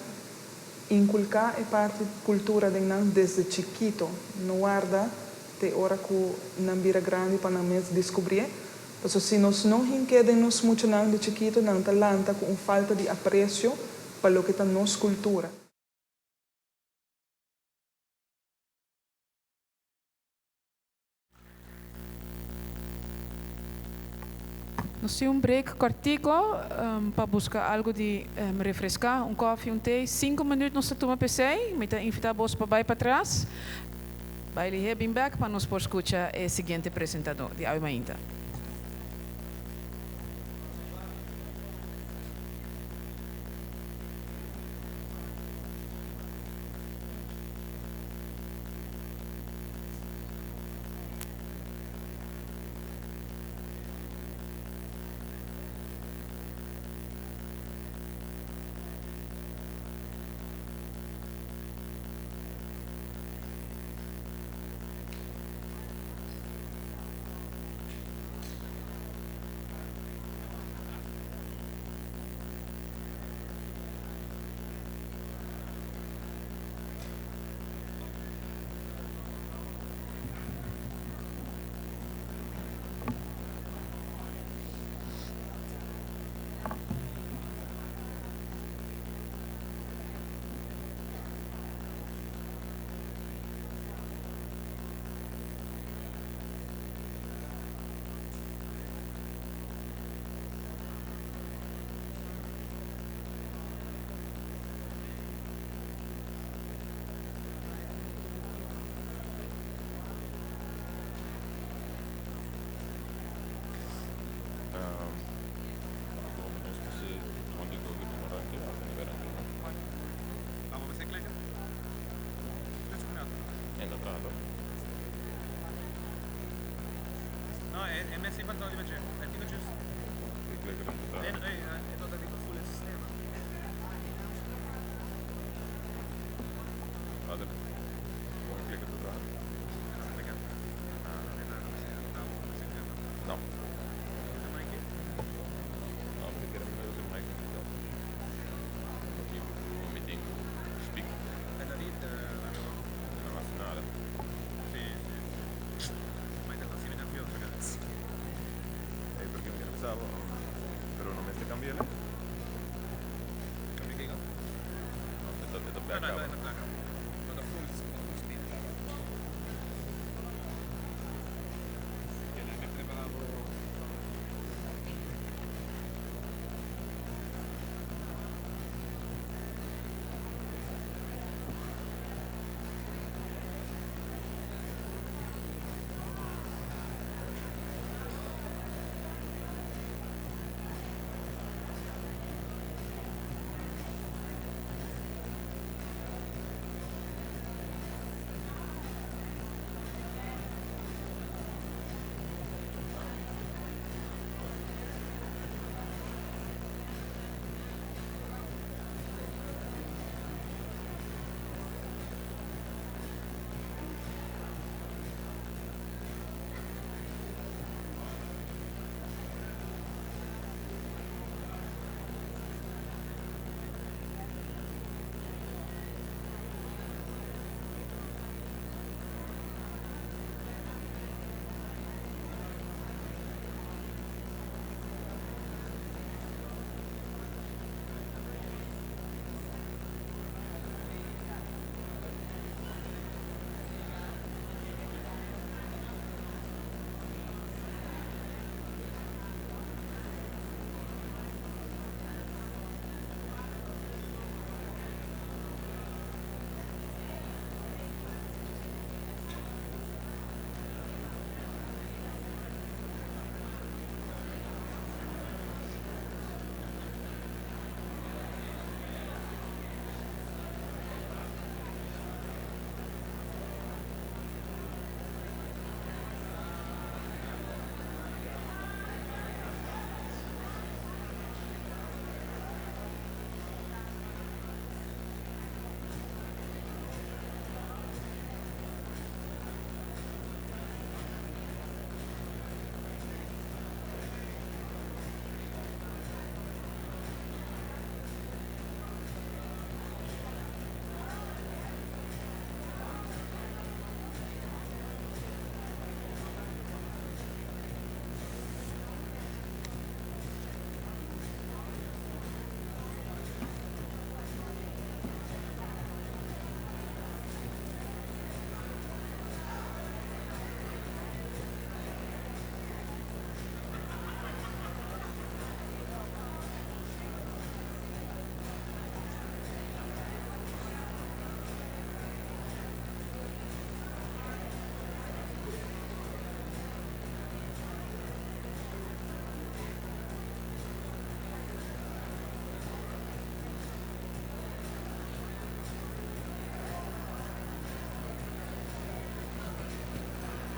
inculca e parti cultura den nan desde chikito, no warda te ora cu nan bira grandi pa nan mes descubrié. Pasobra si nos no hink'é den nos muchanan di chikito nan ta lanta cu un falta di aprecio pa loke ta nos cultura. Nos tin un break cortico pa busca algo di refresca, un koffie, un thee. 5 minuut nos ta tuma p'esey. Mi ta invita boso pa bay patras. Bay lihe bin bek pa nos por scucha e siguiente presentador di Awe Mainta.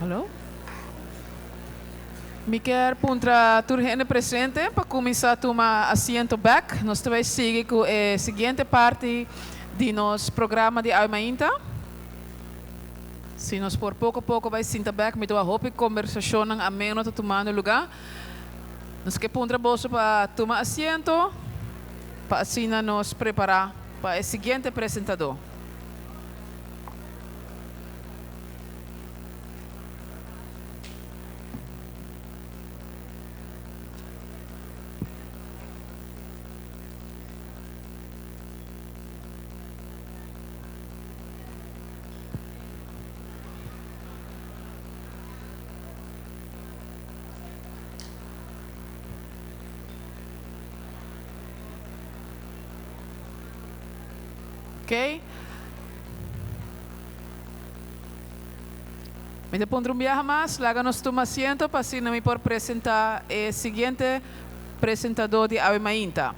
Hallo? Mi kier puntra tur hende presente pa cuminsa tuma asiento bek. Nos ta bay sigui cu e siguiente parti di nos programa di awe mainta. Si nos por poco poco bay sinta bek, mi ta wak hopi combersacionnan ameno ta tumando luga. Nos ke puntra boso pa tuma asiento pa asina nos prepara pa e siguiente presentador. Ok. Mi ta puntra un biaha mas, laga nos tuma asiento pa asina mi por presenta e siguiente presentador di awe mainta.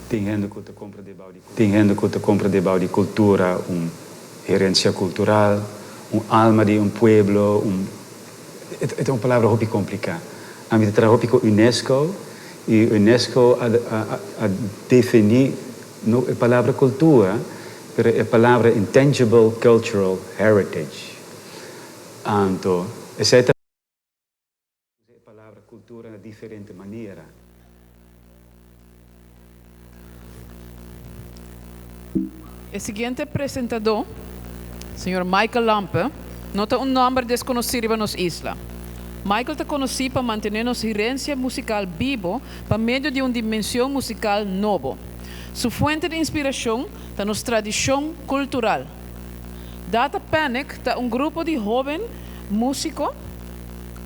Tin hende ku ta komprendé bou di Tin hende ku ta komprendé bou di kultura un herensia kultural, un alma di un pueblo, un E ta un palabra hopi kompliká. Ami ta traha hopi ku UNESCO i UNESCO a a definí no e palabra kultura pero e palabra intangible cultural heritage. Anto esei ta usa e palabra kultura na diferente manera. E siguiente presentadó, señor Michael Lampe, no ta un nòmber deskonosí riba nos isla. Michael ta konosí pa mantené nos herensia musikal bibo pa medio di un dimension musikal nobo. Su fuente di inspirashon ta nos tradishon kultural. Data Panic ta un grupo di hóben músiko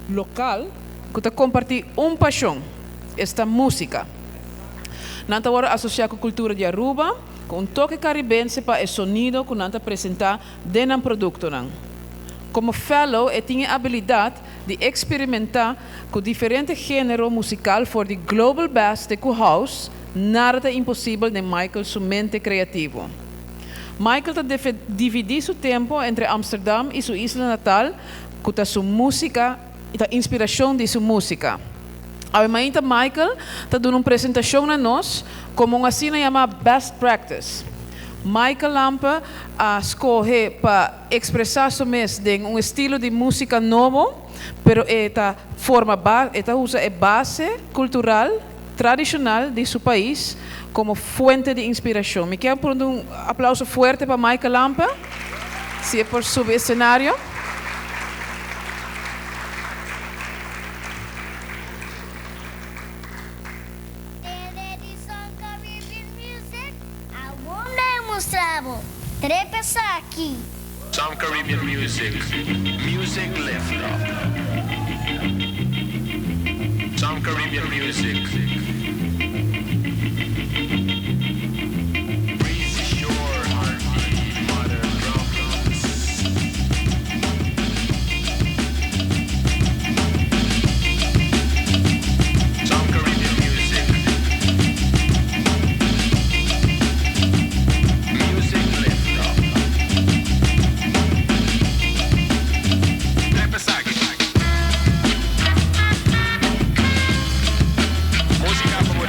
lokal ku ta kompartí un pashon, esta músika. Nan ta wòrdu asosiá ku kultura di Aruba, ku un toke karibense pa e sonido ku nan ta presentá den nan produktonan. Komo fellow e tin e abilidat di eksperimentá ku diferente género musikal for di global bass te ku house, nada ta imposibel den Michael su mente kreativo. Michael ta dividí su tempu entre Amsterdam i su isla natal ku ta su músika i ta inspirashon di su músika. Awe mainta Michael ta duna un presentashon na nos komo un asina yamá best practice. Michael Lampe a skohe pa ekspresá su mes den un estilo di músika nobo, pero e ta forma e ta usa e base kultural tradishonal di su pais komo fuente di inspirashon. Mi kier pronto un aplauso fuerte pa Michael Lampe, si e por subi esenario. Some Caribbean music, music lift up. Some Caribbean music. Breezy shore, heartbeat, mother drums. Some Caribbean music. Music lift up. Trep esaki. Musica pa.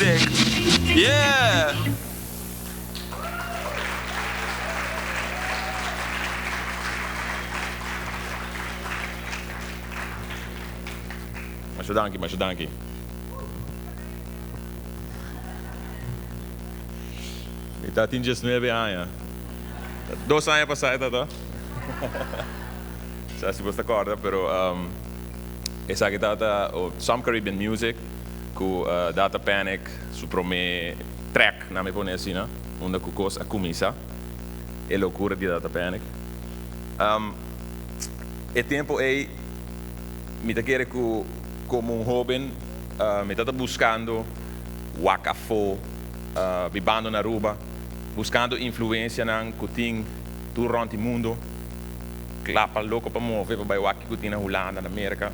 music. Yeah! Masha danki, masha danki. Mi ta tin diesnuebe aña. Dos aña pasá e ta ta. Sa si bos ta kòrda, pero esaki tabata Some Caribbean Music ku Data Panic su promé track, nan mi pone asina, unda ku kos a kuminsá, e lokura di Data Panic. E tempu ei mi ta kere ku komo un hóben mi tabata buskando wak afó, bibando na Aruba, buskando influensianan ku tin tur rònt di mundu, kla pa loko pa move pa bai wak kiko tin na Hulanda, na Merka.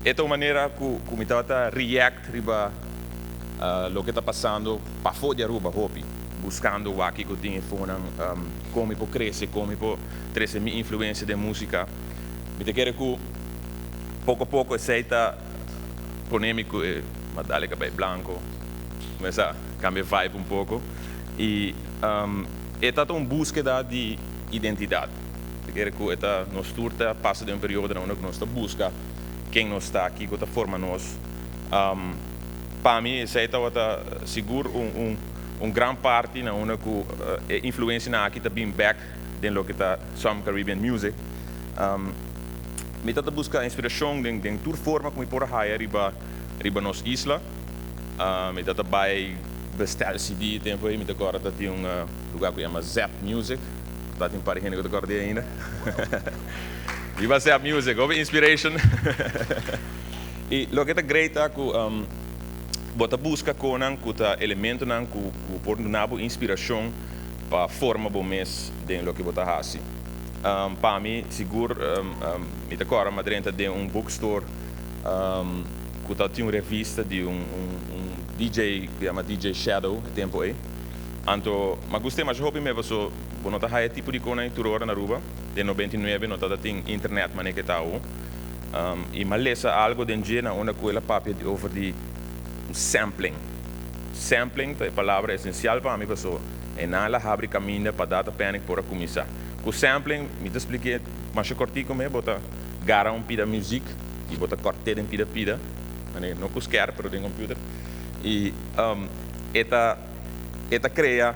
E ta un manera ku mi tabata react riba loke ta pasando pafó di Aruba hopi, buskando wak kiko tin e fonan, kon mi por krese, kon mi por trese mi influensia den músika. Mi ta kere ku poko poko esei ta pone mi ku e dale kabei blanko, kumesa kambia vibe un poko i e ta ta un búskeda di identidat. Ta kere ku e ta nos tur ta pasa den un periodo na unda ku nos ta buska ken nos ta, kiko ta forma nos. Pa mi esei tabata sigur un un gran parti na unda ku e influensianan aki ta bin bèk den loke ta Some Caribbean Music. Mi ta ta buska inspirashon den den tur forma ku mi por a haya riba riba nos isla. Mi ta ta bai bestel CD tempu ei mi ta kòrda ta tin un lugá ku yama Zep Music. Ta tin un par di hende ku ta kòrda di ainda. Riba Zep Music, hopi inspiration. I loke ta great ta ku bo ta buska konan ku ta elementonan ku ku por duna bo inspirashon pa forma bo mes den loke bo ta hasi. Pa mi sigur mi ta kòrda mi a drenta den un bookstore ku ta tin un revista di un un DJ ku yama DJ Shadow e tempu ei. Anto mi a gust'é masha hopi meba so bo no ta haya e tipo di konan ei tur ora na Aruba. Den 99 no tabata tin internet manera ke ta awo. I mi a lesa algo den dje na unda ku el a papia di over di sampling. Sampling ta e palabra esensial pa mi paso e nan el a habri kaminda pa Data Panic por a kuminsá. Ku sampling mi ta splik'é masha kòrtiku me bo ta gara un pida muzik i bo ta kòrt'é den pida pida, manera no ku skèr pero den computer i e ta e ta krea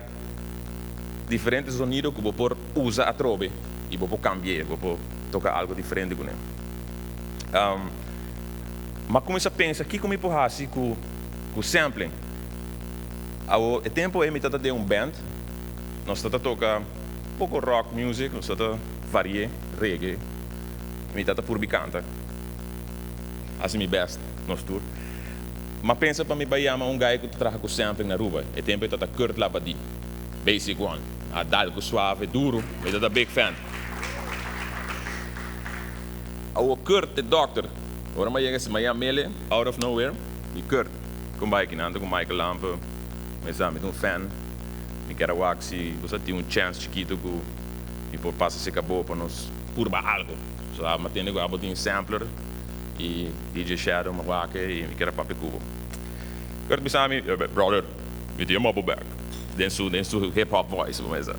diferente zonido ku bo por usa atrobe i bo por kambi'é, bo por toka algu diferente kuné. Mi a kuminsá pensa kiko mi por hasi ku ku sampling. Awo e tempu ei mi tabata den un band, nos tabata toka poko rock music, nos tabata vari'é, reggae, mi tabata purbi kanta, hasi mi best, nos tur. M'a pensa pa mi bai yama un guy ku ta traha ku sampling na Aruba, e tempu ei tabata Kurt Labadie, Basic One, a dal ku suave, duru, mi tabata big fan. Awo Kurt e dokter, ora m'a yega m'a yam'ele out of nowhere, di Kurt, kon bai aki nan ta ku Michael Lampe, mi sa mi ta un fan, mi kier a wak si bo sa tin un chance chikitu ku mi por pasa serka bo pa nos purba algo. So m'a tende ku abo tin sampler. I DJ Shadow m'a wak e i mi kier a papia ku bo. Kurt bisa mi, Brother, mi ta yama bo bek. Den su den su hip hop voice bo mesa.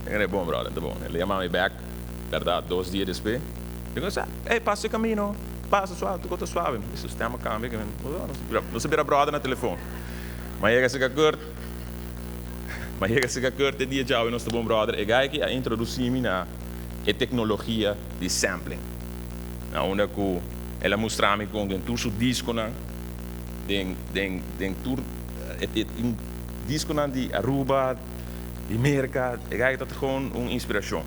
Mi kende, Bon brother, ta bon. El a yama mi bek, bèrdat, dos dia despues. Mi kumsa, Ey, pasa e kamino, pasa suave, tur kos ta suave. Mi su stem a kambia, nos a bira brother na telefon. M'a yega serka Kurt, m'a yega serka Kurt e dia djawe nos ta bon brother. E guy aki a introdusi mi na e teknologia di sampling. Na unda ku el a mustra mi kon den tur su diskonan, den den den tur e tin diskonan di Aruba, di Merka, e guy ta gewoon un inspirashon.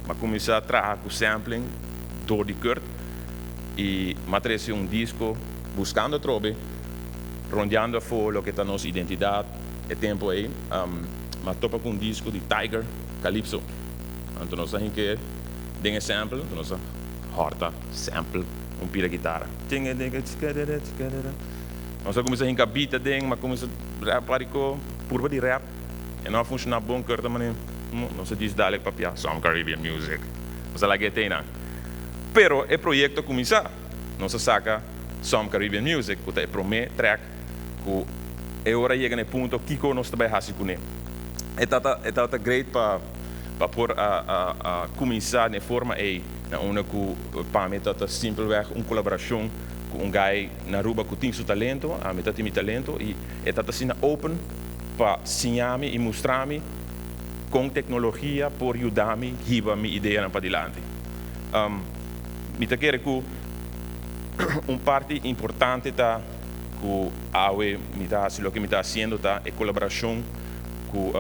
Mi a kuminsá traha ku sampling dor di Kurt i mi a trese un disko buskando atrobe, rondeando afó loke ta nos identidat e tempu ei. Mi a topa ku un disko di Tiger Calypso. Anto nos a hink'é den e sample, anto nos a hòrta sample un pida kitara. Nos a kuminsá hinka beat aden, mi a kuminsá rap pariko, purba di rap, e no a funshoná bon, Kurt a manera, nos a djis dale papia some Caribbean music, nos a laga e teinan. Pero e proyekto a kuminsá, nos a saka. Some Caribbean Music ku ta e promé track ku e ora yega na e punto kiko nos ta bai hasi kuné. E tabata e tabata great pa pa por a a a kuminsá den e forma ei na unda ku pa mi tabata simpelweg un kolaborashon ku un guy na Aruba ku tin su talento, ami ta tin mi talento i e tabata asina open pa siña mi i mustra mi kon teknologia por yuda mi hiba mi ideanan padilanti. Mi ta kere ku un parti importante ta ku awe mi ta hasi loke mi ta hasiendo ta e kolaborashon ku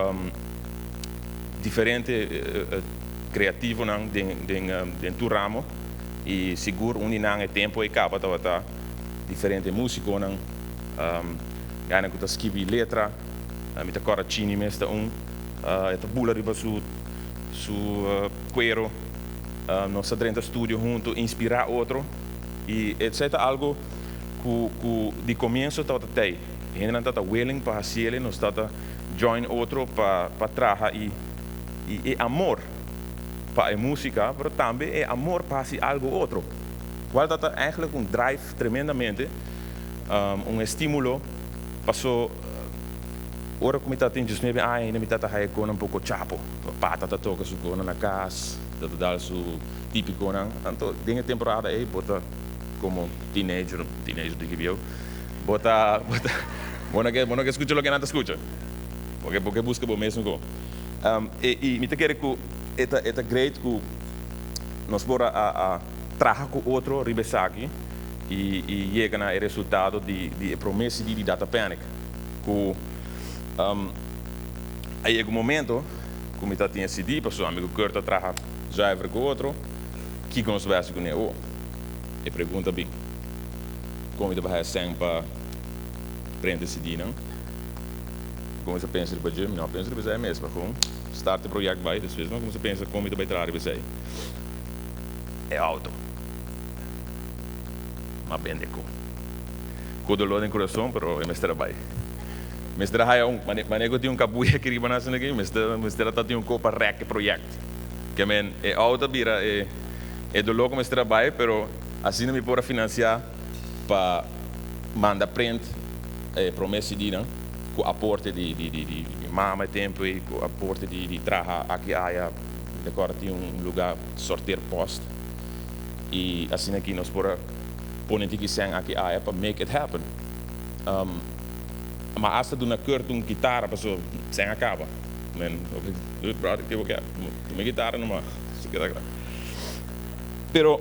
diferente kreativonan den tur ramo i sigur un di nan e tempu ei kaba tabata diferente musikonan, gana ku ta skibi letra, mi ta kòrda Chini mes ta un, e ta bula riba su su kuero, nos ta drenta studio huntu inspirá otro i esei ta algu ku ku di komienso tabata tei, hendenan tabata willing pa hasiel, nos tabata join otro pa pa traha i i e amor pa e músika pero tambe e amor pa hasi algu otro kual tabata eigenlijk un drive tremendamente un estímulo paso ora ku mi tabatin diesnuebe aña ainda mi tabata haya konan poko chapo pata ta toka su konan na kas ta ta dal su típikonan anto den e temporada ei bo ta komo teenager teenager diki bieu bo ta bo ta bo no ke bo no ke skucha loke nan ta skucha bo ke bo ke buska bo mesun ko i mi ta kere ku e ta e ta great ku nos por a a traha ku otro riba esaki i i yega na e resultado di di e prome CD di Data Panic ku a yega un momento ku mi ta tin e CD pasobra mi ku Kurt a traha zuiver ku otro kiko nos bai hasi kuné awor? E pregunta bin kon mi ta bai haya sèn pa prenta e CD-nan? Mi kuminsá pensa riba dje, mi no a pensa riba esei mes, pa kon start e project bai despues mi a kuminsá pensa kon mi ta bai traha riba esei. E auto. M'a bende ku. Ku dolor den kurason, pero e mester a bai. Mester a haya un, mane ku tin un kabuya aki riba nan asina aki, mester mester a ta tin un ko pa rèk e project. Ke men e auto a bira e e dolor ku mester a bai, pero asina mi por a finansiá pa manda print e promé CD-nan ku aporte di di di di mi mama e tempu ei, ku aporte di di traha aki aya. Mi ta kòrda tin un lugá sorteer post i asina aki nos por a pone tiki sèn aki aya pa make it happen. Ma asta duna Kurt un kitara paso sèn a kaba. Men, brother, ke bo ke? Tuma e kitara numa. Pero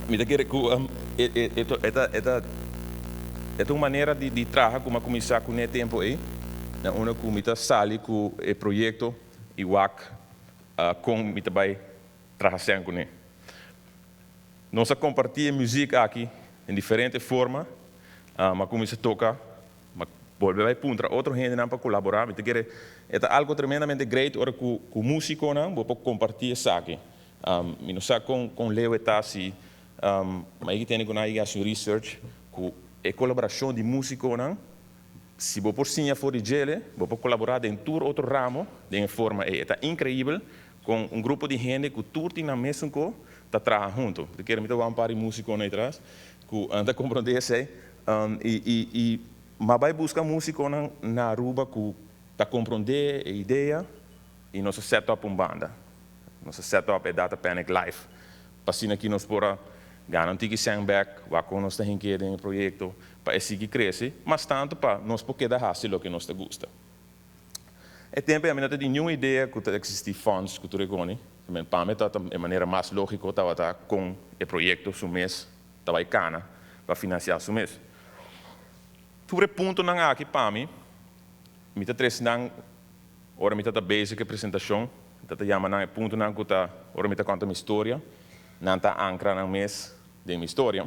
mi ta kere ku e ta e ta e ta un manera di traha ku mi a kuminsá kuné e tempu ei na unda ku mi ta sali ku e proyekto i wak kon mi ta bai traha sèn kuné. Nos a kompartí e muzik aki den diferente forma. Mi a kuminsá toka, mi a bolbe bai puntra otro hendenan pa kolaborá. Mi ta kere e ta algu tremendamente great ora ku ku músikonan bo por kompartí esaki. Mi no sa kon kon leu e ta si, ma e tene ku nan a yega hasi un research ku e kolaborashon di músikonan, si bo por siña for di djele, bo por kolaborá den tur otro ramo den e forma ei. E ta inkreibel Con un grupo di hende cu tur tin nan mesun co ta traha hunto. Mi ta kere mi ta wak un par di musiconan ei tras cu ta comprende esey. Y y y m'a bay busca musiconan na Aruba cu ta comprende e idea y nos a set up un banda. Nos a set up e Data Panic Live pa asina aki nos por a gana un tiki cen bek, wak con nos ta hink'e den e proyecto pa e sigui crece, mas tanto pa nos por keda haci loke nos ta gusta. E tempu ei ami no ta tin niun idea ku ta eksistí fonds ku tur e koni. Pa mi tabata e manera mas lógiko tabata kon e proyekto su mes ta bai kana pa finansiá su mes. Tur e puntonan aki pa mi, mi ta trese nan ora mi ta ta bezig ku e presentashon, mi ta ta yama nan e puntonan ku ta ora mi ta konta mi storia, nan ta ankra nan mes den mi storia.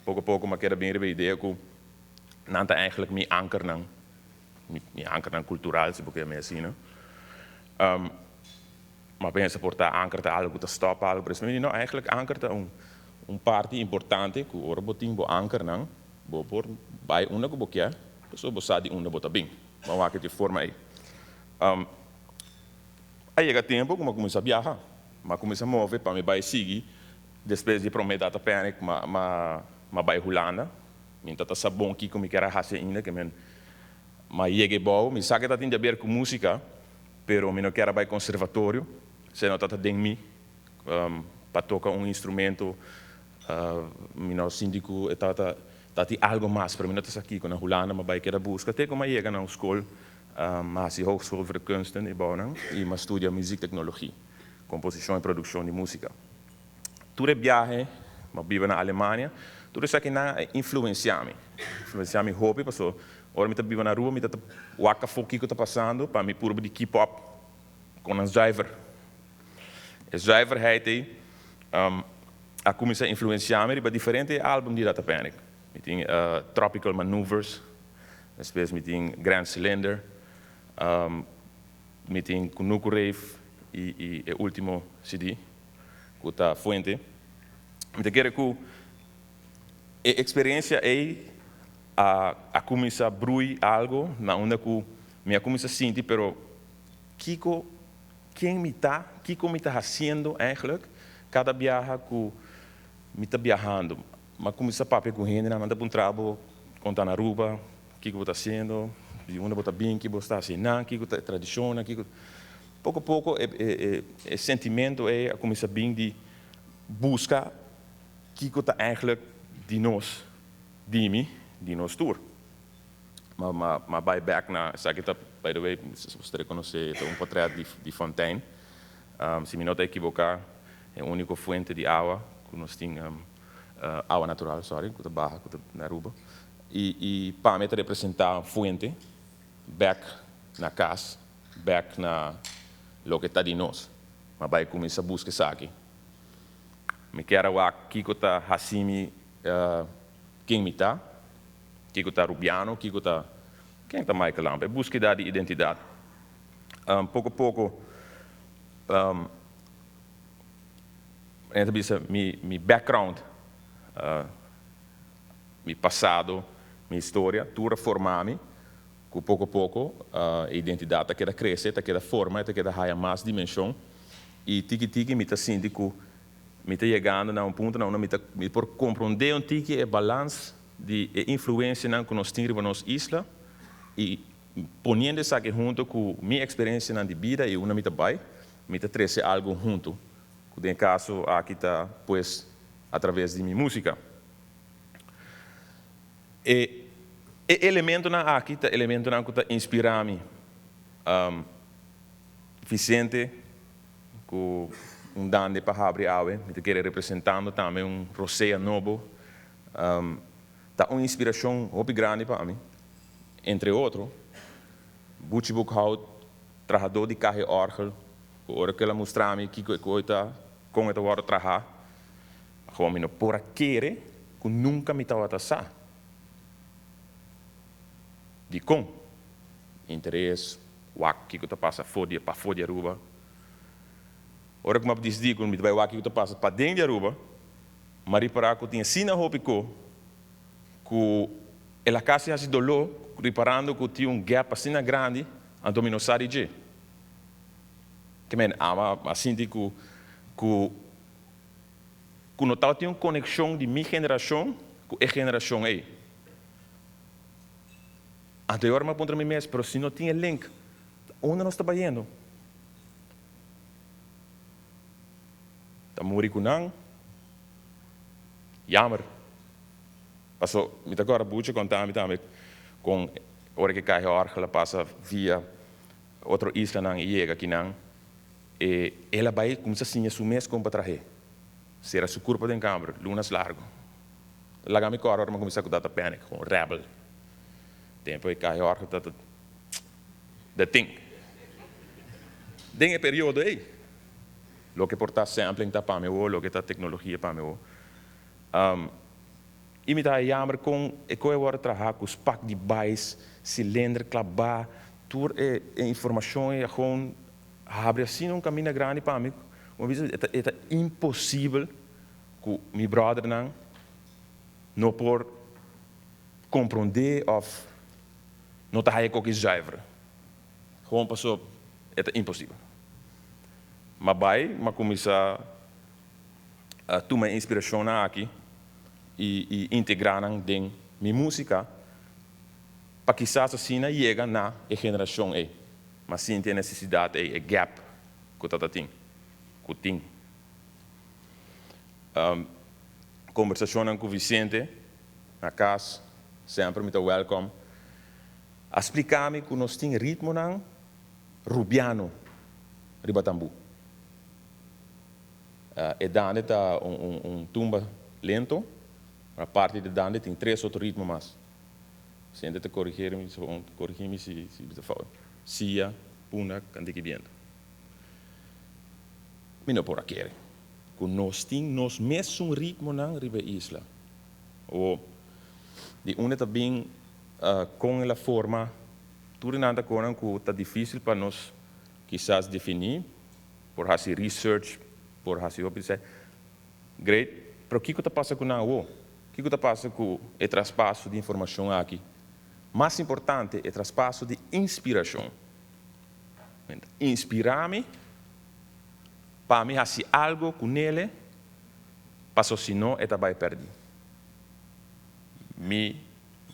Poko poko mi a keda bin riba e idea ku nan ta eigenlijk mi ankernan. Mi ankernan kultural, si bo ke mi asina. Mi a pensa por ta anker ta algu ku ta stòp algu, pero mi di no, eigenlijk anker ta un un parti importante ku ora bo tin bo ankernan, bo por bai unda ku bo kier, pasobra bo sa di unda bo ta bin. Bo a wak di e forma ei. A yega tempu ku mi a kuminsá biaha, mi a kuminsá move pa mi bai sigui despues di e promé Data Panic, mi a. m'a bai Hulanda. Mi no ta sa bon kiko mi kier a hasi ainda, ke men m'a yega ebou. Mi sa ke ta tin di aber ku músika, pero mi no kier a bai konservatorio, esei no ta ta den mi pa toka un instrumento. Mi no sinti ku e tabata ta tin algo mas, pero mi no ta sa kiko. Na Hulanda m'a bai keda buska te ku m'a yega na un skol, m'a hasi Hogeschool voor de Kunsten ebounan i m'a studia muziekteknologie, komposishon i produkshon di músika. Tur e biahe m'a biba na Alemania, tur esakinan a influensiá mi, influensiá mi hopi paso ora mi ta biba na Aruba mi ta wak afó kiko ta pasando pa mi purba di keep up ku nan zuiver. E zuiverheid ei a kuminsá influensiá mi riba diferente album di Data Panic. Mi tin Tropical Maneuvers, despues mi tin Grand Cylinder, mi tin Kunuku Rave i e último CD ku ta Fuente. Mi ta kere ku e eksperensia ei a kuminsá brui algu na unda ku mi a kuminsá sinti pero kiko ken mi ta, kiko mi ta hasiendo eigenlijk kada biaha ku mi ta biahando. Mi a kuminsá papia ku hendenan, nan ta puntra bo kon ta na Aruba, kiko bo ta hasiendo, di unda bo ta bin, kiko bo sta hasinan, kiko ta e tradishonnan, kiko. Poko poko e e sentimento ei a kuminsá bin di buska kiko ta eigenlijk di nos, di mi, di nos tur. Ma ma ma bai bek na esaki ta by the way si bo ta rekonosé ta un portret di di fontein. Si mi no ta ekiboká e úniko fuente di awa ku nos tin awa natural sorry ku ta baha ku ta na Aruba i i pa mi e ta representá un fuente bek na kas bek na loke ta di nos. Ma bai kuminsá buska esaki. Mi kier a wak kiko ta hasi mi ken mi ta. Kiko ta Rubiano? Kiko ta Ken ta Michael Lampe? E buskeda di identidat. Poko poko e ta bisa mi mi background, mi pasado, mi historia tur a forma mi ku poko poko e identidat ta keda krese, ta keda forma, e ta keda haya mas dimenshon i tiki tiki mi ta sinti ku Mi ta yegando na un punto na unda mi ta mi por komprondé un tiki e balans di e influensianan ku nos tin riba nos isla i poniendo esaki hunto ku mi eksperensianan di bida i unda mi ta bai, mi ta trese algu hunto, ku den e kaso aki ta pues atraves di mi músika. E e elementonan aki ta elementonan ku ta inspirá mi. Vicente. Ku un dande pa habri awe, mi ta kere representando tambe un rosea nobo. Ta un inspirashon hopi grandi pa mi. Entre otro, Buchi Boekhout, trahadó di kahe òrgel, ku ora ku el a mustra mi kiko e koi ta, kon e ta wòrdu trahá, gewoon mi no por a kere ku nunka mi tabata sa. Dikon? Interes. Wak kiko ta pasa for di pafó di Aruba. Ora ku mi a disidí ku mi ta bai wak kiko ta pasa paden di Aruba, mi a ripará ku tin asina hopi ko ku el a kasi hasi doló riparando ku tin un gap asina grandi anto mi no sa di dje. Ke men ama a sinti ku ku ku no tabatin un konekshon di mi generashon ku e generashon ei. Anto e ora mi a puntra mi mes, pero si no tin e link, unda nos ta bayendo? Ta muri ku nan? Jammer. Paso mi ta kòrda Buchi konta mi tambe kon ora ke kai Jorge la pasa via otro islanan i yega kinan, e el a bai kuminsá siña su mes kon pa trah'é. Sera su kurpa den kamber lunas largu. Laga mi kòrda ora mi a kuminsá ku Data Panic, kon rebel. Tempu e kai Jorge ta ta the thing. Den e periodo ei, loke por ta sampling ta pa mi awor, loke ta teknologia pa mi awor. I mi ta haña jammer kon e koe wòrdu traha ku spak di bais, silender klabá, tur e informashon ei a gewoon habri asina un kaminda grandi pa mi. Ku mi bisa e ta imposibel ku mi bròdernan no por komprondé òf no ta haya koki zuiver. Gewoon paso e ta imposibel. Ma bai, m'a kuminsá tuma e inspirashonnan aki I i integrá nan den mi músika pa kisas asina yega na e generashon ei. M'a sinti e nesesidat ei, e gap ku ta ta tin, ku tin. Kombersashonnan ku Vicente na kas, semper mi ta wèlkòm, a splika mi ku nos tin ritmonan rubiano riba tambú. E dande ta un tumba lento, pero aparte di dande tin tres otro ritmo mas. Vicente ta corigir mi, corigi mi si mi ta fout. Sia, punda, cantica y biento. Mi no por a kere cu nos tin nos mesun ritmonan riba e isla. O di unda ta bin con el a forma tur e nan ta conan cu ta dificil pa nos kisas defini. Por hasi research, por hasi hopi esei. Great, pero kiko ta pasa ku nan awo? Kiko ta pasa ku e traspaso di informashon aki? Mas importante, e traspaso di inspirashon. Inspirá mi pa mi hasi algo ku nele, paso si no e ta bai pèrdí. Mi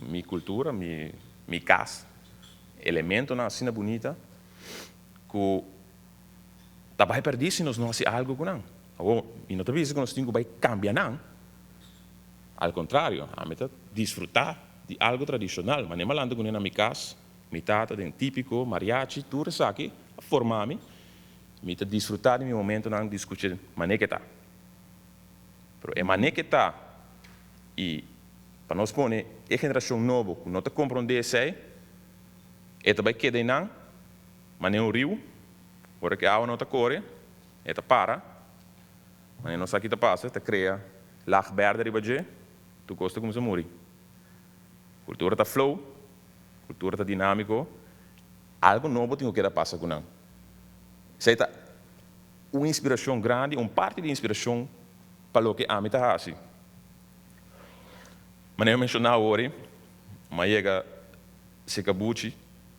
mi kultura, mi mi kas, elementonan asina bunita ku Ta bai perdí si nos no hasi algu ku nan. Awor, mi no ta bisa ku nos tin ku bai kambia nan. Al kontrario, ami ta disfrutá di algu tradishonal. Manera mi a lanta kuné na mi kas, mi tata den típiko, mariachi, tur esaki a forma mi. Mi ta disfrutá di mi momentunan di skucha manera ke ta. Pero e manera ke ta i pa nos pone e generashon nobo ku no ta komprondé esei, e ta bai keda einan Manera un riu, ora ku e awa no ta kore, e ta para. Manera nos sa ki ta pasa, ta krea lag bèrdè riba dje, tur kos ta kuminsá muri. Kultura ta flow, kultura ta dinámiko, algu nobo tin ku keda pasa ku nan. Esei ta un inspirashon grandi, un parti di inspirashon pa loke ami ta hasi. Manera mi menshoná awor, mi a yega Sekabuchi,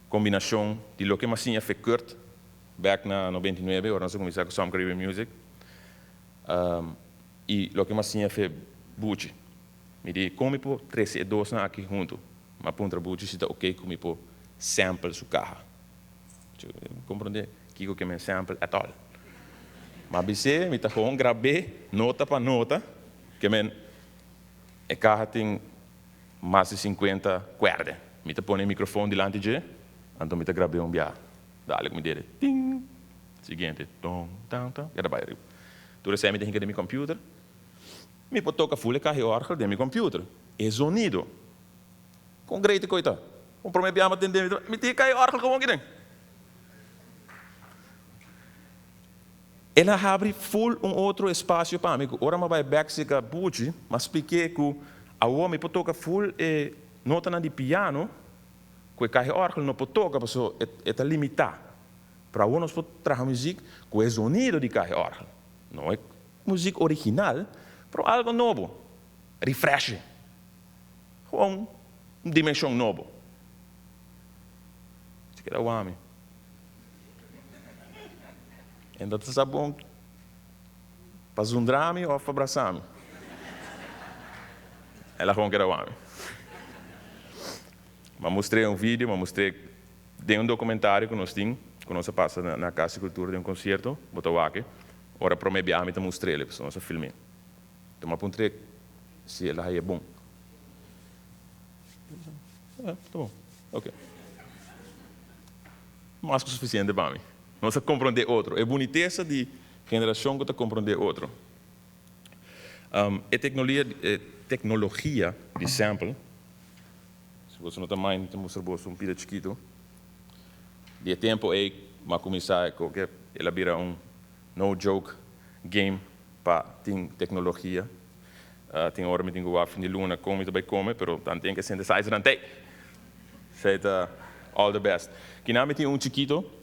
kombinashon di loke m'a siña fe Kurt bek na 99 ora nos a kuminsá ku Some Caribbean Music i loke m'a siña fe Buchi. Mi di kon mi por trese e dosnan aki huntu? M'a puntra Buchi si ta oke ku mi por sample su kaha. Mi komprondé kiko ke men sample at all. M'a bis'é mi ta gewoon grab'é nota pa nota ke men e kaha tin Mas di sinkuenta kuèrdè. Mi ta pone e mikrofon dilanti dje, anto mi ta grab'é un biaha. Dale ku mi dede, ting! Siguiente, ton, tan, tan, ya ta bai ariba. Tur esei mi ta hinka den mi kòmpiuter. Mi por toka ful e kaha e òrgel den mi kòmpiuter. E zonido! Kon great e koi ta! Un promé biaha mi a tende, mi tin e kaha e òrgel gewoon aki den. El a habri ful un otro espacio pa mi cu ora mi a bay bek cerca Buchi, mi a splik'é cu awor mi por toca ful e notanan di piano cu e cahe orgel no por toca pasobra e ta limita. Pero awor nos por traha muziek cu e zonido di cahe orgel. No e muziek original, pero algo nobo, refreshing. Gewoon un dimension nobo. Si keda wami. E no ta sa bon pa zundra mi of pa brasa mi. El a gewoon keda wak mi. Mi a mustr'é un video, mi a mustr'é den un documentario cu nos tin, cu nos a pasa na Casa di Cultura den un concierto, bo ta wak e. Ora prome biaha mi ta mustr'el, pasobra nos a film'é. Enton mi a puntr'é si el a hañ'é bon. Ta bon, ok. Mas ku sufisiente pa mi. Nos a komprondé otro. E bunitesa di generashon ku ta komprondé otro. E teknologia e teknologia di sample, si boso no ta mind mi ta mustra boso un pida chikitu. Di e tempu ei mi a kuminsá ku ke el a bira un no joke game pa tin teknologia. Tin ora mi tin ku wak fin di luna kon mi ta bai kome, pero tanten ke synthesizernan t'ei. Esei ta all the best. Kinan mi tin un chikito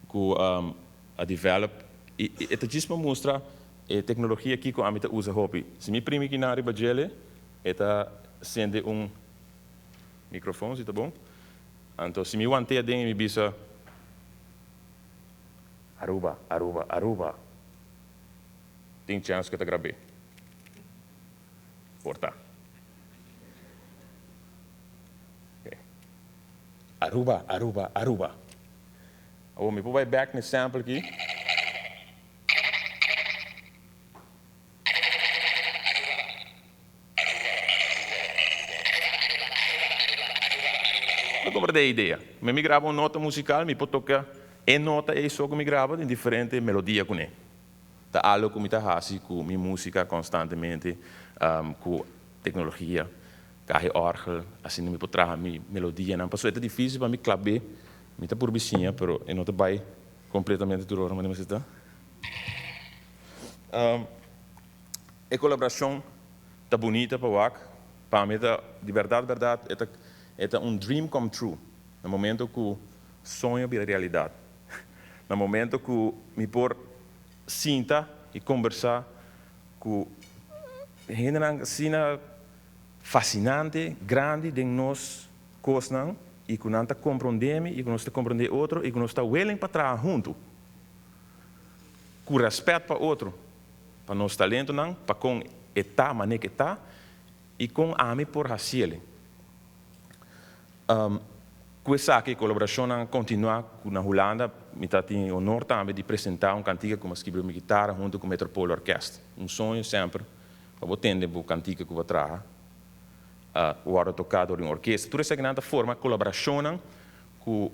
ku a develop i e ta djis pa mustra e teknologia kiko ami ta usa hopi. Si mi primi kinan riba djele e ta sende un mikrofon si ta bon. Anto si mi want'é aden i mi bisa Aruba, Aruba, Aruba tin chèns ku e ta grab'é. Por ta. Aruba, Aruba, Aruba. Awor mi por bai bek na e sample aki. Bo comprende e idea? Mi mi graba un nota musical, mi por toca e nota ei so cu mi graba den diferente melodia cune. Ta algo cu mi ta haci cu mi musica constantemente, cu tecnologia, cahe orgel, asina mi por traha mi melodianan. Pasobra e ta dificil pa mi clab'é, mi ta purbi siña, pero e no ta bay completamente tur ora manera mester ta. E colaboracion ta bunita pa wak. Pa mi ta, di berdad berdad, e ta e ta un dream come true. Na momento cu soño bira realidad. Na momento cu mi por sinta y combersa cu hendenan asina fascinante, grandi den nos cosnan y cu nan ta comprende mi y cu nos ta comprende otro y cu nos ta willing pa traha hunto. Cu respet pa otro. Pa nos talentonan, pa kon e ta manera ku e ta i kon ami por hasiel. Ku esaki e kolaborashonnan a kontinuá ku na Hulanda mi ta tin e honor tambe di presentá un kantika ku mi a skibi riba mi gitara huntu ku Metropole Orkest. Un soño semper pa bo tende bo kantika ku bo a traha wòrdu toká dor di un orkesta. Tur esakinan ta forma kolaborashonnan ku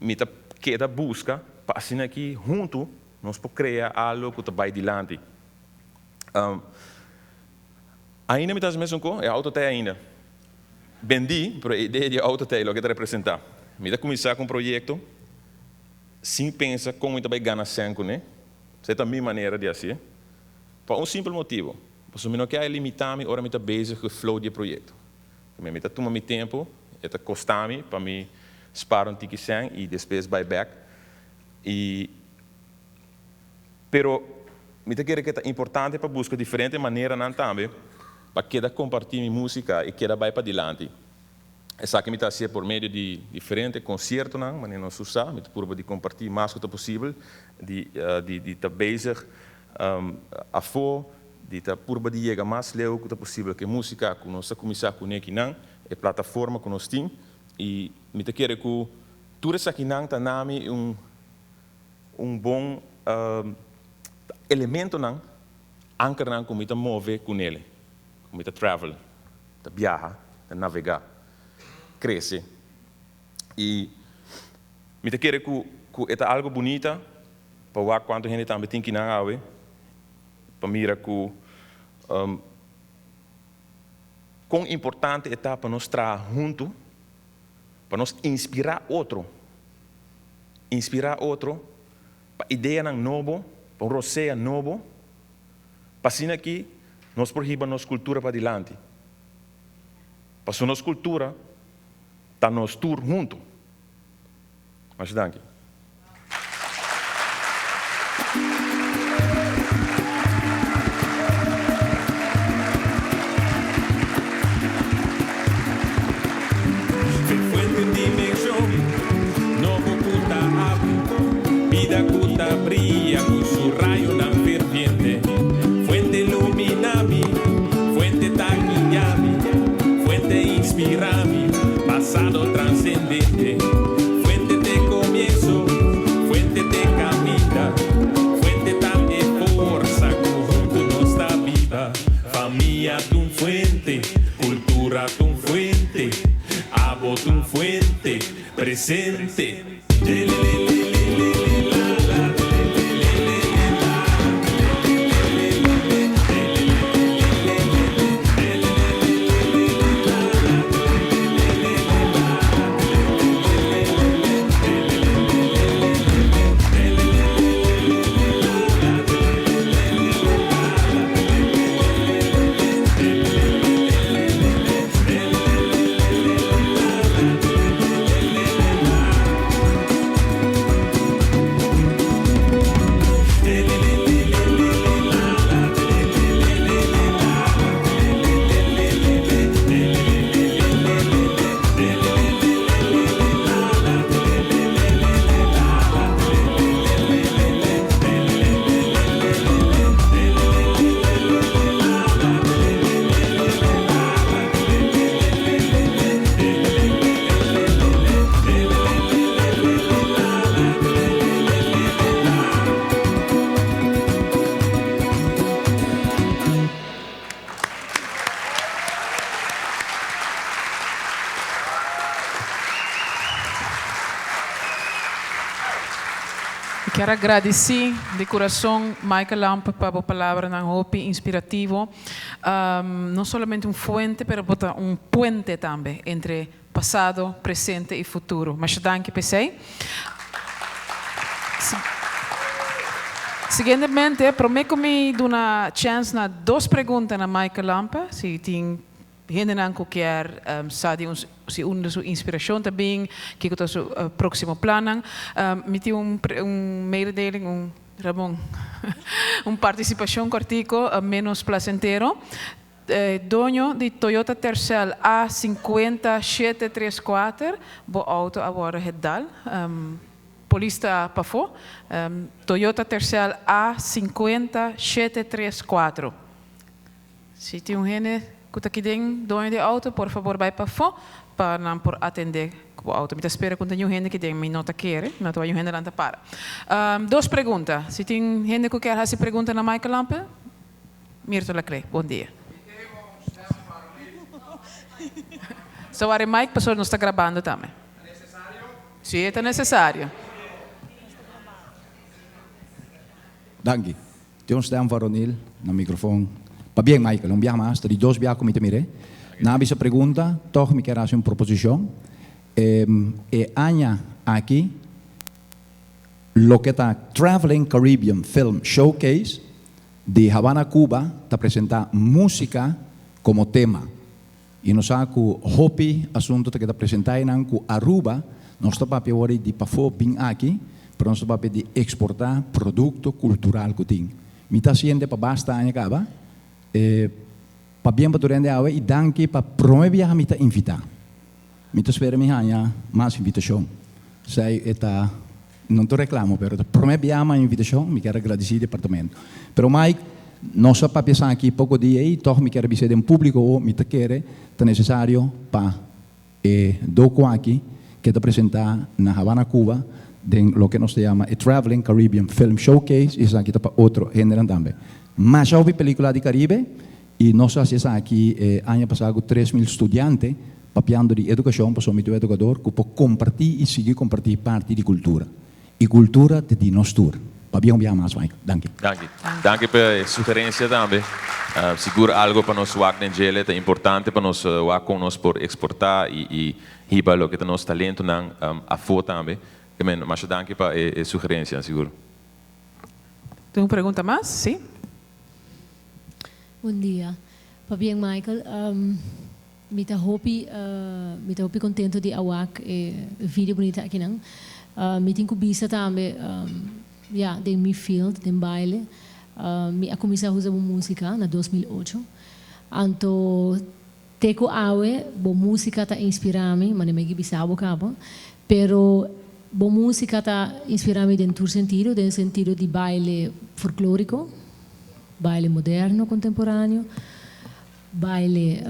mi ta keda buska pa asina aki huntu Nos por crea algo cu ta bay dilanti. Ainda mi ta haci mesun co, e auto ta ey ainda. Bendi, pero e idea di e auto ta ey, loke ta representa. Mi ta cuminsa cu un proyecto sin pensa con mi ta bay gana cen cune. Esey ta mi manera di haci'e. Pa un simpel motibo, pasobra mi no kier limita mi ora mi ta bezig cu e flow di e proyecto. Mi ta tuma mi tempo, e ta costa mi pa mi spara un tiki cen y despues bay bek. Y pero mi ta kere ke ta importante pa buska diferente maneranan tambe pa keda kompartí mi músika i keda bai padilanti. Esaki mi ta hasié por medio di diferente konsiertonan, manera nos su sa, mi ta purba di kompartí mas ku ta posibel, di di di ta bezig afó, di ta purba di yega mas leu ku ta posibel ku e músika ku nos ta kuminsá kuné kinan, e plataforma ku nos tin, i mi ta kere ku Tur esakinan ta nami un un bon elementonan, ankernan ku mi ta move ku nele, ku mi ta travel, ta biaha, ta navega, krese. I mi ta kere ku ku e ta algu bunita pa wak kuantu hende tambe tin kinan awe, pa mira ku kon importante e ta pa nos traha huntu. Pa nos inspirá otro, inspirá otro pa ideanan nobo, pa un rosea nobo, pa asina aki nos por hiba nos kultura padilanti. Pasobra nos kultura ta nos tur huntu. Masha danki. Fe fuente un dimension nobo cu ta habri, bida cu ta bria cu su rayonan ferviente. Fuente lumina mi, fuente ta guia mi, fuente inspira mi, pasado transcendente. Fuente te comienzo, fuente te caminda, fuente ta e forsa cu hunto nos ta biba. Famia t'un fuente, cultura t'un fuente, abo t'un fuente, presente. Kier a gradici di curason Michael Lampe pa bo palabranan hopi inspirativo. No solamente un fuente pero bo ta un puente tambe entre pasado, presente y futuro. Masha danki p'esey. Siguientemente, prome cu mi duna chance na dos pregunta na Michael Lampe, si tin Hendenan ku kier sa di un si unda su inspirashon ta bin, kiko ta su próksimo plannan. Mi tin un un mededeling, un Ramon, un partisipashon kòrtiku ménos plasentero. E doño di Toyota Tercel A 57 34, bo outo a wòrdu het dal. Polis ta pafó. Toyota Tercel A 57 34. Si tin un hende ku ta kiden doño di outo, por fabor bai pafó pa nan por atendé ku bo outo. Mi ta spera ku no tin niun hende kiden, mi no ta kere, mi no ta wak niun hendenan ta para. Dos pregunta. Si tin hende ku kier hasi pregunta na Michael Lampe? Mirto Laclé, bon dia. So wak e mic pasobra nos ta grabando tambe. Si, e ta necesario. Danki. Tin un stem varonil na microfoon. Pabien Michael, un biaha mas, ta di dos biaha cu mi ta mir'é. Nan a bisa pregunta, toch mi kier haci un proposicion. E aña aki loke ta Traveling Caribbean Film Showcase di Havana Cuba ta presenta musica como tema. Y nos sa cu hopi asunto ta keda presenta eynan cu Aruba, nos ta papia awor di pafó bin aki, pero nos ta papia di exporta producto cultural cu tin. Mi ta haciende pa basta aña caba, e pabien pa tur hende awe y danki pa prome biaha mi ta invita. Mi ta spera mi haña mas invitacion. Esey e ta, no ta reclamo, pero ta prome biaha mi haña invitacion, mi kier a gradici departamento. Pero Mike, nos a papia esaki poco dia ey, toch mi kier a bisa den publico awo, mi ta kere ta necesario pa e docu aki ke ta presenta na Havana, Cuba, den loke nos ta yama e Traveling Caribbean Film Showcase, y esaki ta pa otro hendenan tambe. Masha hopi pelicula di Caribe. I nos a hasi esaki e aña pasá ku 3000 studiante, papiando di edukashon, pasobra mi ta un edukador ku por kompartí i sigui kompartí parti di kultura. I kultura ta di nos tur. Pabia un biaha mas, Michael. Danki. Danki. Danki pa e sugerencia tambe. Sigur algo pa nos wak den djele. Ta importante pa nos wak con nos por exporta y y hiba loke ta nos talentonan afo tambe. Masha danki pa e sugerencia, sigur. Tin un pregunta mas? Si. Bon dia. Pabien Michael. Mi ta hopi mi ta hopi contento di a wak e video bunita akinan. Mi tin cu bisa tambe ya den mi field den baile mi a cuminsa usa bo musica na 2008 anto te cu awe bo musica ta inspira mi mane mi a bisa bo caba pero bo musica ta inspira mi den tur sentido den sentido di baile folklorico Baile moderno contemporaneo, baile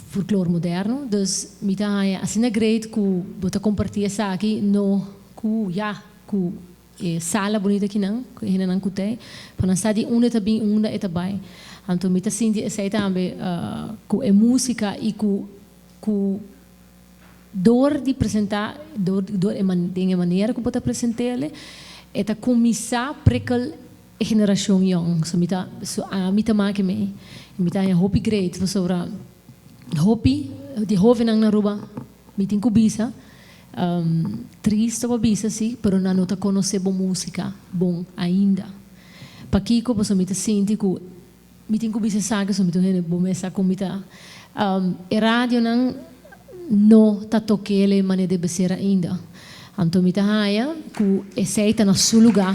folklor moderno. Dus mi ta haña asina great cu bo ta comparti esaki no cu ya cu e sala bunita akinan cu e hendenan cu t'ey pa nan sa di unda e ta bin unda e ta bay. Anto mi ta sinti esey tambe cu e musica y cu cu dor di presenta dor dor e den e manera cu bo ta present'ele e ta cuminsa prikkel E generashon yòn, so mi ta, so ami ta make mei i mi ta haña hopi great pasobra hopi di hóvennan na Aruba mi tin ku bisa, tristo pa bisa si, pero nan no ta konosé bo músika bon ainda. Pakiko? Pasobra mi ta sinti ku mi tin ku bisa esaki, so mi ta un hende bo mes sa kon mi ta. E radionan no ta tok'el manera debe ser ainda. Anto mi ta haña ku esei ta na su lugá.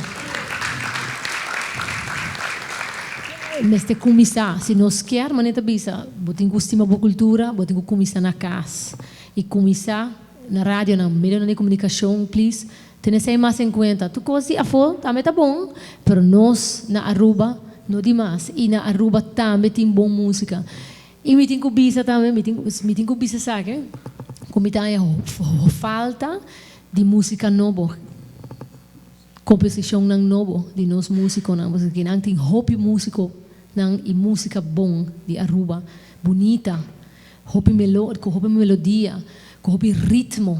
Mester kuminsá. Si nos kier, manera ta bisa, bo tin ku stima bo kultura, bo tin ku kuminsá na kas. I kuminsá na radionan, medionan di komunikashon, please, tene esei mas en kuenta. Tur kos di afó tambe ta bon, pero nos na Aruba no dimas. I na Aruba tambe tin bon músika. I mi tin ku bisa tambe, mi tin mi tin ku bisa esaki, ku mi ta haña falta di músika nobo, komposishonnan nobo di nos músikonan, pasobra kinan tin hopi músikonan i músika bon di Aruba, bunita, hopi melo ku hopi melodia, ku hopi ritmo,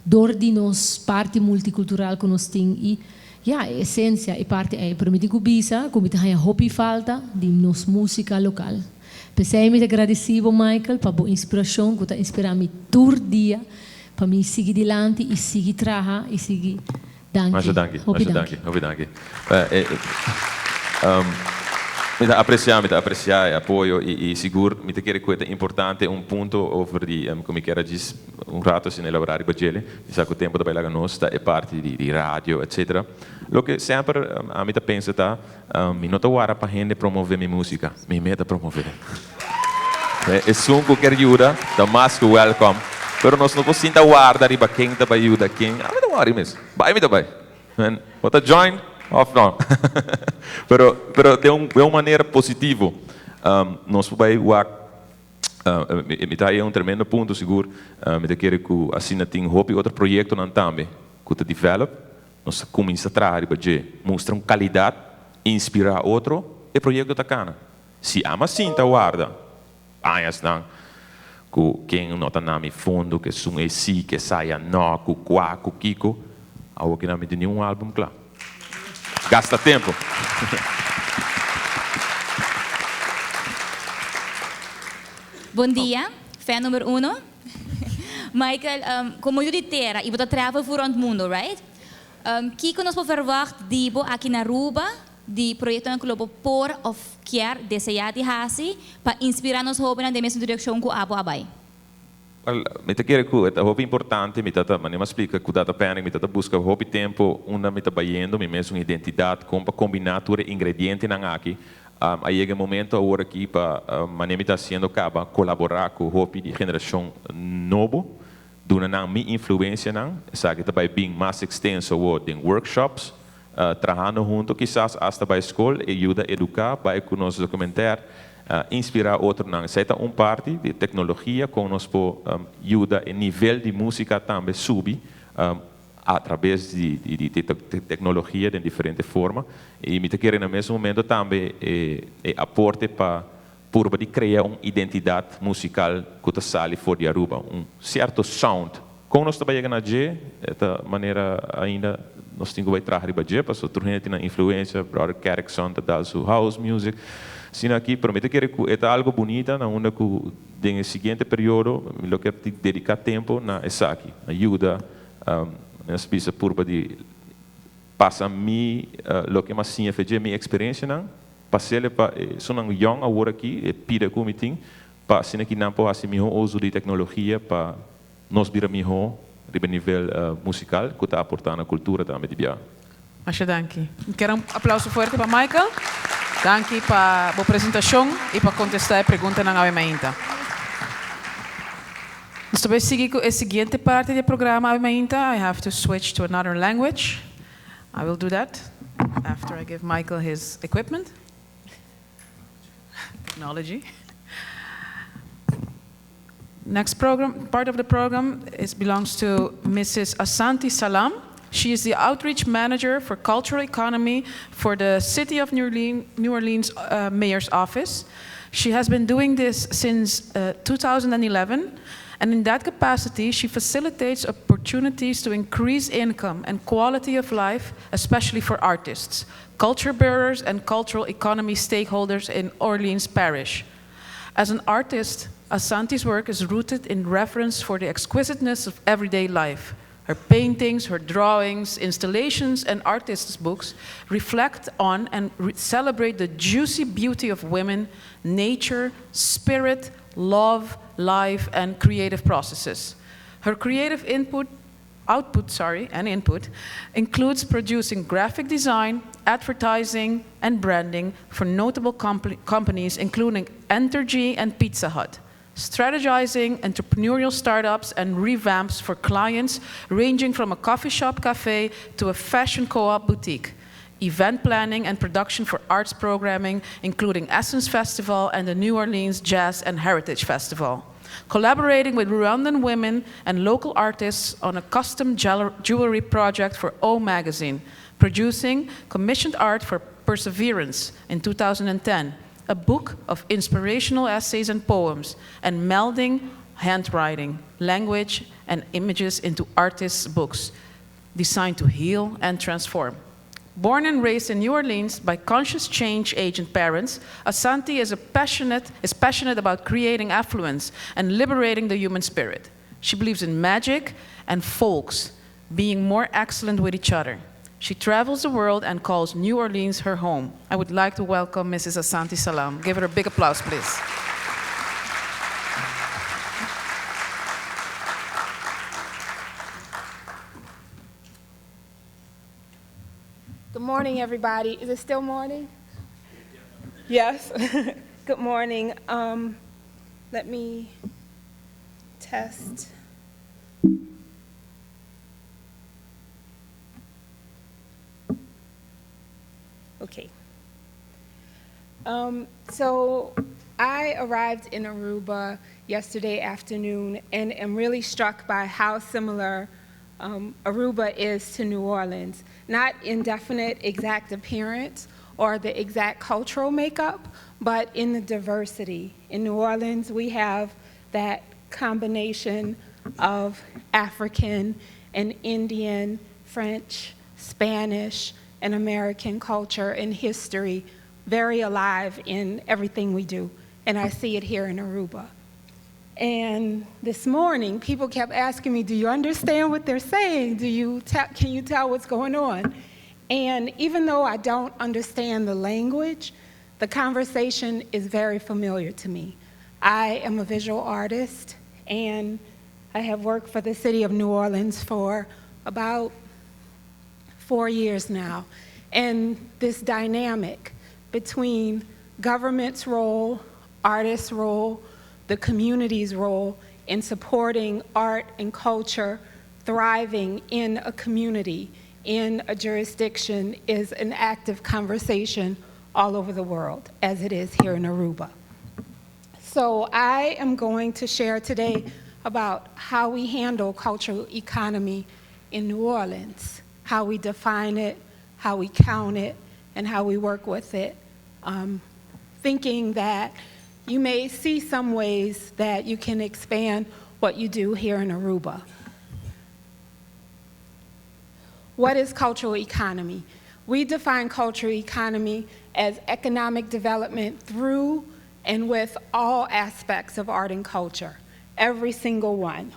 dor di nos parti multikultural ku nos tin i. Ya, e esencia, e parti ey. Pero mi tin cu bisa cu mi ta haya hopi falta di nos musica local. P'esey mi ta gradeci bo Michael pa bo inspiracion cu ta inspira mi tur dia pa mi sigui dilanti y sigui traha y sigui Danki. Masha danki, Hopi masha danki. danki, hopi danki. Mi ta aprecia, mi ta aprecia e apoyo y y sigur mi ta kere cu e ta importante un punto over di cu mi kier a djis un rato asina elabora riba djele, mi sa cu tempo ta bay laga nos, ta e parti di di radio etcetera. Loke semper ami ta pensa ta mi no ta wara pa hende promove mi musica, mi me ta promove. Esun cu kier yuda ta mas cu welcome, pero nos no por sinta warda riba ken ta bay yuda ken, ami ta worry mes, bay mi ta bay. Bo ta join of no? Pero pero den un den un manera positivo nos por bay wak mi ta haya un tremendo punto sigur mi ta kere cu asina tin hopi otro proyectonan tambe cu ta develop nos ta cuminsa traha riba dje mustra un calidad inspira otro e proyecto ta cana si ama sinta warda añasnan ku ken no ta na mi fondo, ku esun e si, ku esaya no, ku kua, ku kiko. Awor ki nan mi tin ni un album kla. Gasta tempo. Bon dia, fan number uno. Michael, como yu di tera y bo ta travel for rond mundo, right? Kiko nos por verwacht di bo aki na Aruba di proyectonan cu lo bo por of kier desea di haci pa inspira nos hobennan den mesun direccion cu abo a bay? Wel, mi ta kere cu e ta hopi importante, mi ta ta, manera mi a splica cu Data Panic, mi ta ta busca hopi tempo unda mi ta bayendo mi mesun identidad, con pa combina tur e ingredientenan aki. A yega e momento awor aki pa, manera mi ta haciendo caba, colabora cu hopi di generacion nobo, duna nan mi influencianan, esaki ta bay bin mas extenso awor den workshops, Trahando hunto kisas asta bai skol e yuda eduká, bai ku nos dokumentair, inspirá otronan. Esei ta un parti di teknologia kon nos por yuda e nivel di músika tambe subi atrabes di teknologia den diferente forma. I mi ta kere na mes momento tambe e aporte pa purba di krea un identidat musikal ku ta sali for di Aruba, un sierto sound. Kon nos ta bai yega na dje? E ta manera ainda nos tin ku bai traha riba dje, pasobra tur hende tin nan influensia, Brother Kerrickson ta dal su house music asina aki, pero mi ta kere ku e ta algo bunita na unda ku den e siguiente periodo mi lo kier dediká tempu na esaki, na yuda, nos bisa purba di pasa mi loke mi a siña fe dje, mi eksperensianan. Pasele pa esunnan yòn awor aki, e pida ku mi tin, pa asina ki nan por hasi mihó uso di teknologia pa nos bira mihó riba nivel musikal ku ta aportá na kultura tambe di bia. Masha danki. Mi kier un aplauso fuerte pa Michael. Danki pa bo presentashon i pa kontestá e preguntanan awe mainta. Nos ta bai sigui ku e siguiente parti di e programa awe mainta. I have to switch to another language. I will do that after I give Michael his equipment. Technology. Next program, part of the program is belongs to Mrs. Asanti Salam. She is the outreach manager for cultural economy for the City of New Orleans, New Orleans uh, Mayor's Office. She has been doing this since uh, 2011 and in that capacity, she facilitates opportunities to increase income and quality of life, especially for artists, culture bearers, and cultural economy stakeholders in Orleans Parish. As an artist, Asanti's work is rooted in reverence for the exquisiteness of everyday life. Her paintings, her drawings, installations, and artists' books reflect on and celebrate the juicy beauty of women, nature, spirit, love, life, and creative processes. Her creative input, output, sorry, and input includes producing graphic design, advertising, and branding for notable companies including Entergy and Pizza Hut strategizing entrepreneurial startups and revamps for clients ranging from a coffee shop cafe to a fashion co-op boutique, event planning and production for arts programming, including Essence Festival and the New Orleans Jazz and Heritage Festival. Collaborating with Rwandan women and local artists on a custom jewelry project for O Magazine, producing commissioned art for Perseverance in 2010, a book of inspirational essays and poems, and melding handwriting, language, and images into artists' books designed to heal and transform. Born and raised in New Orleans by conscious change agent parents, Asante is, a passionate, is passionate about creating affluence and liberating the human spirit. She believes in magic and folks being more excellent with each other. She travels the world and calls New Orleans her home. I would like to welcome Mrs. Asante Salam. Give her a big applause, please. Good morning, everybody. Is it still morning? Yes. Good morning. Let me test. Okay. So I arrived in Aruba yesterday afternoon and am really struck by how similar Aruba is to New Orleans. Not in definite exact appearance or the exact cultural makeup, but in the diversity. In New Orleans, we have that combination of African and Indian, French, Spanish, and American culture and history very alive in everything we do. And I see it here in Aruba. And this morning, people kept asking me, Do you understand what they're saying? Do you can you tell what's going on? And even though I don't understand the language, the conversation is very familiar to me. I am a visual artist, and I have worked for the city of New Orleans for about 4 years now. And this dynamic between government's role, artists' role, the community's role in supporting art and culture thriving in a community, in a jurisdiction, is an active conversation all over the world, as it is here in Aruba. So I am going to share today about how we handle cultural economy in New Orleans, how we define it, how we count it, and how we work with it, thinking that you may see some ways that you can expand what you do here in Aruba. What is cultural economy? We define cultural economy as economic development through and with all aspects of art and culture, every single one.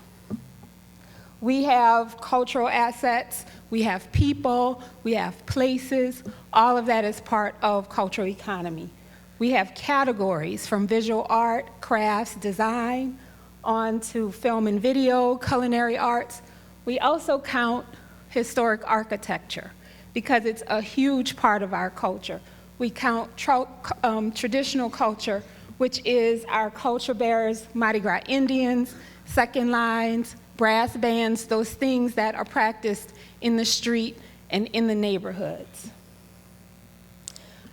We have cultural assets, we have people, we have places. All of that is part of cultural economy. We have categories from visual art, crafts, design, on to film and video, culinary arts. We also count historic architecture because it's a huge part of our culture. We count traditional culture, which is our culture bearers, Mardi Gras Indians, second lines, brass bands, those things that are practiced in the street and in the neighborhoods.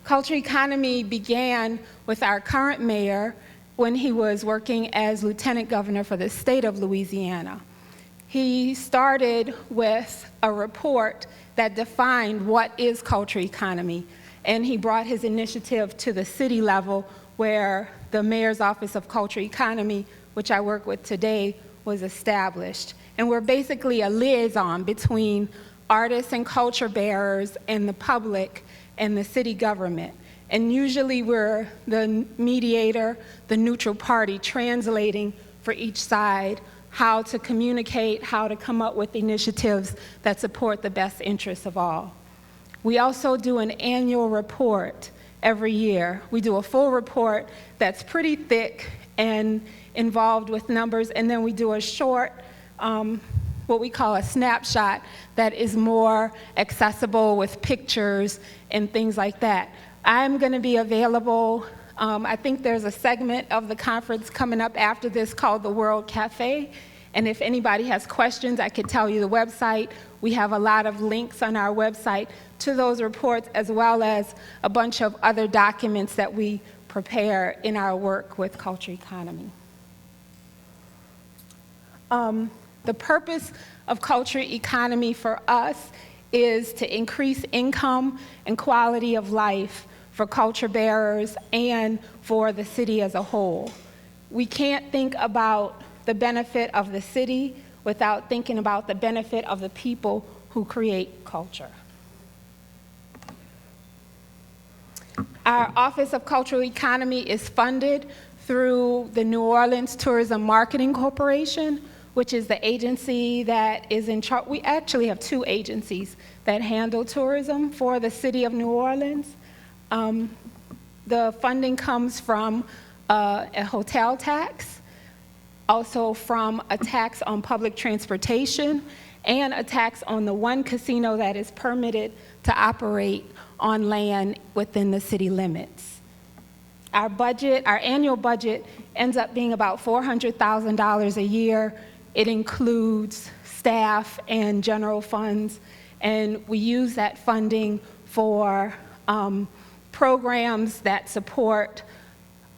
Culture economy began with our current mayor when he was working as lieutenant governor for the state of Louisiana. He started with a report that defined what is culture economy, and he brought his initiative to the city level where the mayor's office of culture economy, which I work with today, was established. And we're basically a liaison between artists and culture bearers and the public and the city government. And usually we're the mediator, the neutral party, translating for each side how to communicate, how to come up with initiatives that support the best interests of all. We also do an annual report every year. We do a full report that's pretty thick and involved with numbers, and then we do a short, what we call a snapshot, that is more accessible with pictures and things like that. I'm going to be available. I think there's a segment of the conference coming up after this called the World Cafe. And if anybody has questions, I could tell you the website. We have a lot of links on our website to those reports, as well as a bunch of other documents that we prepare in our work with culture economy. The purpose of culture economy for us is to increase income and quality of life for culture bearers and for the city as a whole. We can't think about the benefit of the city without thinking about the benefit of the people who create culture. Our Office of Cultural Economy is funded through the New Orleans Tourism Marketing Corporation, which is the agency that is in charge. We actually have two agencies that handle tourism for the city of New Orleans. The funding comes from a hotel tax, also from a tax on public transportation, and a tax on the one casino that is permitted to operate on land within the city limits. Our budget, our annual budget, ends up being about $400,000 a year. It includes staff and general funds, and we use that funding for programs that support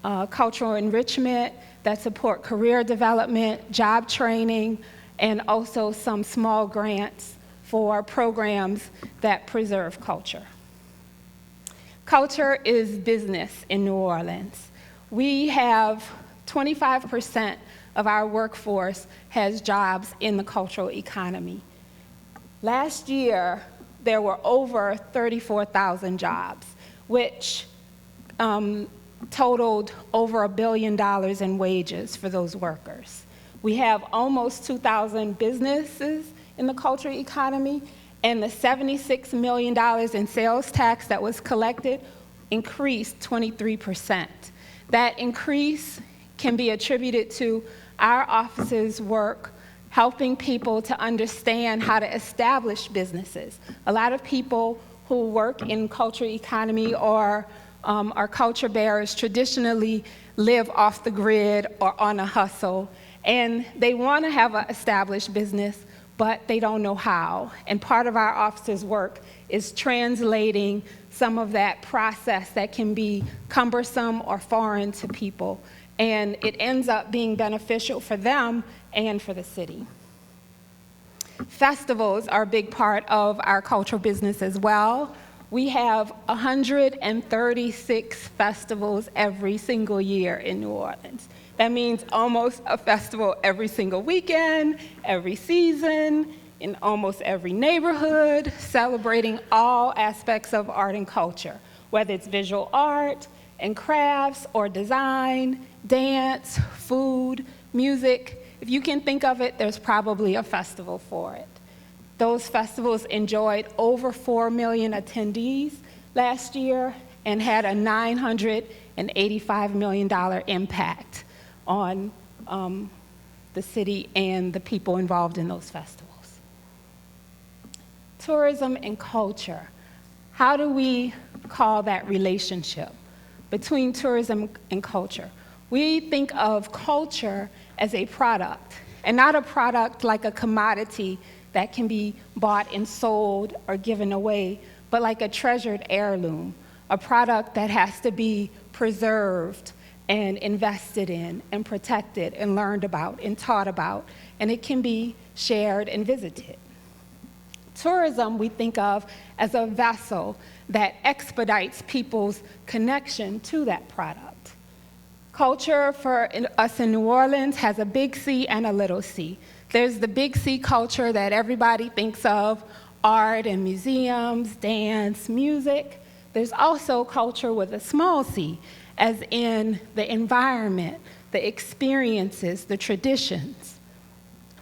cultural enrichment, that support career development, job training, and also some small grants for programs that preserve culture. Culture is business in New Orleans. We have 25% of our workforce has jobs in the cultural economy. Last year, there were over 34,000 jobs, which totaled over $1 billion in wages for those workers. We have almost 2,000 businesses in the cultural economy, and the $76 million in sales tax that was collected increased 23%. That increase can be attributed to our office's work helping people to understand how to establish businesses. A lot of people who work in culture economy or are culture bearers traditionally live off the grid or on a hustle, and they want to have an established business, but they don't know how. And part of our office's work is translating some of that process that can be cumbersome or foreign to people. And it ends up being beneficial for them and for the city. Festivals are a big part of our cultural business as well. We have 136 festivals every single year in New Orleans. That means almost a festival every single weekend, every season, in almost every neighborhood, celebrating all aspects of art and culture, whether it's visual art and crafts or design, dance, food, music. If you can think of it, there's probably a festival for it. Those festivals enjoyed over 4 million attendees last year and had a $985 million impact on the city and the people involved in those festivals. Tourism and culture. How do we call that relationship between tourism and culture? We think of culture as a product, and not a product like a commodity that can be bought and sold or given away, but like a treasured heirloom, a product that has to be preserved and invested in and protected and learned about and taught about, and it can be shared and visited. Tourism we think of as a vessel that expedites people's connection to that product. Culture for us in New Orleans has a big C and a little c. There's the big C culture that everybody thinks of, art and museums, dance, music. There's also culture with a small c, as in the environment, the experiences, the traditions.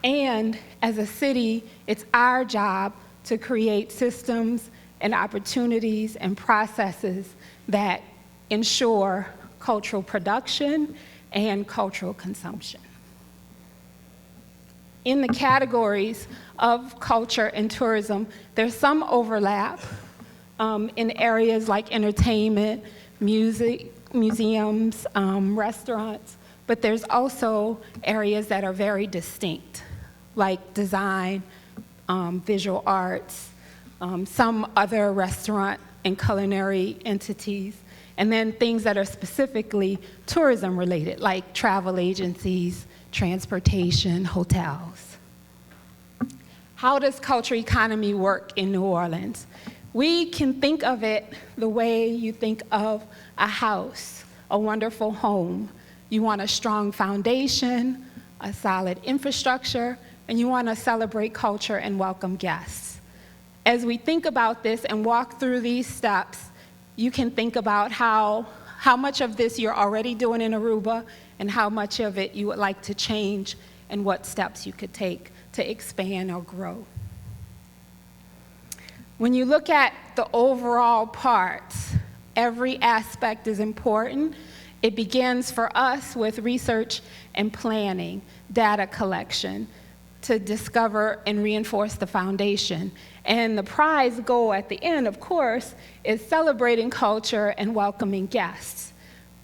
And as a city, it's our job to create systems and opportunities and processes that ensure cultural production and cultural consumption. In the categories of culture and tourism, there's some overlap in areas like entertainment, music, museums, restaurants, but there's also areas that are very distinct, like design, visual arts, some other restaurant and culinary entities, and then things that are specifically tourism related, like travel agencies, transportation, hotels. How does culture economy work in New Orleans? We can think of it the way you think of a house, a wonderful home. You want a strong foundation, a solid infrastructure, and you want to celebrate culture and welcome guests. As we think about this and walk through these steps, You can think about how much of this you're already doing in Aruba and how much of it you would like to change and what steps you could take to expand or grow. When you look at the overall parts, every aspect is important. It begins for us with research and planning, data collection, to discover and reinforce the foundation. And the prize goal at the end, of course, is celebrating culture and welcoming guests.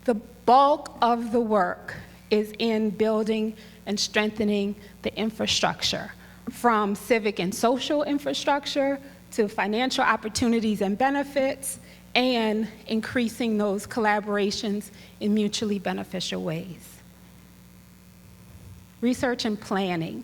The bulk of the work is in building and strengthening the infrastructure, from civic and social infrastructure to financial opportunities and benefits, and increasing those collaborations in mutually beneficial ways. Research and planning.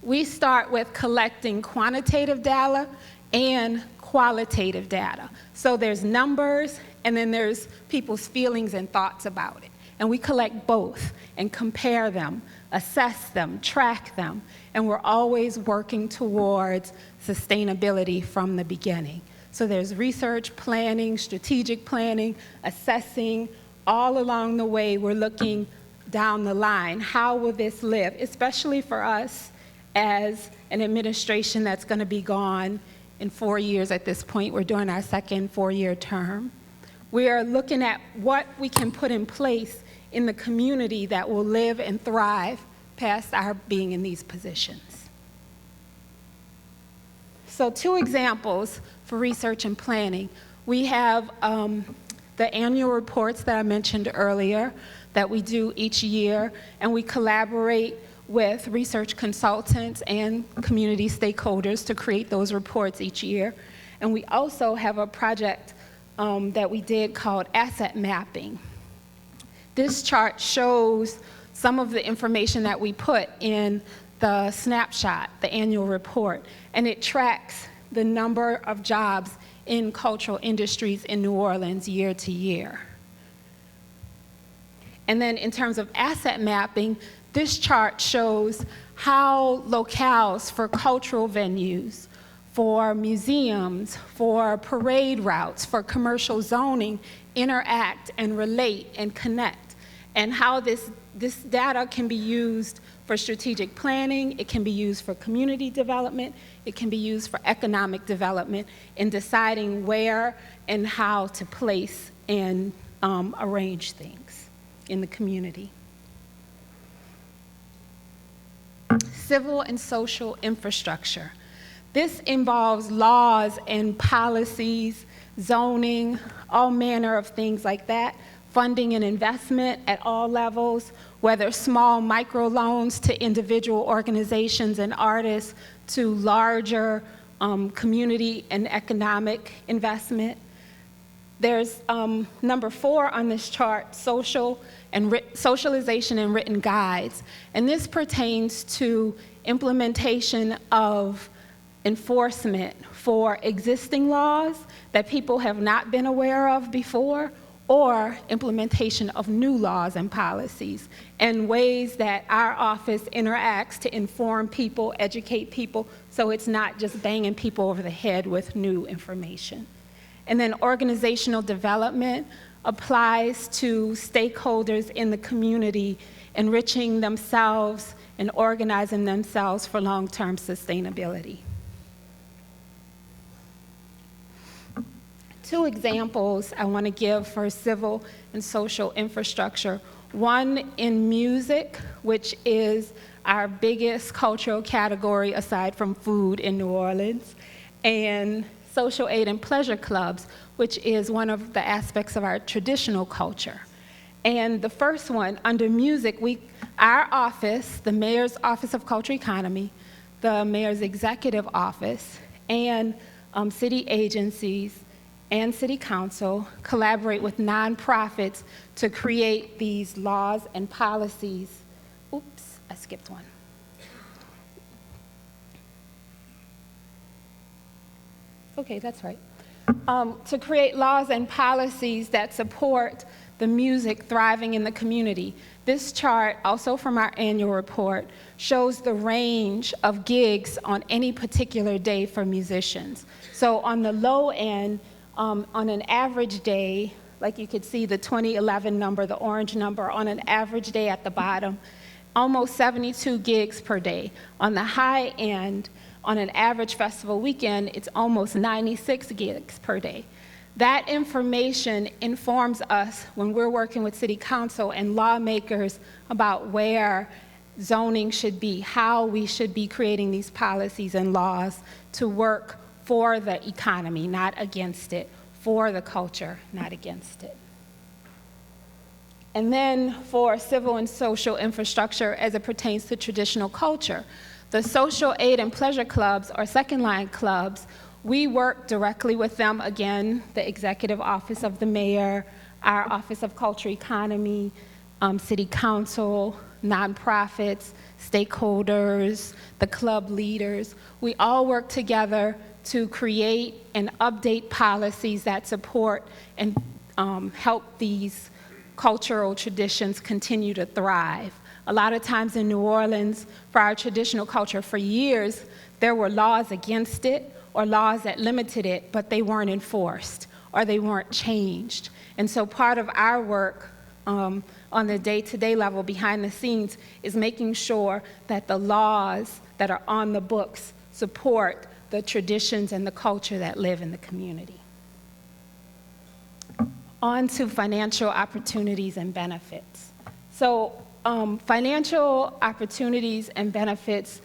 We start with collecting quantitative data and qualitative data. So there's numbers, and then there's people's feelings and thoughts about it. And we collect both and compare them, assess them, track them, and we're always working towards sustainability from the beginning. So there's research, planning, strategic planning, assessing. All along the way, we're looking down the line. How will this live? Especially for us as an administration that's going to be gone in 4 years at this point. We're doing our second 4-year term. We are looking at what we can put in place in the community that will live and thrive past our being in these positions. So, two examples for research and planning. We have the annual reports that I mentioned earlier that we do each year, and we collaborate with research consultants and community stakeholders to create those reports each year. And we also have a project that we did called asset mapping. This chart shows some of the information that we put in the snapshot, the annual report, and it tracks the number of jobs in cultural industries in New Orleans year to year. And then in terms of asset mapping, this chart shows how locales for cultural venues, for museums, for parade routes, for commercial zoning interact and relate and connect, and how this data can be used for strategic planning, it can be used for community development, it can be used for economic development in deciding where and how to place and arrange things in the community. Civil and social infrastructure. This involves laws and policies, zoning, all manner of things like that, funding and investment at all levels, whether small microloans to individual organizations and artists to larger community and economic investment. There's number 4 on this chart, social and socialization and written guides. And this pertains to implementation of enforcement for existing laws that people have not been aware of before, or implementation of new laws and policies, and ways that our office interacts to inform people, educate people, so it's not just banging people over the head with new information. And then organizational development applies to stakeholders in the community, enriching themselves and organizing themselves for long-term sustainability. Two examples I want to give for civil and social infrastructure. One in music, which is our biggest cultural category aside from food in New Orleans, and social aid and pleasure clubs, which is one of the aspects of our traditional culture. And the first one, under music, our office, the Mayor's Office of Culture Economy, the Mayor's Executive Office, and city agencies and city council collaborate with nonprofits to create these laws and policies. Oops, I skipped one. Okay, that's right. To create laws and policies that support the music thriving in the community. This chart, also from our annual report, shows the range of gigs on any particular day for musicians. So on the low end, On an average day, like you could see the 2011 number, the orange number, on an average day at the bottom, almost 72 gigs per day. On the high end, on an average festival weekend, it's almost 96 gigs per day. That information informs us when we're working with city council and lawmakers about where zoning should be, how we should be creating these policies and laws to work for the economy, not against it, for the culture, not against it. And then for civil and social infrastructure as it pertains to traditional culture. The social aid and pleasure clubs or second line clubs, we work directly with them, again, the executive office of the mayor, our Office of Culture Economy, city council, nonprofits, stakeholders, the club leaders. We all work together to create and update policies that support and help these cultural traditions continue to thrive. A lot of times in New Orleans, for our traditional culture, for years, there were laws against it or laws that limited it, but they weren't enforced or they weren't changed. And so part of our work on the day-to-day level behind the scenes is making sure that the laws that are on the books support the traditions and the culture that live in the community. On to financial opportunities and benefits. So financial opportunities and benefits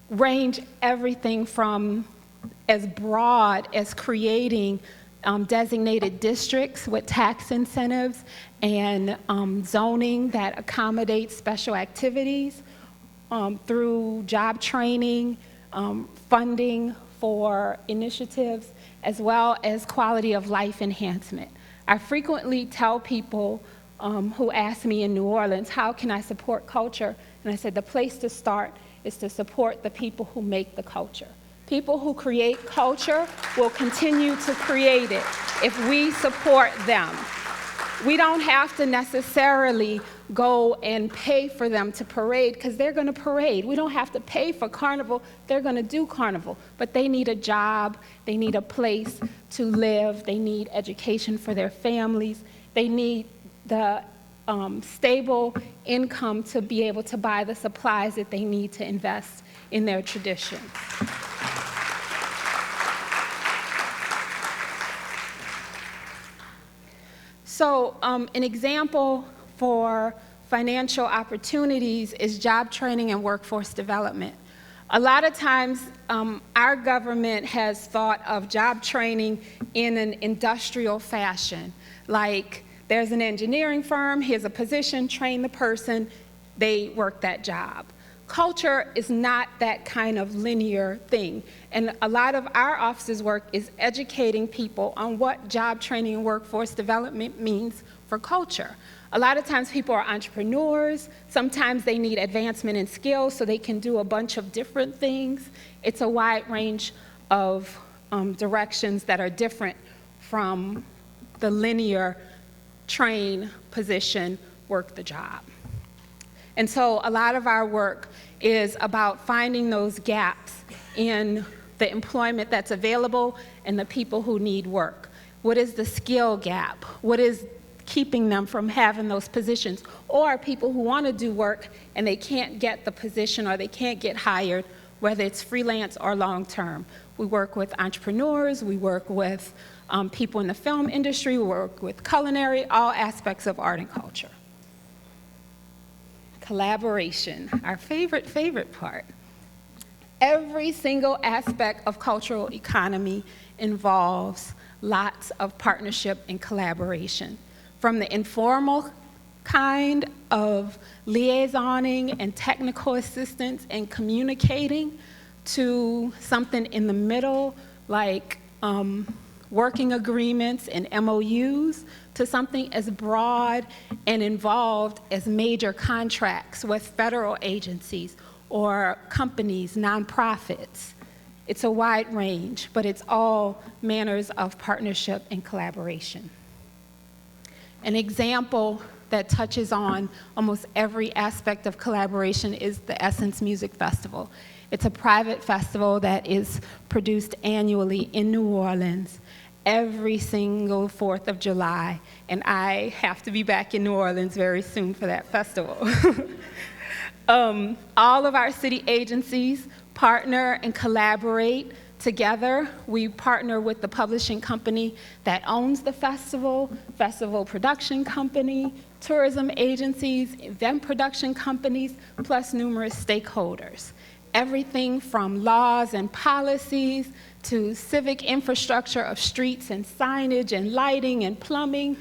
range everything from as broad as creating designated districts with tax incentives and zoning that accommodates special activities, through job training, funding for initiatives, as well as quality of life enhancement. I frequently tell people who ask me in New Orleans, how can I support culture? And I said, the place to start is to support the people who make the culture. People who create culture will continue to create it if we support them. We don't have to necessarily go and pay for them to parade, because they're going to parade. We don't have to pay for carnival. They're going to do carnival. But they need a job. They need a place to live. They need education for their families. They need the stable income to be able to buy the supplies that they need to invest in their tradition. So an example for financial opportunities is job training and workforce development. A lot of times, our government has thought of job training in an industrial fashion, like there's an engineering firm, here's a position, train the person, they work that job. Culture is not that kind of linear thing. And a lot of our office's work is educating people on what job training and workforce development means for culture. A lot of times people are entrepreneurs. Sometimes they need advancement in skills so they can do a bunch of different things. It's a wide range of directions that are different from the linear train, position, work the job. And so a lot of our work is about finding those gaps in the employment that's available and the people who need work. What is the skill gap? What is keeping them from having those positions? Or people who want to do work and they can't get the position or they can't get hired, whether it's freelance or long-term. We work with entrepreneurs, we work with people in the film industry, we work with culinary, all aspects of art and culture. Collaboration, our favorite, favorite part. Every single aspect of cultural economy involves lots of partnership and collaboration. From the informal kind of liaisoning and technical assistance and communicating to something in the middle like working agreements and MOUs to something as broad and involved as major contracts with federal agencies or companies, nonprofits. It's a wide range, but it's all manners of partnership and collaboration. An example that touches on almost every aspect of collaboration is the Essence Music Festival. It's a private festival that is produced annually in New Orleans, every single 4th of July, and I have to be back in New Orleans very soon for that festival. All of our city agencies partner and collaborate together. We partner with the publishing company that owns the festival, festival production company, tourism agencies, event production companies, plus numerous stakeholders. Everything from laws and policies to civic infrastructure of streets and signage and lighting and plumbing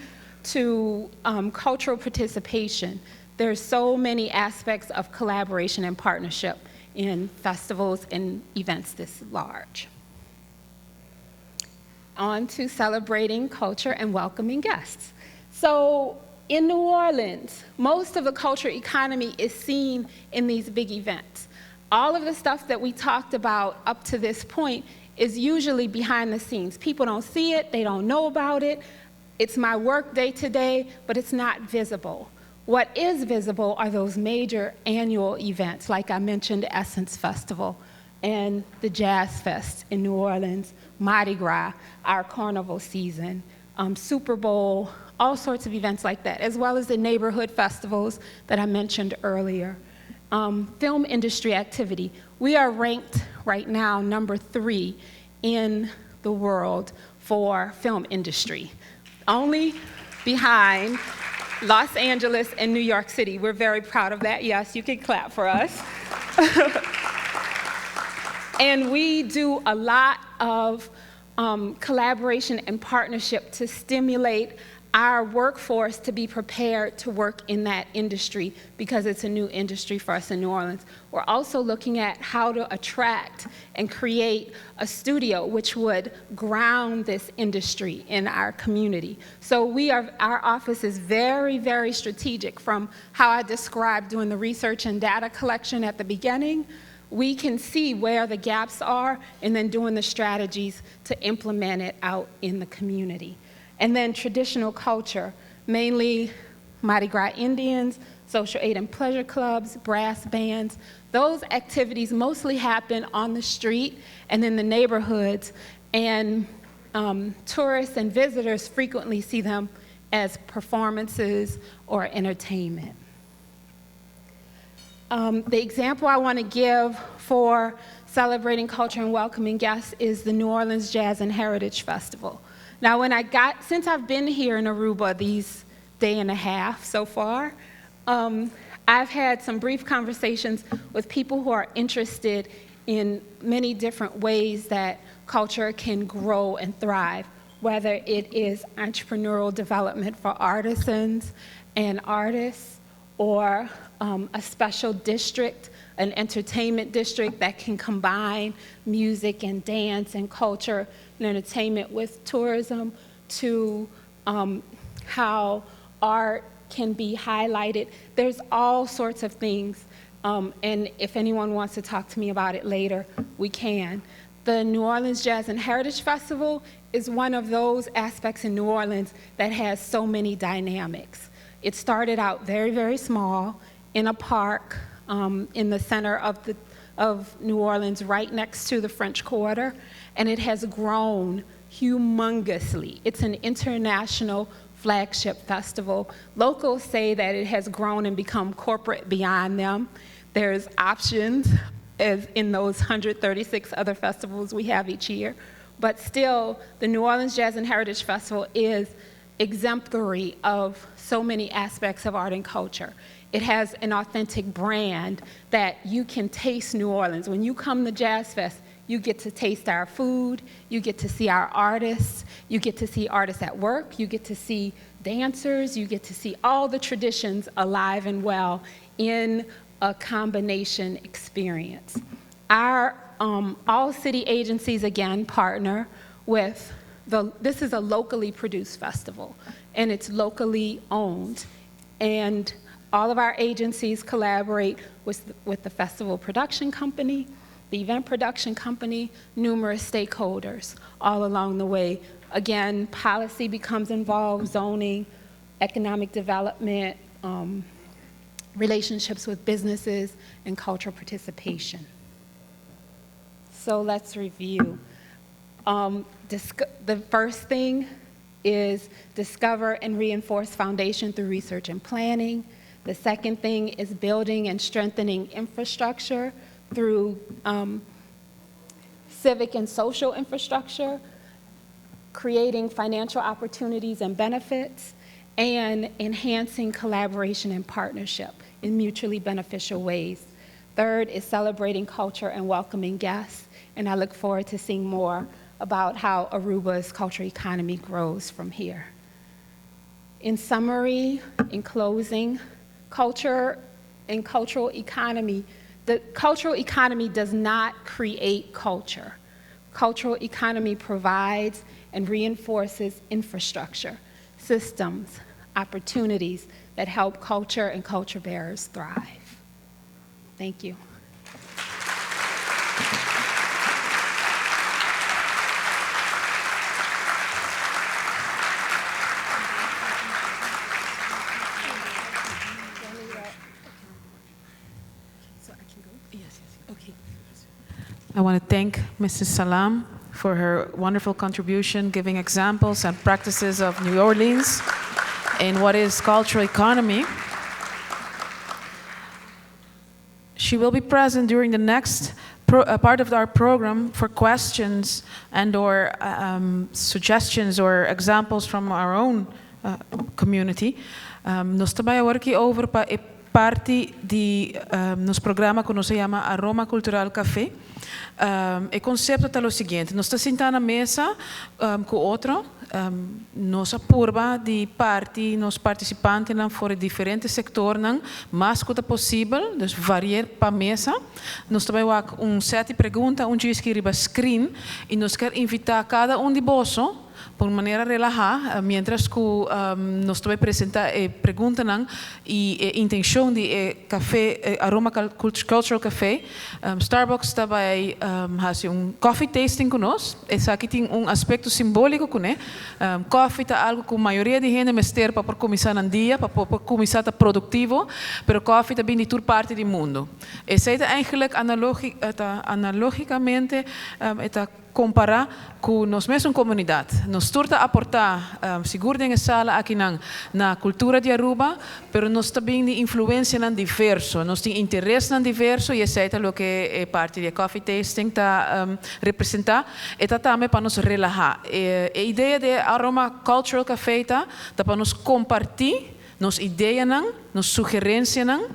to cultural participation. There's so many aspects of collaboration and partnership in festivals and events this large. On to celebrating culture and welcoming guests. So in New Orleans, most of the culture economy is seen in these big events. All of the stuff that we talked about up to this point is usually behind the scenes. People don't see it, they don't know about it. It's my work day today, but it's not visible. What is visible are those major annual events, like I mentioned, Essence Festival and the Jazz Fest in New Orleans, Mardi Gras, our carnival season, Super Bowl, all sorts of events like that, as well as the neighborhood festivals that I mentioned earlier. Film industry activity. We are ranked right now number 3 in the world for film industry, only behind Los Angeles and New York City. We're very proud of that. Yes, you can clap for us. And we do a lot of collaboration and partnership to stimulate our workforce to be prepared to work in that industry, because it's a new industry for us in New Orleans. We're also looking at how to attract and create a studio which would ground this industry in our community. So our office is very, very strategic from how I described doing the research and data collection at the beginning. We can see where the gaps are and then doing the strategies to implement it out in the community. And then traditional culture, mainly Mardi Gras Indians, social aid and pleasure clubs, brass bands. Those activities mostly happen on the street and in the neighborhoods, and tourists and visitors frequently see them as performances or entertainment. The example I want to give for celebrating culture and welcoming guests is the New Orleans Jazz and Heritage Festival. Now, since I've been here in Aruba these day and a half so far, I've had some brief conversations with people who are interested in many different ways that culture can grow and thrive, whether it is entrepreneurial development for artisans and artists, or a special district, an entertainment district that can combine music and dance and culture and entertainment with tourism, to how art can be highlighted. There's all sorts of things, and if anyone wants to talk to me about it later, we can. The New Orleans Jazz and Heritage Festival is one of those aspects in New Orleans that has so many dynamics. It started out very, very small in a park in the center of New Orleans, right next to the French Quarter, and it has grown humongously. It's an international flagship festival. Locals say that it has grown and become corporate beyond them. There's options as in those 136 other festivals we have each year. But still, the New Orleans Jazz and Heritage Festival is exemplary of so many aspects of art and culture. It has an authentic brand that you can taste New Orleans. When you come to Jazz Fest, you get to taste our food, you get to see our artists, you get to see artists at work, you get to see dancers, you get to see all the traditions alive and well in a combination experience. Our all city agencies, again, partner with the, this is a locally produced festival, and it's locally owned. And all of our agencies collaborate with the festival production company, the event production company, numerous stakeholders all along the way. Again, policy becomes involved, zoning, economic development, relationships with businesses, and cultural participation. So let's review. Um, the first thing is discover and reinforce foundation through research and planning. The second thing is building and strengthening infrastructure through um, civic and social infrastructure, creating financial opportunities and benefits, and enhancing collaboration and partnership in mutually beneficial ways. Third is celebrating culture and welcoming guests, and I look forward to seeing more about how Aruba's cultural economy grows from here. In summary, in closing, culture and cultural economy, the cultural economy does not create culture. Cultural economy provides and reinforces infrastructure, systems, opportunities that help culture and culture bearers thrive. Thank you. I want to thank Mrs. Salam for her wonderful contribution, giving examples and practices of New Orleans in what is cultural economy. She will be present during the next pro, uh, part of our program for questions and or um, suggestions or examples from our own uh, community. Um, nos ta bai awor over pa e parti di um, nos programa ku nos ta yama Aroma Cultural Café. Um, e konsepto ta lo siguiente: nos ta sintá na mesa um, ku otro, um, nos a purba di parti nos partisipantenan for di diferente sektornan mas ku ta posibel, dus variá pa mesa. Nos ta bai wak un set di pregunta, un djiski riba screen i nos ke invitá kada un di boso pa un manera relahá, mientras ku nos ta bai presentá e preguntanan i e intenshon di e kafé, e Aroma Cultural Café. Starbucks ta bai hasi un coffee tasting ku nos. Esaki tin un aspekto simbóliko kuné. Kòfi ta algu ku mayoria di hende mester pa por kuminsá nan dia, pa por kuminsá ta produktivo, pero kòfi ta bin di tur parti di mundu. Esei ta eigenlijk analógikamente e ta Kompará ku nos mesun komunidat. Nos tur ta aportá, sigur den e sala akinan, na kultura di Aruba, pero nos ta bin di influensianan diverso, nos tin interesnan diverso i esei ta loke e parti di e coffee tasting ta representá. E ta tambe pa nos relahá. E idea di e Aroma Cultural Café ta ta pa nos kompartí nos ideanan, nos sugerencianan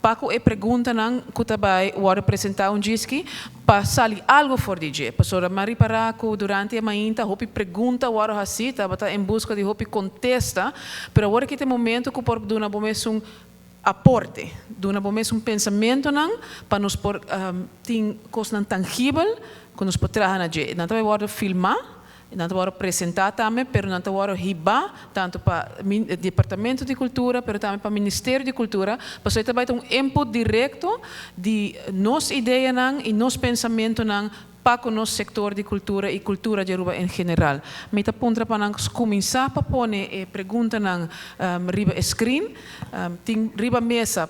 pa cu e preguntanan cu ta bay wordo presenta un djiski pa sali algo for di dje. Pasobra mi a ripara cu durante e mainta hopi pregunta a wordo haci, tabata en busca di hopi contesta, pero awor aki ta e momento cu por duna bo mes un aporte, duna bo mes un pensamentonan pa nos por tin cosnan tangibel cu nos por traha na dje. Nan ta bay wordo filma. Nan ta wòrdu presentá tambe, pero nan ta wòrdu hibá tantu pa Departamento di Kultura, pero tambe pa Ministerio di Kultura, pasobra e ta bai ta un input direkto di nos ideanan i nos pensamentunan pa ku nos sektor di kultura i kultura di Aruba en general. Mi ta puntra pa nan kuminsá pa pone e preguntanan riba e screen. Tin riba mesa.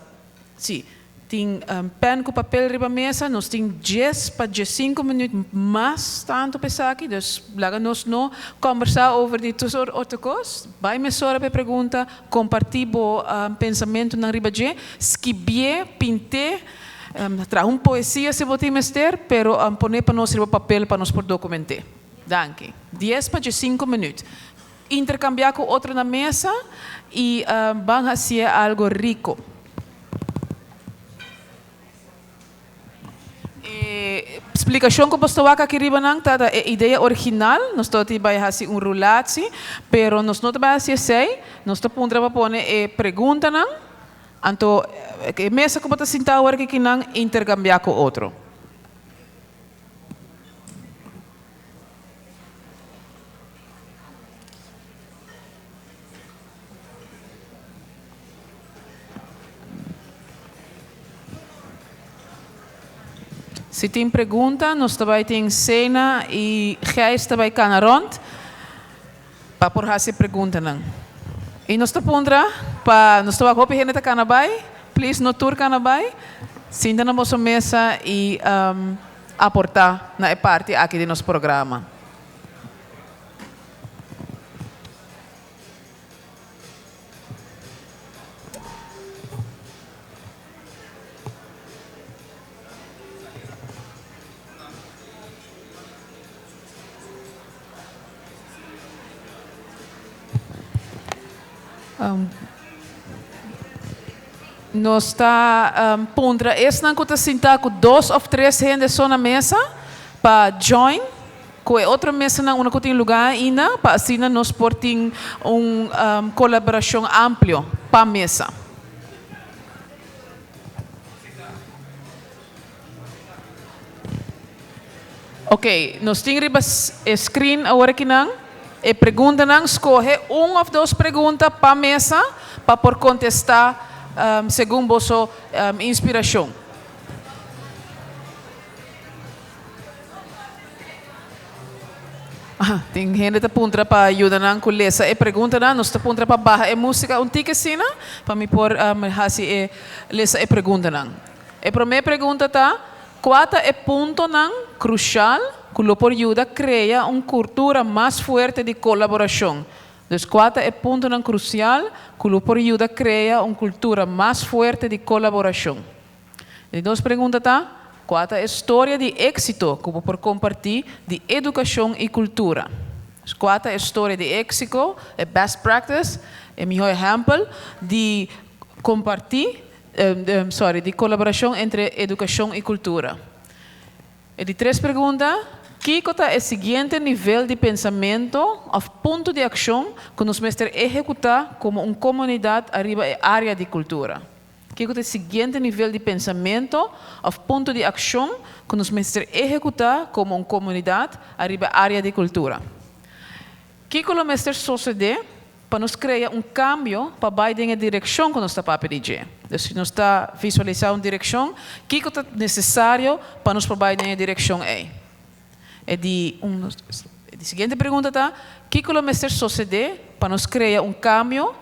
Sí, tin pen ku papel riba mesa, nos tin djes pa djesinku minuut mas tantu pa esaki, dus laga nos no kòmbersá over di tur sort otro kos. Bai mesora pa e pregunta, kompartí bo pensamentunan riba dje, skibié, pint'é, traha un poesia si bo tin mester, pero pon'é pa nos riba papel pa nos por dokument'é. Danki. Dies pa djesinku minuut. Interkambiá ku otro na mesa i ban hasié algo riko. E splikashon ku bo sta wak aki riba nan ta ta e idea original. Nos ta tin bai hasi un rulatsi, pero nos no ta bai hasi esei. Nos ta puntra pa pone e preguntanan, anto e mesa ku bo ta sinta awor aki nan interkambiá ku otro. Si tin pregunta, nos ta bai tin Sena i Gijs ta bai kana rònt pa por hasi preguntanan. I nos ta puntra pa nos ta wak hopi hende ta kana bai, please no tur kana bai, sinta na boso mesa i. aportá na e parti aki di nos programa. Nos ta puntra esnan ku ta sintá ku dos òf tres hende so na mesa pa join ku e otro mesanan unda ku tin lugá ainda pa asina nos por tin un kolaborashon amplio pa mesa. Ok, nos tin riba e screen awor akinan e preguntanan. Scoge un of dos pregunta pa mesa pa por contesta segun boso inspiracion. Tin hende ta puntra pa yuda nan cu lesa e preguntanan. Nos ta puntra pa baha e musica un tiki asina pa mi por haci e lesa e preguntanan. E prome pregunta ta, Cua ta e puntonan crucial cu lo por yuda crea un cultura mas fuerte di colaboracion? Dus cua ta e puntonan crucial cu lo por yuda crea un cultura mas fuerte di colaboracion? E di dos pregunta ta, Cua ta e storia di exito cu bo por comparti di educacion y cultura? Dus cua ta e storia di exiko, e best practice, e miho ehempel di comparti sorry, di kolaborashon entre edukashon i kultura. E di tres pregunta, Kiko ta e siguiente nivel di pensamentu òf punto di akshon ku nos mester ehekutá komo un komunidat ariba e área di kultura? Kiko ta e siguiente nivel di pensamentu òf punto di akshon ku nos mester ehekutá komo un komunidat ariba e área di kultura? Kiko lo mester sosodé pa nos krea un kambio pa bai den e direkshon ku nos ta papia di dje. Dus si nos ta visualisá un direkshon, kiko ta nesesario pa nos por bai den e direkshon ei? E di un dos tres. E di siguiente pregunta ta, kiko lo mester sosodé pa nos krea un kambio?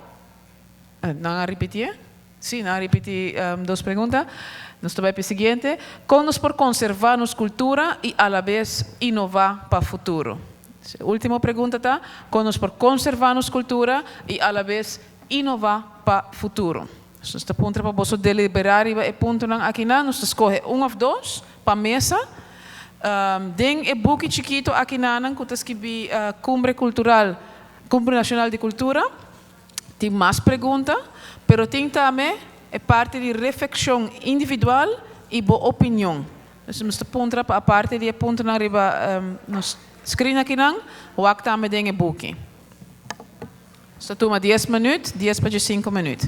Nan a ripitié? Sí, nan a ripití dos pregunta. Nos ta bai pa e siguiente. Kon nos por konservá nos kultura i alabes inová pa futuro? E último pregunta ta, kon nos por konservá nos kultura i alabes inová pa futuro? Nos ta puntra pa boso deliberá riba e puntonan akinan. Nos ta skohe un òf dos pa mesa. Den e buki chikitu akinanan ku ta skibí Kumbre Kultural, Kumbre Nashonal di Kultura, Tin mas pregunta, pero tin tambe e parti di reflekshon individual i bo opinion. Dus nos ta puntra pa aparte di e puntonan riba nos screen akinan, wak tambe den e buki. Nos ta tuma dies minuut, dies pa diesinco minuut.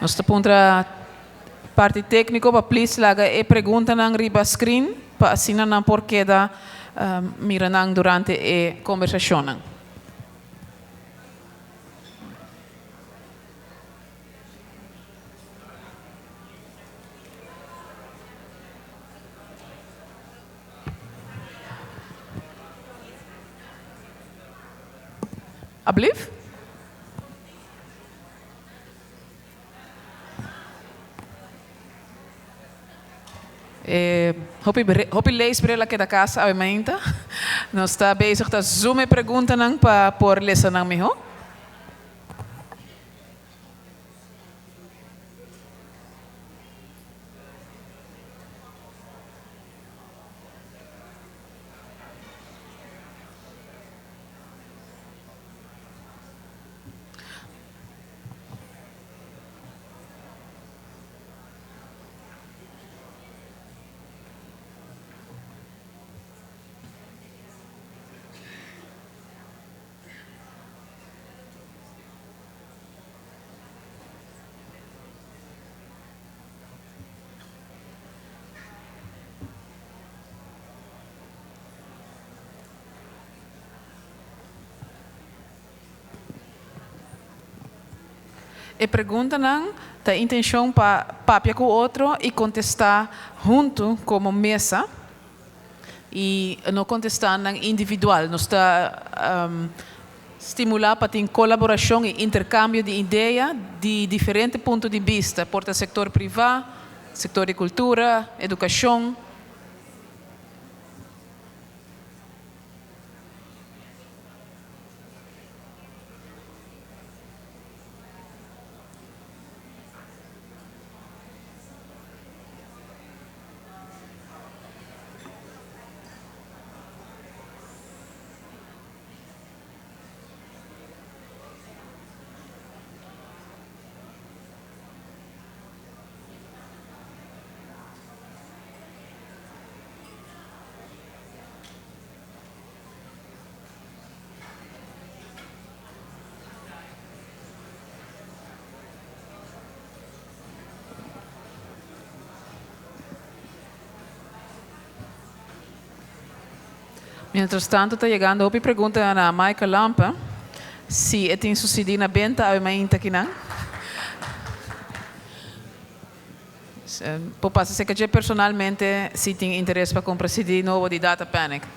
Nos ta puntra parti tékniko pa plis laga e preguntanan riba screen pa asina nan por keda mira nan durante e kombersashonnan. Ablief? E hopi hopi leesbril a keda casa awe mainta. Nos ta bezig ta zoom e preguntanan pa por lesa nan miho. E preguntanan ta intencion pa papia cu otro y contesta hunto como mesa. I no kontestanan individual. Nos ta stimulá pa tin kolaborashon i interkambio di idea di diferente punto di bista, por ta sektor privá, sektor di kultura, edukashon. Mientras tanto ta yegando hopi pregunta na Michael Lampe si e tin su CD na benta awe mainta akinan. Por pasa cerca dje personalmente si tin interes pa cumpra CD nobo di Data Panic.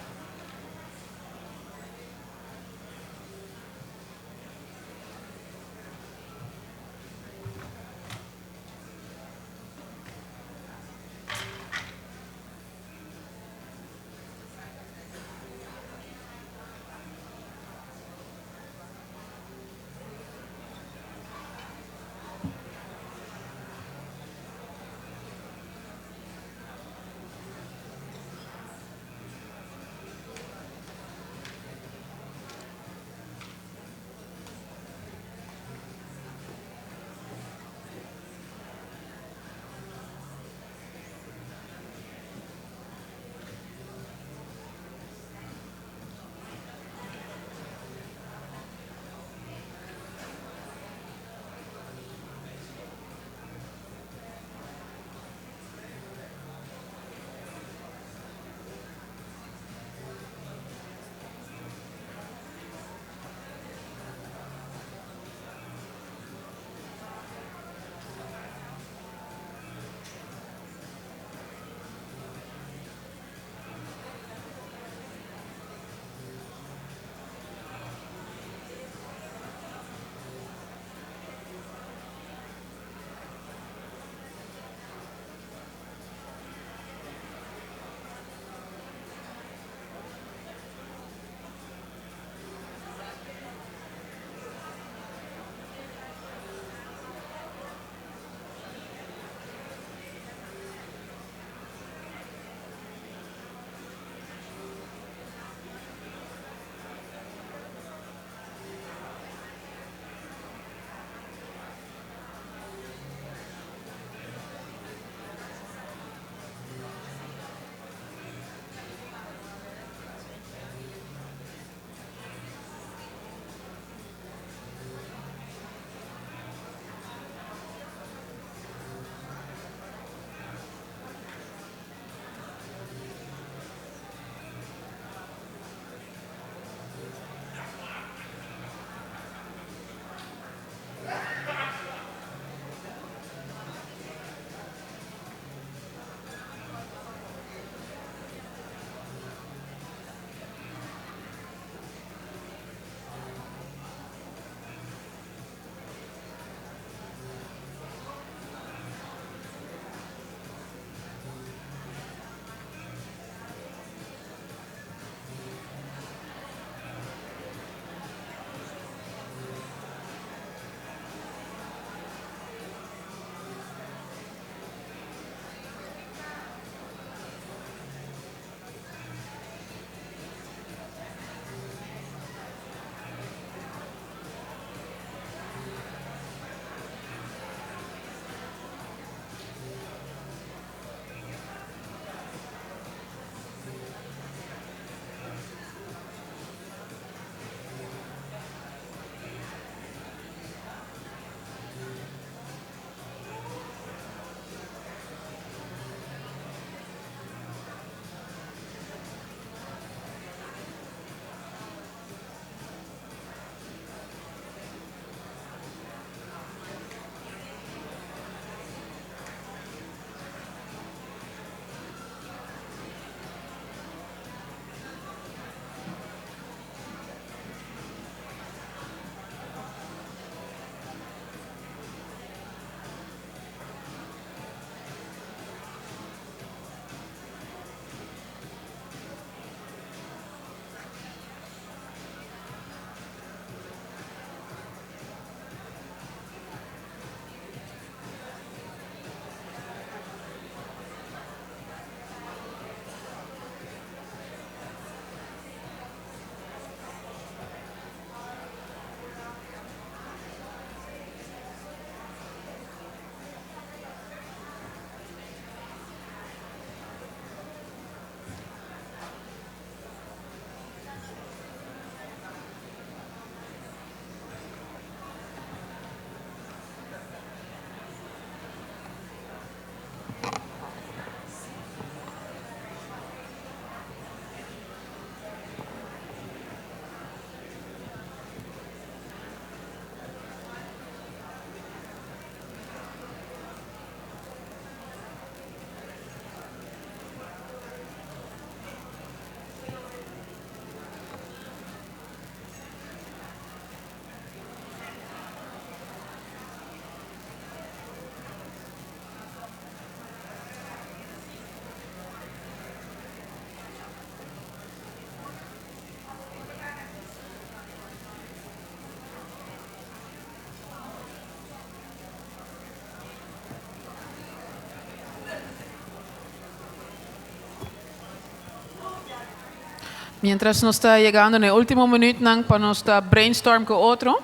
Mientras nos ta yegando na e ultimo minuutnan pa nos ta brainstorm cu otro,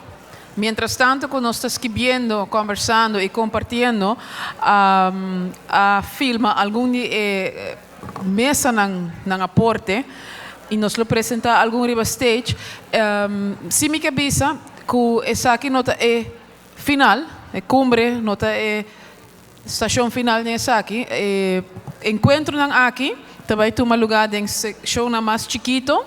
mientras tanto cu nos ta skibiendo, conversando y compartiendo, a filma algun di e mesanan nan aporte y nos lo presenta algun riba stage. Si mi ke bisa cu esaki no ta e final, e cumbre no ta e Stashon final den esaki, e enkuentronan aki ta bai tuma lugá den sekshonnan mas chikito.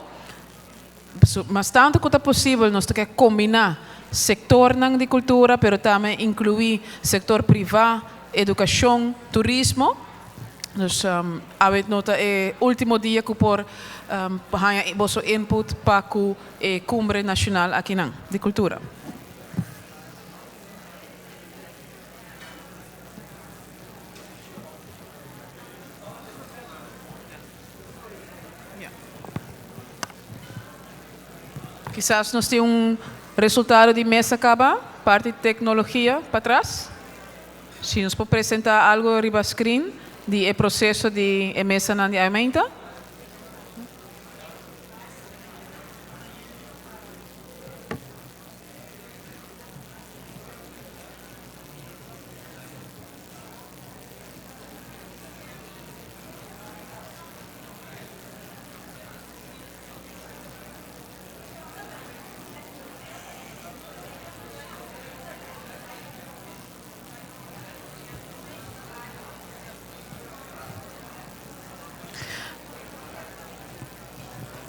Mas tantu ku ta posibel nos ta ke kombiná sektornan di kultura pero tambe inkluí sektor privá, edukashon, turismo. Dus awe no ta e último dia ku por haña boso input pa ku e Kumbre Nashonal akinan di Kultura. Kisas nos tin un resultado di mesa caba, parti tecnologia patras. Si nos por presenta algo riba screen di e proceso di e mesanan di aumenta.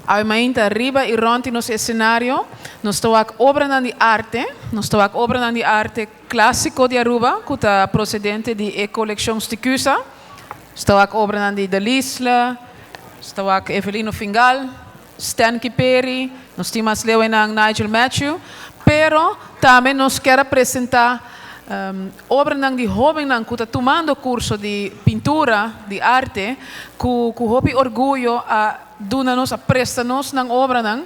Awe mainta riba i rònt di nos esenario nos ta wak obranan di arte. Nos ta wak obranan di arte klásiko di Aruba ku ta prosedente di e kolekshon Sticusa. Nos ta wak obranan di Delisle, nos ta wak Evelino Fingal, Stan Kiperi, nos tin mas leu einan Nigel Matthew. Pero tambe nos kier a presentá Obranan di hóbennan ku ta tumando kurso di pintura, di arte, ku ku hopi orguyo a duna nos, a presta nos nan obranan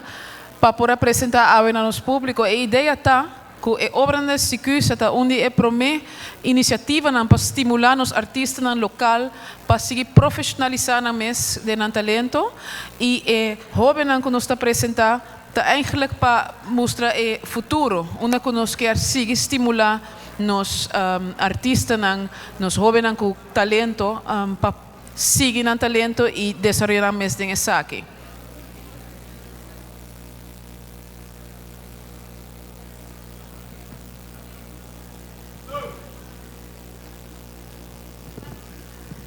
pa por a presentá awe na nos públiko. E idea ta ku e obranan di Sikusa ta un di e promé inisiativanan pa stimulá nos artistanan lokal pa sigui profeshonalisá nan mes den nan talento i e hóbennan ku nos ta presentá Ta eigenlijk pa mustra e futuro, unda cu nos kier sigui stimula nos artistanan, nos hobennan cu talento pa sigui nan talento y desaroya nan mes den esaki.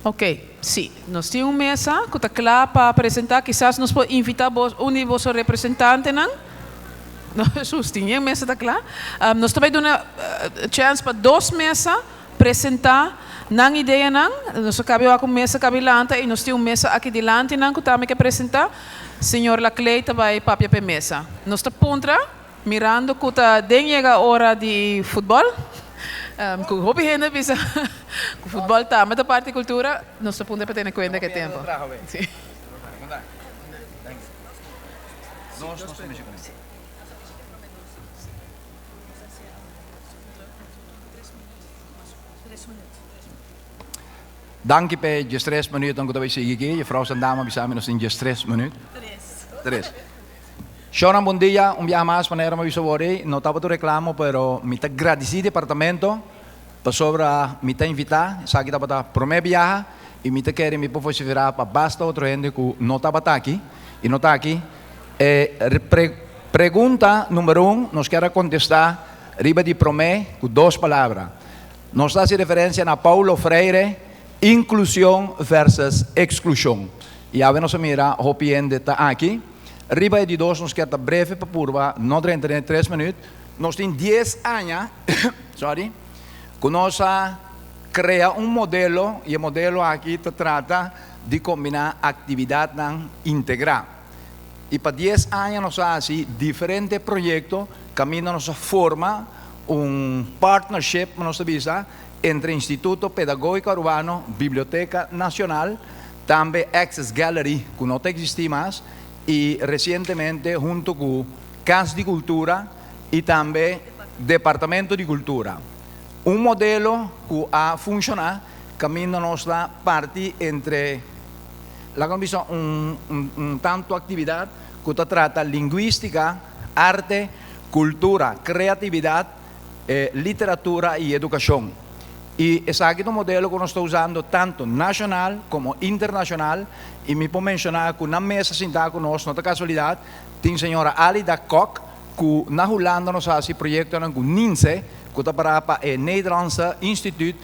Ok, sí. Nos tin un mesa ku ta kla pa presentá. Kisas nos por invitá bos, un di boso representantenan. No, Hesus, tin yen mesa ta kla. Nos ta bai duna chèns pa dos mesa presentá nan ideanan. Nos a kabi wak un mesa kabi lanta i nos tin un mesa aki dilanti nan ku tambe ke presentá. Señor Laclay ta bai papia pa e mesa. Nos ta puntra. Mirando cu ta den yega ora di futbol, cu hopi hende bisa cu futbol tambe ta parti di cultura, nos ta puntra pa tene cuenta cu e tempo. Si. Danki p'e diestres minuutnan cu ta bay sigui aki. Juffrouw Sandama bisa mi nos tin diestres minuut. Tres. Shornan bon dia, un biaha mas manera mi a bisa wor ei, no tabata un reclamo pero mi ta gradici departamento pasobra mi ta invita, esaki tabata prome biaha y mi ta kere mi por vocifera pa basta otro hende cu no tabata aki y no ta aki. E pregunta numero un nos kier a contesta riba di prome cu dos palabra. Nos ta haci referencia na Paulo Freire, inclusion versus exclusion. Y awe nos a mira hopi hende ta aki. Riba e di dos nos kier ta breve pa purba no drenta den e tres minuut. Nos tin dies aña, sorry, cu nos a crea un modelo y e modelo aki ta trata di combina actividadnan integra. Y pa dies aña nos a haci diferente proyecto caminda nos a forma un partnership, nos ta bisa, entre Instituto Pedagogico Arubano, Biblioteca Nacional, Tambe Access Gallery ku no ta eksistí mas i resientemente huntu ku Kas di Kultura i tambe Departamento di Kultura. Un modelo ku a funshoná kaminda nos ta parti entre laga nos bisa un un tantu aktividat. ku ta trata lingwístika, arte, kultura, kreatividat, literatura i edukashon. I esaki ta un modelo ku nos ta usando tantu nashonal komo internashonal i mi por menshoná ku na mesa sintá ku nos, no ta kasualidat, tin señora Alida Kok ku na Hulanda nos a hasi proyektonan ku NINSE ku ta pará pa e Nederlandse Instituut,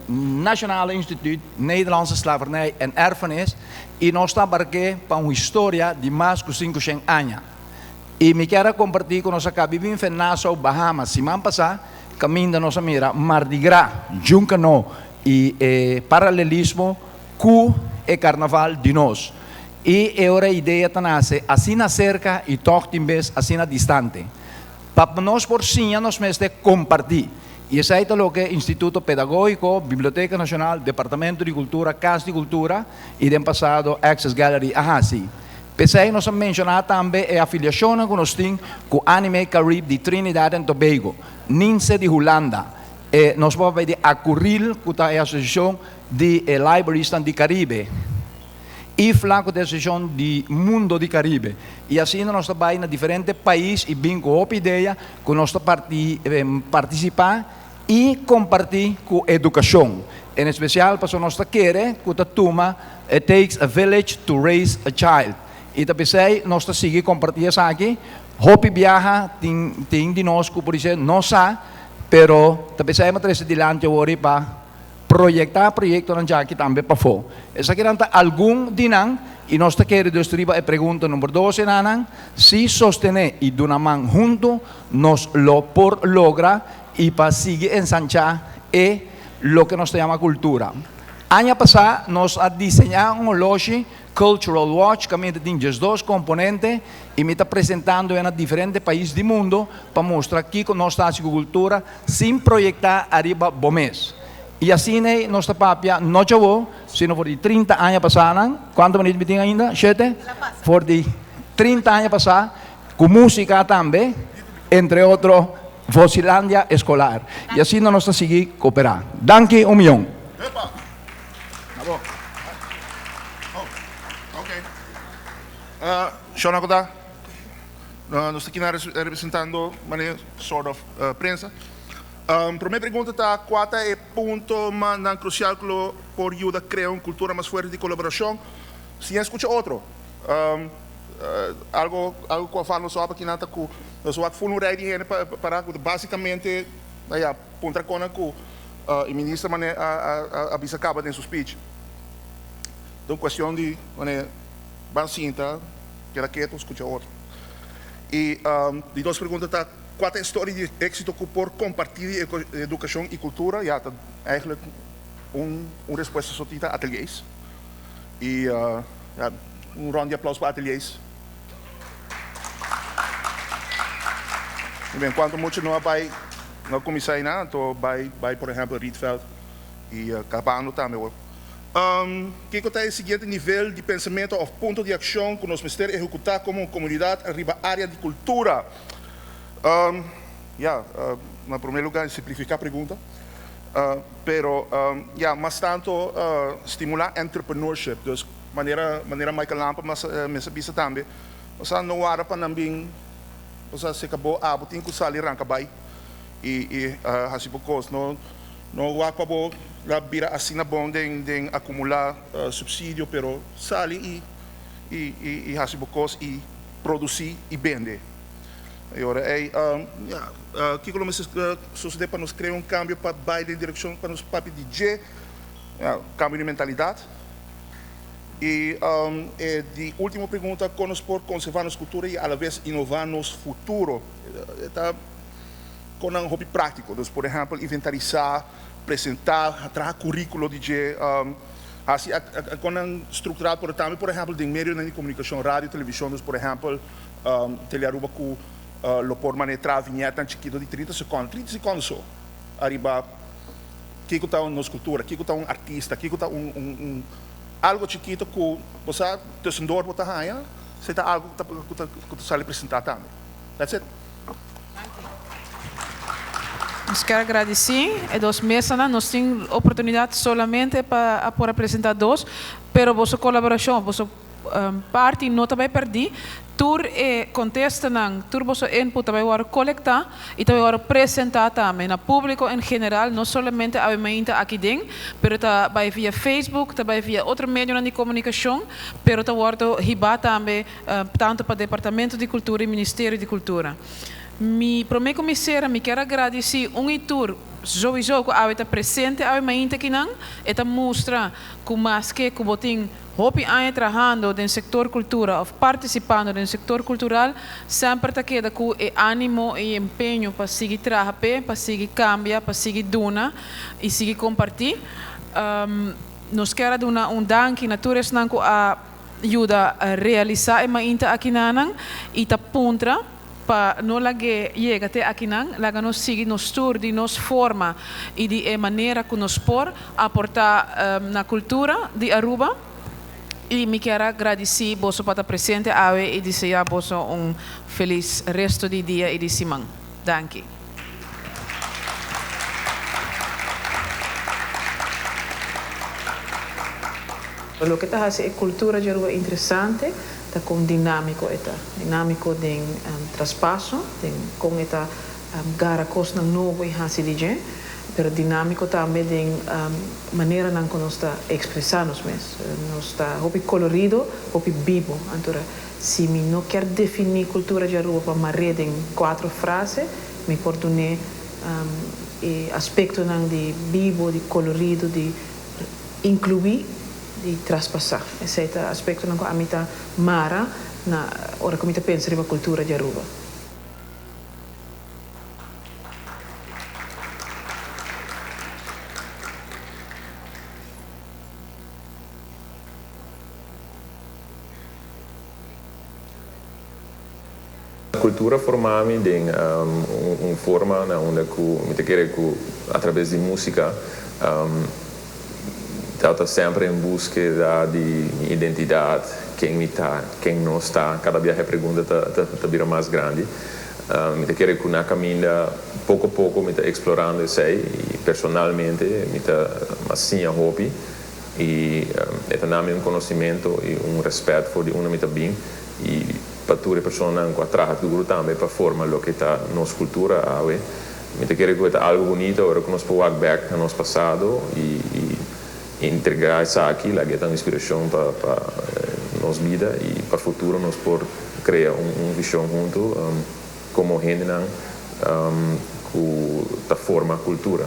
Nationale Instituut Nederlandse Slavernij en Erfenis i nos ta abark'é pa un historia di mas ku sinkushen aña. I mi kier a kompartí ku nos a kabi bin fe Nassau, Bahamas siman pasá kaminda nos a mira Mardi Gras, Junkanó i e paralelismo ku e karnaval di nos. I e ora e idea ta nase asina serka i tòg tin bes asina distante. Pa nos por siña nos mester kompartí. I esei ta loke Instituto Pedagógiko, Biblioteka Nashonal, Departamento di Kultura, Kas di Kultura i den pasado Access Gallery a hasi. P'esei nos a menshoná tambe e afiliashonnan ku nos tin ku Anime Carib di Trinidad and Tobago, Ninse di Hulanda, e nos por papia di Acuril ku ta e asosiashon di e librariesnan di Karibe, IFLA ku ta e asosiashon di mundo di Karibe. I asina nos ta bai na diferente pais i bin ku hopi idea ku nos ta partisipá i kompartí ku edukashon. En espesial pasobra nos ta kere ku ta tuma It takes a village to raise a child. I ta p'esei nos ta sigui kompartí esaki. Hopi biaha tin tin di nos ku por dise no sa, pero ta p'esei mi a trese dilanti awor pa proyektá proyektonan djaki tambe pafó. Esakinan ta algun di nan i nos ta kere dus riba e pregunta number dos enanan, si sostené i duna man huntu nos lo por logra i pa sigui ensanchá e loke nos ta yama kultura. Aña pasá nos a diseñá un oloshi, Cultural Watch, kaminda tin diesdos komponente i mi ta presentando e na diferente pais di mundu pa mustra kiko nos ta hasi ku kultura sin proyektá ariba bo mes. I asina ei nos ta papia no djawo, sino for di 30 aña pasánan, kuantu minüt mi tin ainda? Shete? For di 30 aña pasá, ku músika tambe, entre otro Vosilandia Escolar. I asina nos ta sigui kooperá. Danki un mion. Shona ku ta nos ta kina representando manera sort of prensa. Prome pregunta ta kua ta e punto mannan krusial ku lo por yuda krea un kultura mas fuerte di kolaborashon? Siña skucha otro. Algo algo ku a fala nos wak akinan ta ku nos wak ful un rei di hende pa para ku ta basikamente ya puntra kona ku e minister mane a a a bisa kaba den su speech. Ta un kuestion di mane ban sinta keda ketu skucha otro. I di dos pregunta ta kua ta e storia di éksito ku por kompartí di edukashon i kultura? Ya ta eigentlik un un respuesta so tin ta ateliers. I ya un rond di aplauso pa ateliers. En cuanto mucha no a bay, no a cuminsa eynan, anto bay bay por ehempel Rietveld y Cabano tambe hoor. Kico ta e siguiente nivel di pensamento of punto di accion cu nos mester ehecuta como un comunidad riba area di cultura? Ya, na primer lugar simplifica pregunta, pero ya, mas tanto stimula entrepreneurship, dus manera manera Michael Lampe mas mes a bisa tambe, osea no wara pa nan bin, osea si cabo abo tin cu sali ranca bay y y haci bo cos, no no wak pa bo la bira asina bon den den acumula subsidio, pero sali y y y haci bo cos y produci y bende. E ora ei, ya, kiko lo mester sosodé pa nos krea un kambio pa bai den direkshon pa nos papia di dje? Ya, kambio di mentalidat. I e di último pregunta, kon nos por konservá nos kultura i alaves inová nos futuro? E ta konan hopi práktiko. Dus, por ehèmpel, inventarisá, presentá, traha kuríkulo di dje, hasi konan struktural, pero tambe, por ehèmpel, den medionan di komunikashon, radio, televishon. Dus, por ehèmpel, Tele Aruba cu lo por mane traha viñetanan chikito di 30 secondo, 30 secondo so, ariba kico ta nos cultura, kico ta un artista, kico ta un un un algo chikito cu bo sa tussendoor bo ta haya, esey ta algo cu ta cu ta sali presenta tambe. That's it. Nos kier a gradici e dos mesanan. Nos tin oportunidad solamente pa a por a presenta dos, pero boso colaboracion, boso. parti no ta bay perdi. Tur e contestanan, tur boso input ta bay wordo colecta y ta bay wordo presenta tambe na publico en general, no solamente awe mainta aki den, pero ta bay via Facebook, ta bay via otro medionan di comunicacion, pero ta wordo hiba tambe tanto pa Departamento di Cultura y Ministerio di Cultura. Mi prome cu mi cera mi kier a gradici un y tur sowieso cu awe ta presente awe mainta akinan, e ta mustra cu maske cu bo tin Hopi aña trahando den sector cultura of participando den sector cultural semper ta keda cu e animo y empeño pa sigui traha p'e, pa sigui cambia, pa sigui duna y sigui comparti. Nos kier a duna un danki na tur esnan cu a yuda realisa e mainta akinanan y ta puntra. Pa no lag'é yega te akinan, laga nos sigui nos tur di nos forma i di e manera ku nos por aportá na kultura di Aruba. I mi kier a gradisí boso pa ta presente awe i deseá boso un felis resto di dia i di siman. Danki. Loke ta hasi e kultura di Aruba interesante ta kon dinámiko e ta. Dinámiko den traspaso, den kon e ta gara kosnan nobo i hasi di dje, pero dinámiko tambe den maneranan ku nos ta ekspresá nos mes. Nos ta hopi kolorido, hopi bibo. Antora, si mi no kier definí kultura di Aruba pa mar'é den kuatro frase, mi por dun'é e aspektonan di bibo, di kolorido, di inkluí. Di traspasá. Esei ta aspektonan ku ami ta mara na ora ku mi ta pensa riba kultura di Aruba. Kultura forma mi den un forma na unda ku mi ta kere ku atrabes di músika Tabata semper en buskeda di mi identidad, ken mi ta, ken nos ta. Cada biaha e pregunta ta bira mas grandi. Mi ta kere cu na caminda poco poco mi ta explorando esey y personalmente mi ta mas siña hopi y e ta nami un conocimento y un respet for di unda mi ta bin y pa tur e personanan cu a traha duro tambe pa forma loke ta nos cultura awe. Mi ta kere ku e ta algu bunita ora ku nos por wak bèk na nos pasado i integrá esaki, laga e ta un inspirashon pa pa nos bida i pa futuro nos por krea un vishon huntu komo hendenan ku ta forma kultura.